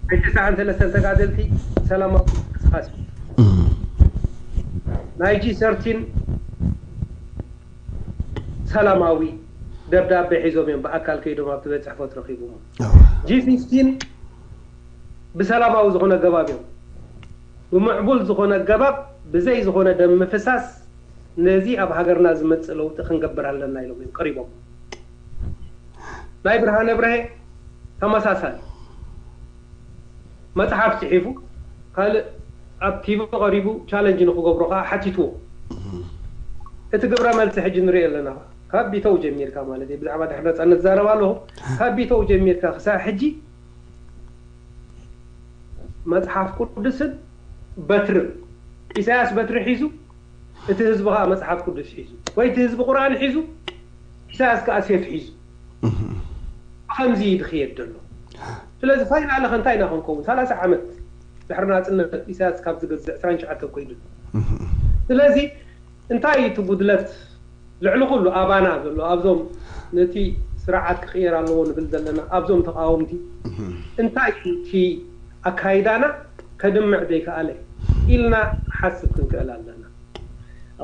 ናይ ተስዓን ሰለስተን ተጋደልቲ ሰላማዊ ምንቅስቃስ እዩ። እም፣ ናይ ጂ ሰርቲን ሰላማዊ ደብዳቤ ሒዞም እዮም ብኣካል ከይዶም ኣብቲ ቤት ጽሕፈት ረኺቦም። እወ። ጂ ፊፍቲን ብሰላማዊ ዝኾነ ኣገባብ እዮም፣ ብምዕቡል ዝኾነ ኣገባብ፣ ብዘይ ዝኾነ ደም ምፍሳስ ነዚ ኣብ ሃገርና ዝመጽእ ለውጢ ክንገብር ኣለና ኢሎም እዮም ቀሪቦም። ናይ ብርሃነ ብርሄ ተመሳሳሊ መጽሓፍ ጽሒፉ ካልእ ኣብ ቲቪ ቀሪቡ ቻለንጅ ንክገብሮ ከዓ ሓቲትዎ። እቲ ግብረ መልሲ ሕጂ ንሪኦ ኣለና። ካብ ቢተው ጀሚርካ ማለት እዩ፣ ብዛዕባ ድሕሪ ነጻነት ዝዛረብ ኣለኹ። ካብ ቢተው ጀሚርካ ክሳብ ሕጂ መጽሓፍ ቅዱስን በትርን፣ ኢሳያስ በትሪ ሒዙ፣ እቲ ህዝቢ ከዓ መጽሓፍ ቅዱስ ሒዙ፣ ወይ እቲ ህዝቢ ቁርኣን ሒዙ፣ ኢሳያስ ከዓ ሴፍ ሒዙ። ብኸምዚ እዩ ዝኽየድ ዘሎ። ስለዚ ፋይናሊ ከ እንታይ ኢና ክንከውን? ሰላሳ ዓመት ድሕሪ ናጽነት ኢሳያስ ካብ ዝገዝእ ዕስራን ትሽዓተን ኮይኑ ኣሎ። ስለዚ እንታይ እዩ እቲ ጉድለት? ልዕሊ ኩሉ ኣባና ዘሎ፣ ኣብዞም ነቲ ስርዓት ክቕየር ኣለዎ ንብል ዘለና ኣብዞም ተቃወምቲ እንታይ እዩ እቲ ኣካይዳና ከድምዕ ዘይከኣለ ኢልና ሓስብ ክንክእል ኣለና።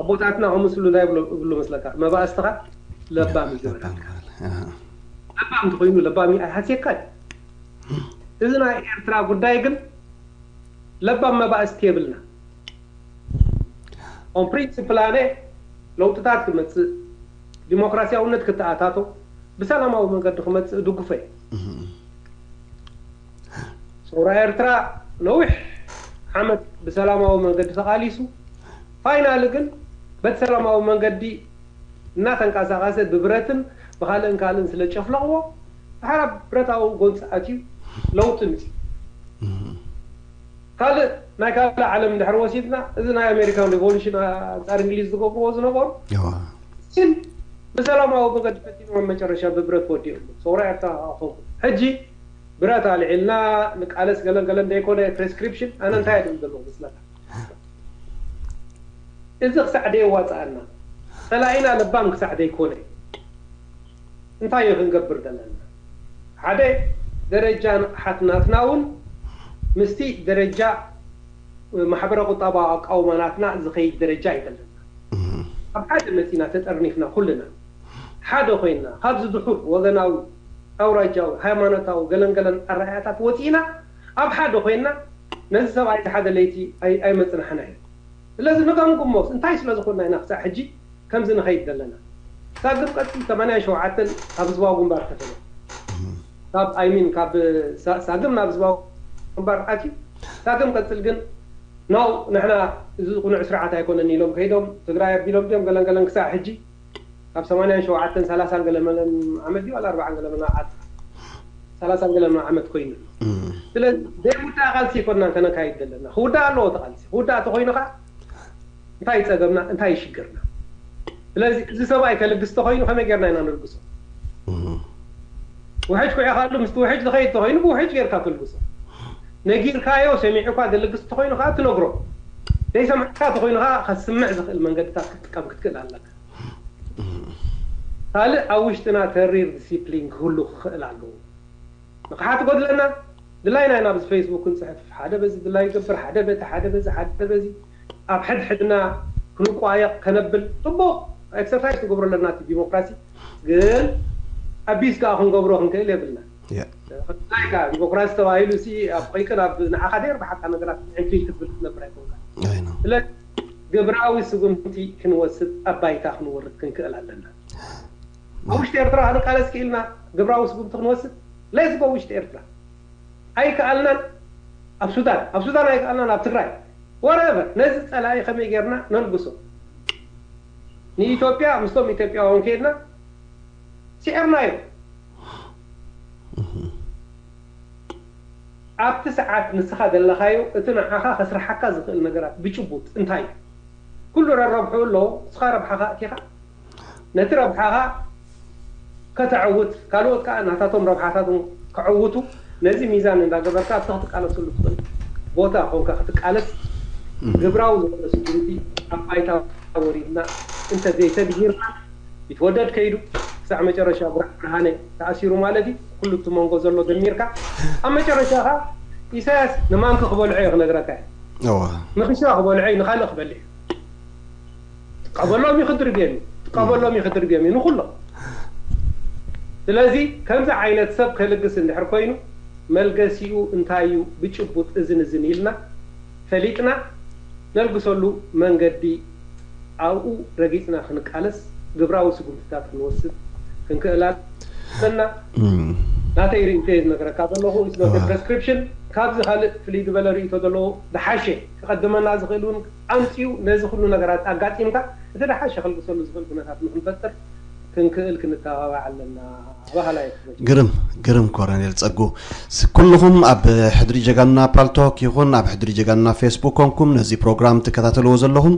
ኣቦታትና ከምስሉ እንታይ ይብሉ፣ ይብሉ መስለካ? መባእስትኻ ለባም እዩ ዝበለካ። ለባም እንተኾይኑ ለባም እዩ ኣይሓስየካን። እዚ ናይ ኤርትራ ጉዳይ ግን ለባም መባእስቲ የብልና። ኦን ፕሪንስፕል ኣነ ለውጥታት ክመፅእ፣ ዲሞክራሲያውነት ክተኣታቶ፣ ብሰላማዊ መንገዲ ክመፅእ እድግፎ እየ። ሰውራ ኤርትራ ነዊሕ ዓመት ብሰላማዊ መንገዲ ተቓሊሱ፣ ፋይናሊ ግን በቲ ሰላማዊ መንገዲ እናተንቀሳቐሰ ብብረትን ብኻልእን ካልእን ስለ ጨፍለቕዎ፣ ብሓራ ብረታዊ ጎንፂ ኣትዩ ለውጢ ምፅእ። ካልእ ናይ ካልእ ዓለም እንድሕር ወሲድና፣ እዚ ናይ ኣሜሪካን ሪቮሉሽን ኣንፃር እንግሊዝ ዝገብርዎ ዝነበሩ ግን ብሰላማዊ መገዲ ፈቲኖም ኣብ መጨረሻ ብብረት ወዲኦም ሰውራ ኤርትራ ኣኸቡ። ሕጂ ብረት ኣልዒልና ንቃለስ ገለን ገለን ዘይኮነ ፕሬስክሪፕሽን ኣነ እንታይ እየ ዝብል ዘለኹ መስለካ? እዚ ክሳዕ ደየዋፅኣና፣ ፀላኢና ለባም ክሳዕ ዘይኮነ እንታይ እዩ ክንገብር ዘለና? ሓደ ደረጃ ንቕሓት ናትና እውን ምስቲ ደረጃ ማሕበረ ቁጠባዊ ኣቃውማ ናትና ዝኸይድ ደረጃ እዩ ዘለና። ኣብ ሓደ መፂና ተጠርኒፍና ኩልና ሓደ ኮይና ካብዚ ድሑር ወገናዊ ኣውራጃዊ ሃይማኖታዊ ገለንገለን ኣረኣያታት ወፂእና ኣብ ሓደ ኮይና ነዚ ሰብኣይ ሓደ ለይቲ ኣይመፅናሕና እዩ። ስለዚ ንገምግሞስ እንታይ ስለ ዝኾንና ኢና ክሳዕ ሕጂ ከምዚ ንኸይድ ዘለና? ሳግም ቀፂ ሰማንያን ሸውዓተን ካብ ህዝባዊ ግንባር ተፈለ ካብ ኣይሚን ካብ ሳግም ናብ ህዝባዊ ግንባር ኣትዩ ሳግም ቀፅል ግን ናው ንሕና እዚ ቁኑዕ ስርዓት ኣይኮነን ኢሎም ከይዶም ትግራይ ኣቢሎም ድዮም ገለን ገለን ክሳዕ ሕጂ ካብ ሰማንያን ሸውዓተን ሰላሳን ገለመለን ዓመት ድዩ ኣርባዓን ገለመለን ዓመት ሰላሳን ገለመለን ዓመት ኮይኑ ስለዚ ዘይውዳእ ቃልሲ ይኮንና ከነካይድ ዘለና ክውዳእ ኣለዎ ተቃልሲ ክውዳእ ተኮይኑ ከዓ እንታይ ጸገምና እንታይ ይሽግርና ስለዚ እዚ ሰብኣይ ከልግስ ተኮይኑ ከመይ ጌርና ኢና ንልግሶ ውሕጅ ኩዒኻሉ ምስቲ ውሕጅ ዝኸይድ ተኮይኑ ብውሕጅ ጌርካ ትልግሶ ነጊርካዮ ሰሚዑ እኳ ዘልግስ ተኮይኑ ከዓ ትነግሮ ዘይሰማዕካ ተኮይኑ ከዓ ከስምዕ ዝኽእል መንገድታት ክትጥቀም ክትክእል ኣለካ ካልእ ኣብ ውሽጥና ተሪር ዲሲፕሊን ክህሉ ክኽእል ኣለዎ ንቕሓት ጎድለና ድላይና ኢና ኣብዚ ፌስቡክ ክንፅሕፍ ሓደ በዚ ድላይ ይገብር ሓደ በቲ ሓደ በዚ ሓደ በዚ ኣብ ሕድሕድና ክንቋየቕ ከነብል ፅቡቕ ኤክሰርሳይዝ ክገብሮ ኣለና እቲ ዲሞክራሲ ግን ኣቢስ ከዓ ክንገብሮ ክንክእል የብልና ድላይካ ዲሞክራሲ ተባሂሉ ሲ ኣብ ቆይቅን ኣብ ንዓኻ ደየርብሓካ ነገራት ዕንክሊል ክትብል ክትነብር ኣይኮንካ ስለዚ ግብራዊ ስጉምቲ ክንወስድ ኣብ ባይታ ክንወርድ ክንክእል ኣለና ኣብ ውሽጢ ኤርትራ ክንቃለስ ክኢልና ግብራዊ ስጉምቲ ክንወስድ ሌትስ ጎ ውሽጢ ኤርትራ ኣይከኣልናን ኣብ ሱዳን ኣብ ሱዳን ኣይከኣልናን ኣብ ትግራይ whatever ነዚ ፀላኢ ከመይ ጌርና ነልግሶ ንኢትዮጵያ ምስቶም ኢትዮጵያውያን ከይድና ስዒርናዮ ኣብቲ ሰዓት ንስኻ ዘለኻዮ እቲ ንዓኻ ከስርሓካ ዝኽእል ነገራት ብጭቡጥ እንታይ እዩ ኩሉ ረረብሑ ኣሎ ንስኻ ረብሓኻ እቲኻ ነቲ ረብሓኻ ከተዕውት ካልኦት ከዓ ናታቶም ረብሓታቶም ከዕውቱ ነዚ ሚዛን እንዳገበርካ ኣብቲ ክትቃለሰሉ ትኽእል ቦታ ኮንካ ክትቃለስ ግብራዊ ዝኾነ ስጉምቲ ኣብ ባይታ ወሪድና እንተዘይተግሂርና ቢትወደድ ከይዱ ክሳዕ መጨረሻ ብርሃነ ተኣሲሩ ማለት እዩ ኩሉ እቲ መንጎ ዘሎ ደሚርካ ኣብ መጨረሻ ከዓ ኢሳያስ ንማንኪ ክበልዖ እየ ክነግረካ እየ ንክሻ ክበልዖ እዩ ንካልእ ክበልዕ እዩ ትቀበሎም እዩ ክድርግዮም እዩ ትቀበሎም እዩ ክድርግዮም እዩ ንኩሎም ስለዚ ከምዚ ዓይነት ሰብ ከልግስ እንድሕር ኮይኑ መልገሲኡ እንታይ እዩ ብጭቡጥ እዝን እዝን ኢልና ፈሊጥና ነልግሰሉ መንገዲ ኣብኡ ረጊፅና ክንቃለስ ግብራዊ ስጉምትታት ክንወስድ ክንክእል ኣለና ናተይ ርእቶ እየ ዝነግረካ ዘለኹ ፕሬስክሪፕሽን ካብዚ ካልእ ፍልይ ዝበለ ርእቶ ዘለዎ ዝሓሸ ክቐድመና ዝኽእል እውን ኣምፅኡ ነዚ ኩሉ ነገራት ኣጋጢምካ እቲ ዝሓሸ ከልግሰሉ ዝኽእል ኩነታት ንክንፈጥር ክንክእል ክንተባባዕ ኣለና በሃላይ ግርም ግርም ኮረኔል ጸጉ ኩልኹም ኣብ ሕድሪ ጀጋና ፓልቶክ ይኹን ኣብ ሕድሪ ጀጋና ፌስቡክ ኮንኩም ነዚ ፕሮግራም ትከታተልዎ ዘለኹም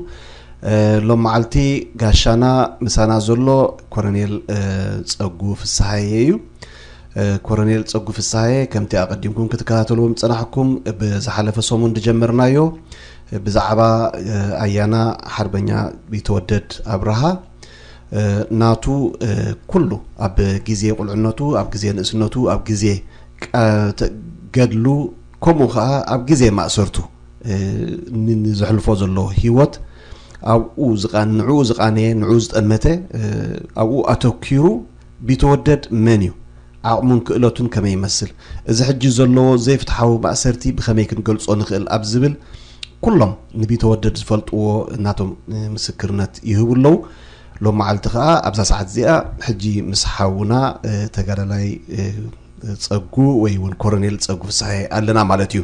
ሎም መዓልቲ ጋሻና ምሳና ዘሎ ኮረኔል ጸጉ ፍስሃየ እዩ ኮረኔል ጸጉ ፍስሃየ ከምቲ ኣቐዲምኩም ክትከታተልዎም ዝጸናሕኩም ብዝሓለፈ ሰሙን ዝጀመርናዮ ብዛዕባ ኣያና ሓርበኛ ቢተወደድ ኣብርሃ ናቱ ኩሉ ኣብ ግዜ ቁልዕነቱ ኣብ ግዜ ንእስነቱ ኣብ ግዜ ገድሉ ከምኡ ከዓ ኣብ ግዜ ማእሰርቱ ንዘሕልፎ ዘሎ ህይወት ኣብኡ ዝቓን ንዕኡ ዝቓነየ ንዕኡ ዝጠመተ ኣብኡ ኣተኪሩ ቢተወደድ መን እዩ? ዓቕሙን ክእለቱን ከመይ ይመስል? እዚ ሕጂ ዘለዎ ዘይፍትሓዊ ማእሰርቲ ብኸመይ ክንገልጾ ንኽእል ኣብ ዝብል ኩሎም ንቢተወደድ ዝፈልጥዎ እናቶም ምስክርነት ይህቡ ኣለዉ። ሎም መዓልቲ ከኣ ኣብዛ ሰዓት እዚኣ ሕጂ ምስ ሓውና ተጋዳላይ ጸጉ ወይ እውን ኮረኔል ጸጉ ፍስሓየ ኣለና ማለት እዩ።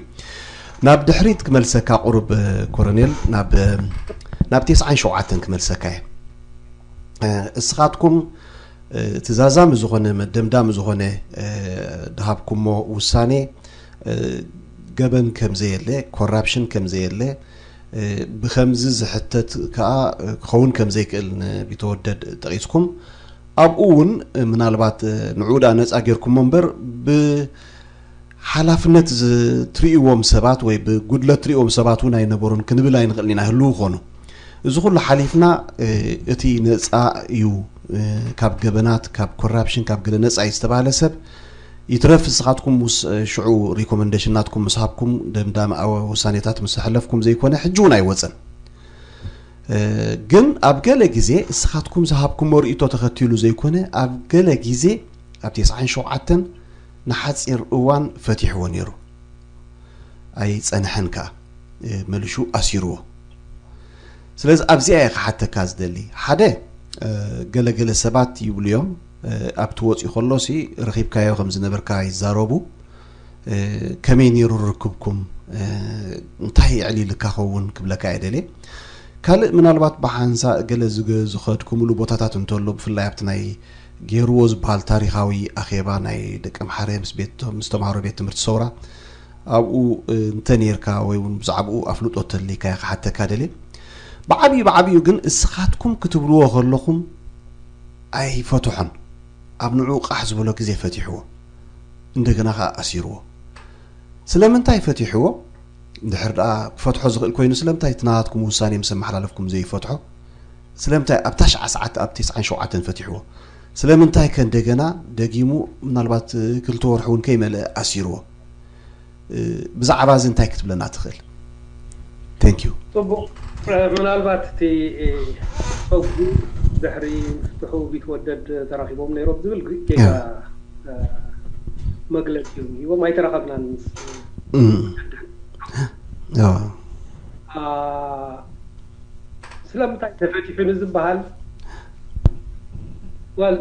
ናብ ድሕሪት ክመልሰካ ቁሩብ ኮረኔል ናብ ናብ ተስዓን ሸውዓተን ክመልሰካ እየ። እስኻትኩም እቲ ዛዛሚ ዝኾነ መደምዳሚ ዝኾነ ድሃብኩሞ ውሳኔ ገበን ከም ዘየለ፣ ኮራፕሽን ከም ዘየለ፣ ብኸምዚ ዝሕተት ከኣ ክኸውን ከም ዘይክእል ንቢተወደድ ጠቒስኩም። ኣብኡ እውን ምናልባት ንዑ ደኣ ነጻ ጌርኩሞ እምበር ብሓላፍነት ትርእይዎም ሰባት ወይ ብጉድለት ትርእይዎም ሰባት እውን ኣይነበሩን ክንብል ኣይንኽእልን ኢና። ህልው ኾኑ። እዚ ኩሉ ሓሊፍና እቲ ነጻ እዩ ካብ ገበናት፣ ካብ ኮራፕሽን፣ ካብ ገለ ነጻ እዩ ዝተባህለ ሰብ ይትረፍ ንስኻትኩም ምስ ሽዑ ሪኮመንዴሽን ናትኩም ምስ ሃብኩም ደምዳሚ ውሳኔታት ምስ ኣሕለፍኩም ዘይኮነ ሕጂ እውን ኣይወጸን። ግን ኣብ ገለ ግዜ እስኻትኩም ዝሃብኩሞ ርእይቶ ተኸቲሉ ዘይኮነ ኣብ ገለ ግዜ ኣብ ተስዓን ሸውዓተን ንሓጺር እዋን ፈቲሕዎ ነይሩ። ኣይጸንሐን ከኣ መሊሹ ኣሲርዎ። ስለዚ ኣብዚኣ እየ ክሓተካ ዝደሊ። ሓደ ገለገለ ሰባት ይብሉ እዮም ኣብቲ ወፂኡ ከሎሲ ረኺብካዮ ከም ዝነበርካ ይዛረቡ። ከመይ ነይሩ ርክብኩም? እንታይ የዕሊልካ ኸውን ክብለካ እየ ደልየ። ካልእ ምናልባት ብሓንሳእ ገለ ዝኸድኩምሉ ቦታታት እንተሎ ብፍላይ ኣብቲ ናይ ገይርዎ ዝበሃል ታሪኻዊ ኣኼባ ናይ ደቂ ኣምሓረ ምስ ቤት ምስ ተምሃሮ ቤት ትምህርቲ ሰውራ ኣብኡ እንተ ነይርካ ወይ እውን ብዛዕባኡ ኣፍልጦ ተልይካ ክሓተካ ደልየ። ብዓብዩ ብዓብዩ ግን እስኻትኩም ክትብልዎ ከለኹም ኣይፈትሖን። ኣብ ንዑ ቃሕ ዝበሎ ግዜ ፈቲሕዎ እንደገና ከዓ ኣሲርዎ። ስለምንታይ ፈቲሕዎ? እንድሕር ደኣ ክፈትሖ ዝኽእል ኮይኑ ስለምንታይ እቲ ናትኩም ውሳኔ ምስ ኣመሓላለፍኩም ዘይፈትሖ? ስለምንታይ ኣብታ ሸዓ ሰዓት ኣብ ተስዓን ሸውዓተን ፈቲሕዎ? ስለምንታይ ከ እንደገና ደጊሙ ምናልባት ክልተ ወርሒ እውን ከይመልአ ኣሲርዎ? ብዛዕባ እዚ እንታይ ክትብለና ትኽእል? Thank you። ጽቡቕ። ምናልባት እቲ ጸጉ ድሕሪ ምፍትሑ ቢትወደድ ተራኺቦም ነይሮም ዝብል ጌጋ መግለጺ እዩ ሂቦም ኣይተራኸብናን ምስ እም። ኣዎ። አ፣ ስለምንታይ ተፈቲሑ ንዝበሃል ዋል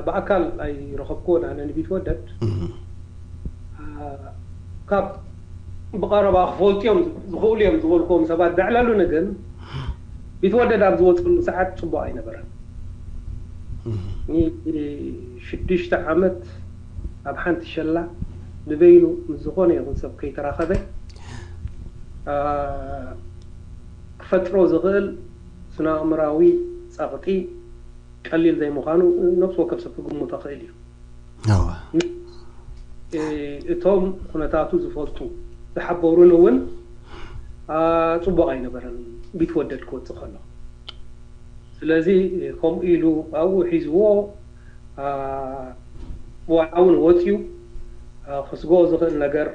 ብኣካል ኣይረኸብክዎን ኣነ ንቢትወደድ። እም። ካብ ብቐረባ ክፈልጡ እዮም ዝኽእሉ እዮም ዝበልክዎም ሰባት ዘዕለሉኒ ግን ቢትወደድ ኣብ ዝወፅሉ ሰዓት ፅቡቅ ኣይነበረን። ሽዱሽተ ዓመት ኣብ ሓንቲ ሸላ ንበይኑ ምስ ዝኾነ ይኹን ሰብ ከይተራኸበ ክፈጥሮ ዝኽእል ስነ ኣእምራዊ ፀቕጢ ቀሊል ዘይምዃኑ ነብሲ ወከፍ ሰብ ክግምቶ ክእል እዩ። እቶም ኩነታቱ ዝፈልጡ ዝሓበሩን እውን ፅቡቕ ኣይነበረን ቢትወደድ ክወፅእ ከሎ። ስለዚ ከምኡ ኢሉ ኣብኡ ሒዝዎ ዋላ እውን ወፅዩ ክስግኦ ዝኽእል ነገር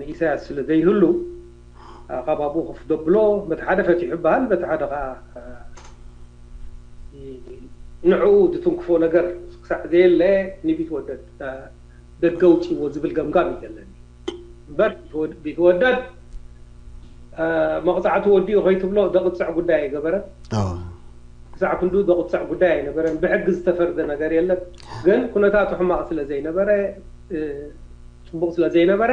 ንኢሳያስ ስለ ዘይህሉ ካብ ኣብኡ ከፍ ደብሎ በቲ ሓደ ፈቲሑ ይበሃል በቲ ሓደ ከዓ ንዕኡ ዝትንክፎ ነገር ክሳዕ ዘየለ ንቢትወደድ ደገ ኣውፅዎ ዝብል ገምጋም እዩ ዘለኒ እምበር ቢትወደድ መቕፃዕቲ ወዲኡ ከይትብሎ ዘቕፅዕ ጉዳይ ኣይገበረን። ክሳዕ ክንዱ ዘቕፅዕ ጉዳይ ኣይነበረን። ብሕጊ ዝተፈርደ ነገር የለን። ግን ኩነታቱ ሕማቕ ስለ ዘይነበረ ፅቡቕ ስለ ዘይነበረ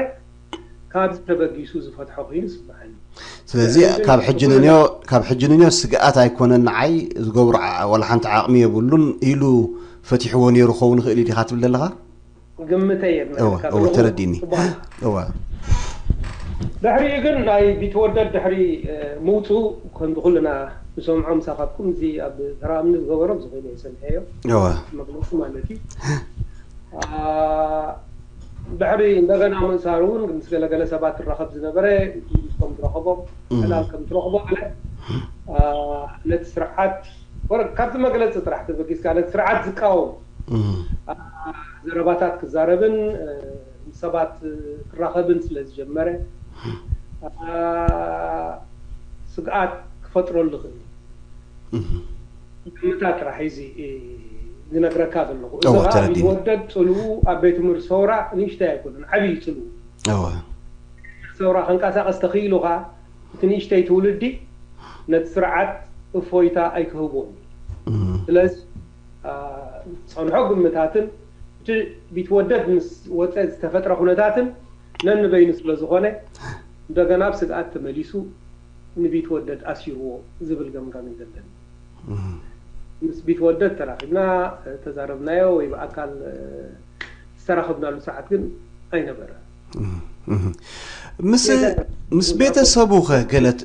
ካብዚ ተበጊሱ ዝፈትሖ ኮይኑ ይስምዓኒ። ስለዚ ካብ ሕጂ ንንዮ ካብ ሕጂ ንንዮ ስግኣት ኣይኮነን ንዓይ ዝገብሮ ወላ ሓንቲ ዓቕሚ የብሉን ኢሉ ፈቲሕዎ ነይሩ ክኸውን ይኽእል እዩ ዲኻ ትብል ዘለኻ? ግምተይ እየ እወ እወ ተረዲኒ እወ ድሕሪኡ ግን ናይ ቢትወደድ ድሕሪ ምውፅኡ ከምዚ ኩልና ንሰምዖ ምሳኻትኩም እዚ ኣብ ተራእምኒ ዝገበሮ ዝኽእል እየ ሰሚዐዮ እወ መግለፂ ማለት እዩ። ድሕሪ እንደገና ምእሳሩ እውን ምስ ገለገለ ሰባት ትራኸብ ዝነበረ ከም ዝረኸቦም ሕላል ከም ትረኽቦ ኣነ ነቲ ስርዓት ካብቲ መግለፂ ጥራሕ ተበጊስካ ነቲ ስርዓት ዝቃወም ዘረባታት ክዛረብን ምስ ሰባት ክራኸብን ስለ ዝጀመረ ስግኣት ክፈጥረሉ ይኽእል። ግምታት ጥራሕ እዚ ዝነግረካ ዘለኹ። እዚ ከዓ ቢትወደድ ጽልኡ ኣብ ቤት ትምህርቲ ሰውራ ንእሽተይ ኣይኮነን፣ ዓብዪ ጽልኡ። ሰውራ ከንቀሳቐስ ተኽኢሉ ከዓ እቲ ንእሽተይ ትውልዲ ነቲ ስርዓት እፎይታ ኣይክህቦን እዩ። ስለዚ ጸንሖ ግምታትን እቲ ቢትወደድ ምስ ወፀ ዝተፈጥረ ኩነታትን ነንበይኑ ስለ ዝኾነ እንደገና ኣብ ስግኣት ተመሊሱ ንቢትወደድ ኣሲርዎ ዝብል ገምጋም እዩ ዘለኒ። ምስ ቢትወደድ ተራኺብና ተዛረብናዮ ወይ ብኣካል ዝተራኸብናሉ ሰዓት ግን ኣይነበረ። ምስ ምስ ቤተሰቡ ከ ገለት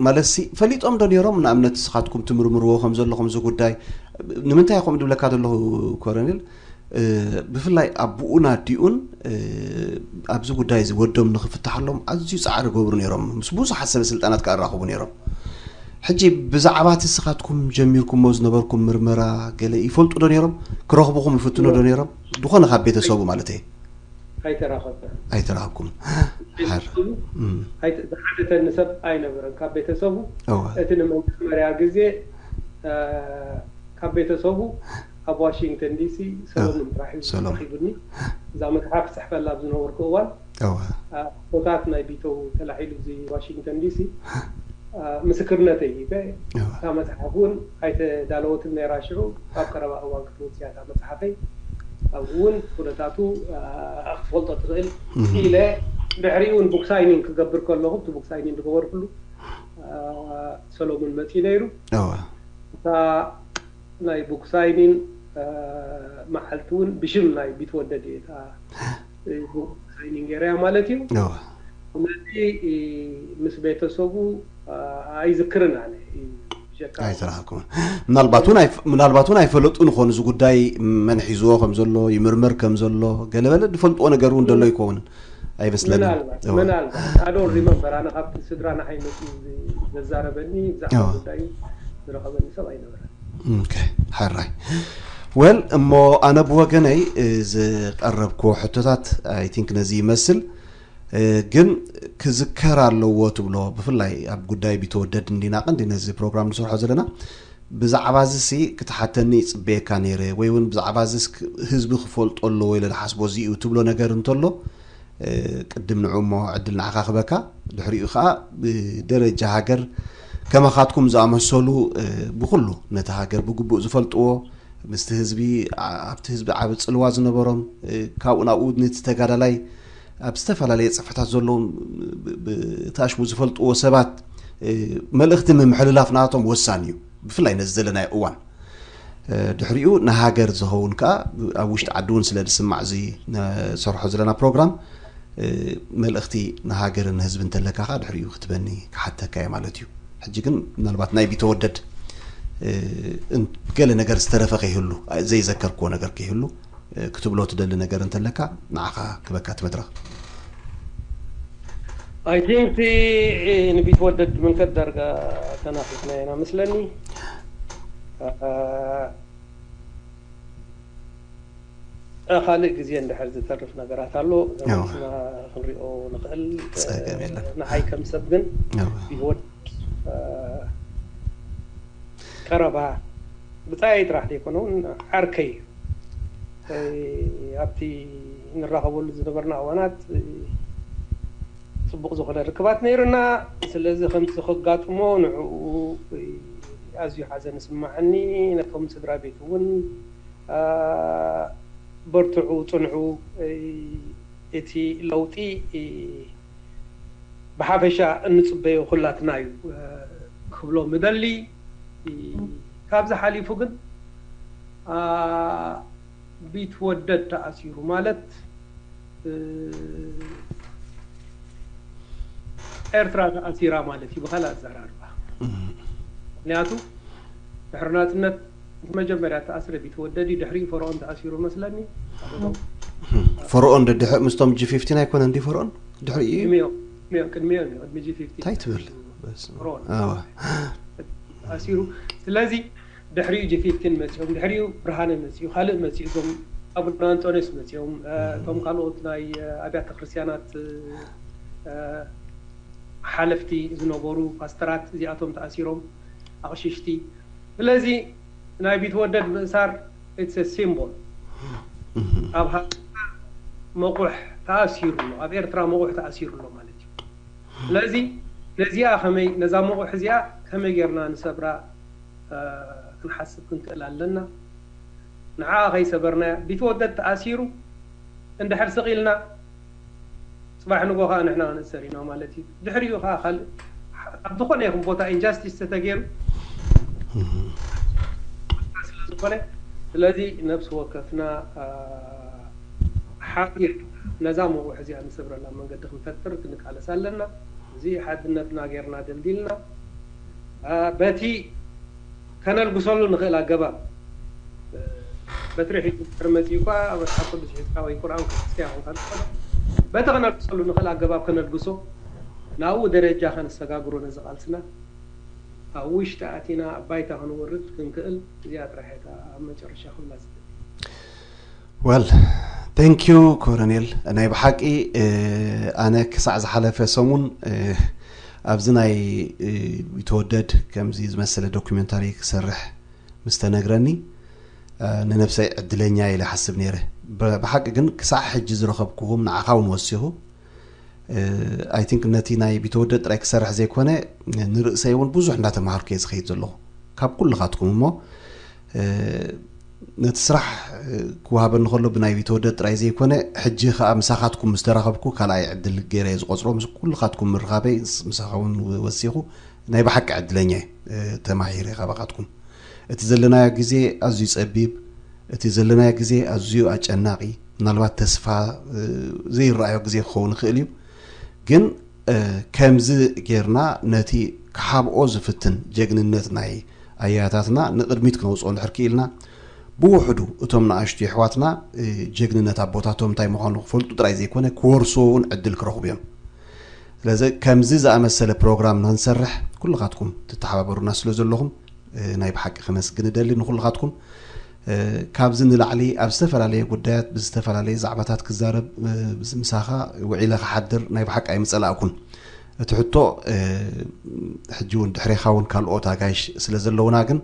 ማለት ሲ ፈሊጦም ዶ ነይሮም? ንኣብነት ንስኻትኩም ትምርምርዎ ከም ዘለኹም እዚ ጉዳይ ንምንታይ ከምኡ ድብለካ ዘለኹ ኮረኔል ብፍላይ ኣቦኡን ኣዲኡን ኣብዚ ጉዳይ እዚ ወዶም ንኽፍትሓሎም ኣዝዩ ፃዕሪ ገብሩ ነይሮም። ምስ ብዙሓት ሰበ ስልጣናት ከኣራኽቡ ነይሮም። ሕጂ ብዛዕባ እቲ ንስኻትኩም ጀሚርኩሞ ዝነበርኩም ምርመራ ገለ ይፈልጡ ዶ ነይሮም? ክረኽቡኹም ይፍትኑ ዶ ነይሮም? ዝኾነ ካብ ቤተሰቡ ማለት እየ። ኣይተራኸብና። ኣይተራኸብኩም። ሓር ዝሓተተኒ ሰብ ኣይነበረን ካብ ቤተሰቡ። እቲ ንመጀመርያ ግዜ ካብ ቤተሰቡ ኣብ ዋሽንግተን ዲሲ ሰሎሙን ጥራሕ እዩ ረኺቡኒ። እዛ መፅሓፍ ክፅሕፈላ ኣብ ዝነበርኩ እዋን ኣቦታት ናይ ቢተው ተላዒሉ እዚ ዋሽንግተን ዲሲ ምስክርነተይ ሂበ። እታ መፅሓፍ እውን ኣይተዳለወትን ነይራ ሽዑ፣ ኣብ ቀረባ እዋን ክትወፅእ እያ እታ መፅሓፈይ። ኣብኡ እውን ኩነታቱ ክትፈልጦ ትኽእል ኢለ ድሕሪኡ እውን ቡክ ሳይኒንግ ክገብር ከለኹ፣ እቲ ቡክ ሳይኒንግ ዝገበርኩሉ ሰሎሙን መፂኡ ነይሩ። እታ ናይ ቡክ ሳይኒን መዓልቲ እውን ብሽም ናይ ቢትወደድ እየ እታ ሳይኒንግ ኤርያ ማለት እዩ። ነዚ ምስ ቤተሰቡ ኣይዝክርን ኣነ። ኣይተራኸብኩምን። ምናልባት እውን ኣይፈለጡ ንኾን እዚ ጉዳይ መን ሒዝዎ ከም ዘሎ ይምርመር ከም ዘሎ ገለበለ ዝፈልጥዎ ነገር እውን ደሎ ይከውንን ኣይመስለንን። ምናልባት ኣዶ ሪመምበር ኣነ ካብቲ ስድራ ንዓይ መፅኡ ዘዛረበኒ ብዛዕባ ጉዳይ ዝረኸበኒ ሰብ ኣይነበረን። ሓራይ ወል እሞ ኣነ ብወገነይ ዝቀረብክዎ ሕቶታት ኣይ ቲንክ ነዚ ይመስል። ግን ክዝከር ኣለዎ ትብሎ ብፍላይ ኣብ ጉዳይ ቢተወደድ እንዲና ቀንዲ ነዚ ፕሮግራም ንሰርሖ ዘለና ብዛዕባ እዚ ሲ ክትሓተኒ ይፅበየካ ነይረ ወይ እውን ብዛዕባ እዚ ህዝቢ ክፈልጦ ኣለዎ ኢለ ዝሓስቦ እዚ እዩ ትብሎ ነገር እንተሎ ቅድም ንዑ እሞ ዕድል ንዓኻ ክበካ ድሕሪኡ ከዓ ብደረጃ ሃገር ከማኻትኩም ዝኣመሰሉ ብኩሉ ነቲ ሃገር ብግቡእ ዝፈልጥዎ ምስቲ ህዝቢ ኣብቲ ህዝቢ ዓቢ ፅልዋ ዝነበሮም ካብኡ ናብኡ ነቲ ተጋዳላይ ኣብ ዝተፈላለየ ፅፍሕታት ዘለዎም ብታሽሙ ዝፈልጥዎ ሰባት መልእኽቲ ምምሕልላፍ ናቶም ወሳኒ እዩ። ብፍላይ ነዚ ዘለናዮ እዋን ድሕሪኡ ንሃገር ዝኸውን ከዓ ኣብ ውሽጢ ዓዲ እውን ስለ ዝስማዕ እዚ ንሰርሖ ዘለና ፕሮግራም መልእኽቲ ንሃገርን ንህዝቢ እንተለካ ከዓ ድሕሪኡ ክትበኒ ክሓተካ እየ ማለት እዩ። ሕጂ ግን ምናልባት ናይ ቢተወደድ ገለ ነገር ዝተረፈ ከይህሉ ዘይዘከርክዎ ነገር ከይህሉ ክትብሎ ትደሊ ነገር እንተለካ ንዓኻ ክበካ እቲ መድረኽ። ኣይ ቲንክ ንቢትወደድ ዝምልከት ዳርጋ ተናፊስና ኢና መስለኒ። ካልእ ግዜ እንድሕር ዝተርፍ ነገራት ኣሎ መሊስና ክንሪኦ ንኽእል። ንዓይ ከም ሰብ ግን ቢትወደድ ቀረባ ብጻየይ ጥራሕ ዘይኮነ እውን ዓርከይ እዩ። ኣብቲ ንራኸበሉ ዝነበርና እዋናት ፅቡቕ ዝኾነ ርክባት ነይሩና። ስለዚ ከምዚ ከጋጥሞ ንዕኡ ኣዝዩ ሓዘን ይስማዓኒ። ነቶም ስድራ ቤት እውን በርትዑ፣ ፅንዑ፣ እቲ ለውጢ ብሓፈሻ እንፅበዮ ኩላትና እዩ ክብሎ ምደሊ። ካብዚ ሓሊፉ ግን ቢትወደድ ተኣሲሩ ማለት ኤርትራ ተኣሲራ ማለት እዩ ብካልእ ኣዘራርባ። ምክንያቱ ድሕሪ ናፅነት እቲ መጀመርያ ተኣስረ ቢትወደድ እዩ። ድሕሪኡ ፈርኦን ተኣሲሩ መስለኒ። ፈርኦን ደድሕር ምስቶም ጂ ፊፍቲን ኣይኮነን ድዩ ፈርኦን ድሕሪኡ እዩ? ቅድሚኦም እዩ ቅድሚ ጂ ፊፍቲን እንታይ ትብል? ፈርኦን ተኣሲሩ። ስለዚ ድሕሪኡ ጂ ፊፍቲን መፂኦም፣ ድሕሪኡ ብርሃነ መፂኡ፣ ካልእ መፂኡ፣ እዞም ኣቡነ ኣንጦንዮስ መፂኦም፣ እቶም ካልኦት ናይ ኣብያተ ክርስቲያናት ሓለፍቲ ዝነበሩ ፓስተራት እዚኣቶም ተኣሲሮም፣ ኣቕሽሽቲ ስለዚ ናይ ቢትወደድ ምእሳር it's a symbol። ኣብ ሃገርና መቑሕ ተኣሲሩ ኣሎ፣ ኣብ ኤርትራ መቑሕ ተኣሲሩ ኣሎ ማለት እዩ። ስለዚ ነዚኣ ከመይ፣ ነዛ መቑሕ እዚኣ ከመይ ጌርና ንሰብራ ክንሓስብ ክንክእል ኣለና። ንዓ ከይሰበርናያ፣ ቢትወደድ ተኣሲሩ እንድሕር ስቕ ኢልና፣ ጽባሕ ንጎ ከኣ ንሕና ክንእሰር ኢና ማለት እዩ። ድሕሪኡ ከኣ ካልእ ኣብ ዝኾነ ይኹን ቦታ ኢንጃስቲስ ተተገይሩ ስለዝኾነ፣ ስለዚ ነብሲ ወከፍና ሓቢር ነዛ መቑሕ እዚኣ ንሰብረላ መንገዲ ክንፈጥር ክንቃለስ ኣለና። እዚ ሓድነትና ጌርና ደልዲልና በቲ ከነልግሰሉ ንኽእል ኣገባብ፣ በትሪ ሒዙ ድሕሪ መጺኡ እኳ መጽሓፍ ቅዱስ ሒዝካ ወይ ቁርኣን ክትሕዝካ ኢኹም ካልእ፣ በቲ ከነልግሰሉ ንኽእል ኣገባብ ከነልግሶ፣ ናብኡ ደረጃ ከነሰጋግሮ ነዚ ቃልስና ኣብ ውሽጢ ኣቲና ኣብ ባይታ ክንወርድ ክንክእል፣ እዚኣ ጥራሕ እያ ኣብ መጨረሻ ክብላ ዝደሊ። Well, thank you ኮረኔል። ናይ ብሓቂ ኣነ ክሳዕ ዝሓለፈ ሰሙን ኣብዚ ናይ ቢትወደድ ከምዚ ዝመሰለ ዶኩሜንታሪ ክሰርሕ ምስ ተነግረኒ፣ ንነብሰይ ዕድለኛ ኢለ ሓስብ ነይረ። ብሓቂ ግን ክሳዕ ሕጂ ዝረኸብኩኹም፣ ንዓኻ እውን ወሲኹ፣ I think ነቲ ናይ ቢትወደድ ጥራይ ክሰርሕ ዘይኮነ፣ ንርእሰይ እውን ብዙሕ እንዳተማሃርኩ እየ ዝኸይድ ዘለኹ ካብ ኩልኻትኩም። እሞ ነቲ ስራሕ ክወሃበኒ ከሎ ብናይ ቢትወደድ ጥራይ ዘይኮነ፣ ሕጂ ከዓ ምሳኻትኩም ምስ ተራኸብኩ ካልኣይ ዕድል ገይረ እየ ዝቆፅሮ። ምስ ኩልኻትኩም ምርኻበይ፣ ምሳኻ እውን ወሲኹ ናይ ብሓቂ ዕድለኛ እየ፣ ተማሂረ ካባኻትኩም። እቲ ዘለናዮ ግዜ ኣዝዩ ጸቢብ፣ እቲ ዘለናዮ ግዜ ኣዝዩ ኣጨናቒ፣ ምናልባት ተስፋ ዘይረኣዮ ግዜ ክኸውን ይኽእል እዩ። ግን ከምዚ ጌርና ነቲ ክሓብኦ ዝፍትን ጀግንነት ናይ ኣያታትና ንቕድሚት ክነውፅኦ እንድሕር ክኢልና፣ ብውሕዱ እቶም ንኣሽቱ የሕዋትና ጀግንነት ኣቦታቶም እንታይ ምዃኑ ክፈልጡ ጥራይ ዘይኮነ ክወርስዎ እውን ዕድል ክረኽቡ እዮም። ስለዚ ከምዚ ዝኣመሰለ ፕሮግራም ንክንሰርሕ ኩልኻትኩም ትተሓባበሩና ስለ ዘለኹም ናይ ብሓቂ ከመስግን እደሊ ንኩልኻትኩም። ካብዚ ንላዕሊ ኣብ ዝተፈላለየ ጉዳያት ብዝተፈላለየ ዛዕባታት ክዛረብ ምሳኻ ውዒለ ክሓድር ናይ ብሓቂ ኣይምጸላእኩን። እቲ ሕቶ ሕጂ እውን ድሕሬኻ እውን ካልኦት ኣጋይሽ ስለ ዘለውና ግን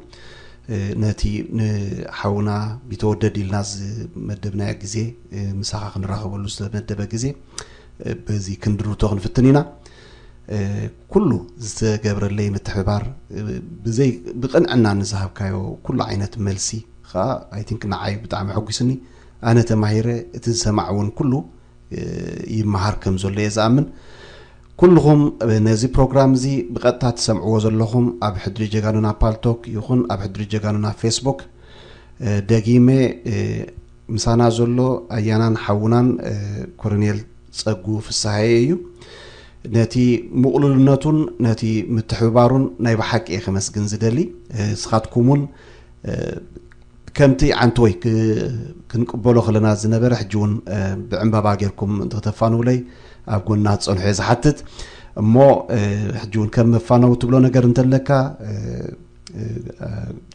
ነቲ ንሓውና ቢተወደድ ኢልና ዝመደብናዮ ግዜ ምሳኻ ክንራኸበሉ ዝተመደበ ግዜ በዚ ክንድርቶ ክንፍትን ኢና። ኩሉ ዝተገብረለይ ምትሕብባር ብዘይ ብቕንዕና ንዝሃብካዮ ኩሉ ዓይነት መልሲ ከዓ I think ንዓይ ብጣዕሚ ኣሐጒስኒ። ኣነ ተማሂረ፣ እቲ ዝሰማዕ እውን ኩሉ ይመሃር ከም ዘሎ እየ ዝኣምን። ኩልኹም ነዚ ፕሮግራም እዚ ብቐጥታ ትሰምዕዎ ዘለኹም ኣብ ሕድሪ ጀጋኑና ፓልቶክ ይኹን ኣብ ሕድሪ ጀጋኑና ፌስቡክ ደጊመ ምሳና ዘሎ ኣያናን ሓውናን ኮሎኔል ጸጉ ፍስሃየ እዩ። ነቲ ምቕሉልነቱን ነቲ ምትሕብባሩን ናይ ብሓቂ እየ ከመስግን ዝደሊ። ንስኻትኩም እውን ከምቲ ዓንተወይ ክንቅበሎ ከለና ዝነበረ ሕጂ እውን ብዕምባባ ጌርኩም እንተተፋንውለይ ኣብ ጎና ትጸንሑ እየ ዝሓትት። እሞ ሕጂ እውን ከም መፋነዊ ትብሎ ነገር እንተለካ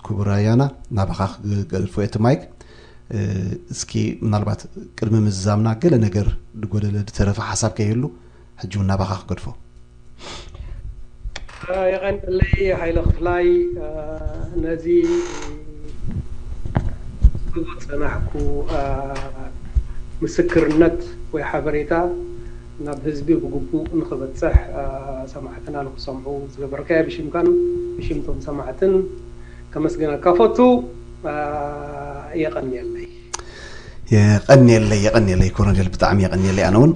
ክቡር ኣያና ናባኻ ክገድፎ እቲ ማይክ። እስኪ ምናልባት ቅድሚ ምዝዛምና ገለ ነገር ዝጎደለ ዝተረፈ ሓሳብ ከይህሉ ሕጂ እውን ናባኻ ክገድፎ። የቐንለይ ሃይለ ክፍላይ ነዚ ዝጸናሕኩ ምስክርነት ወይ ሓበሬታ ናብ ህዝቢ ብግቡእ ንኽበጽሕ ሰማዕትና ንኽሰምዑ ዝገበርካዮ ብሽምካን ብሽምቶም ሰማዕትን ከመስግነካ ፈቱ። የቐንየለይ። የቐንየለይ፣ የቐንየለይ ኮሎኔል፣ ብጣዕሚ የቐንየለይ። ኣነ እውን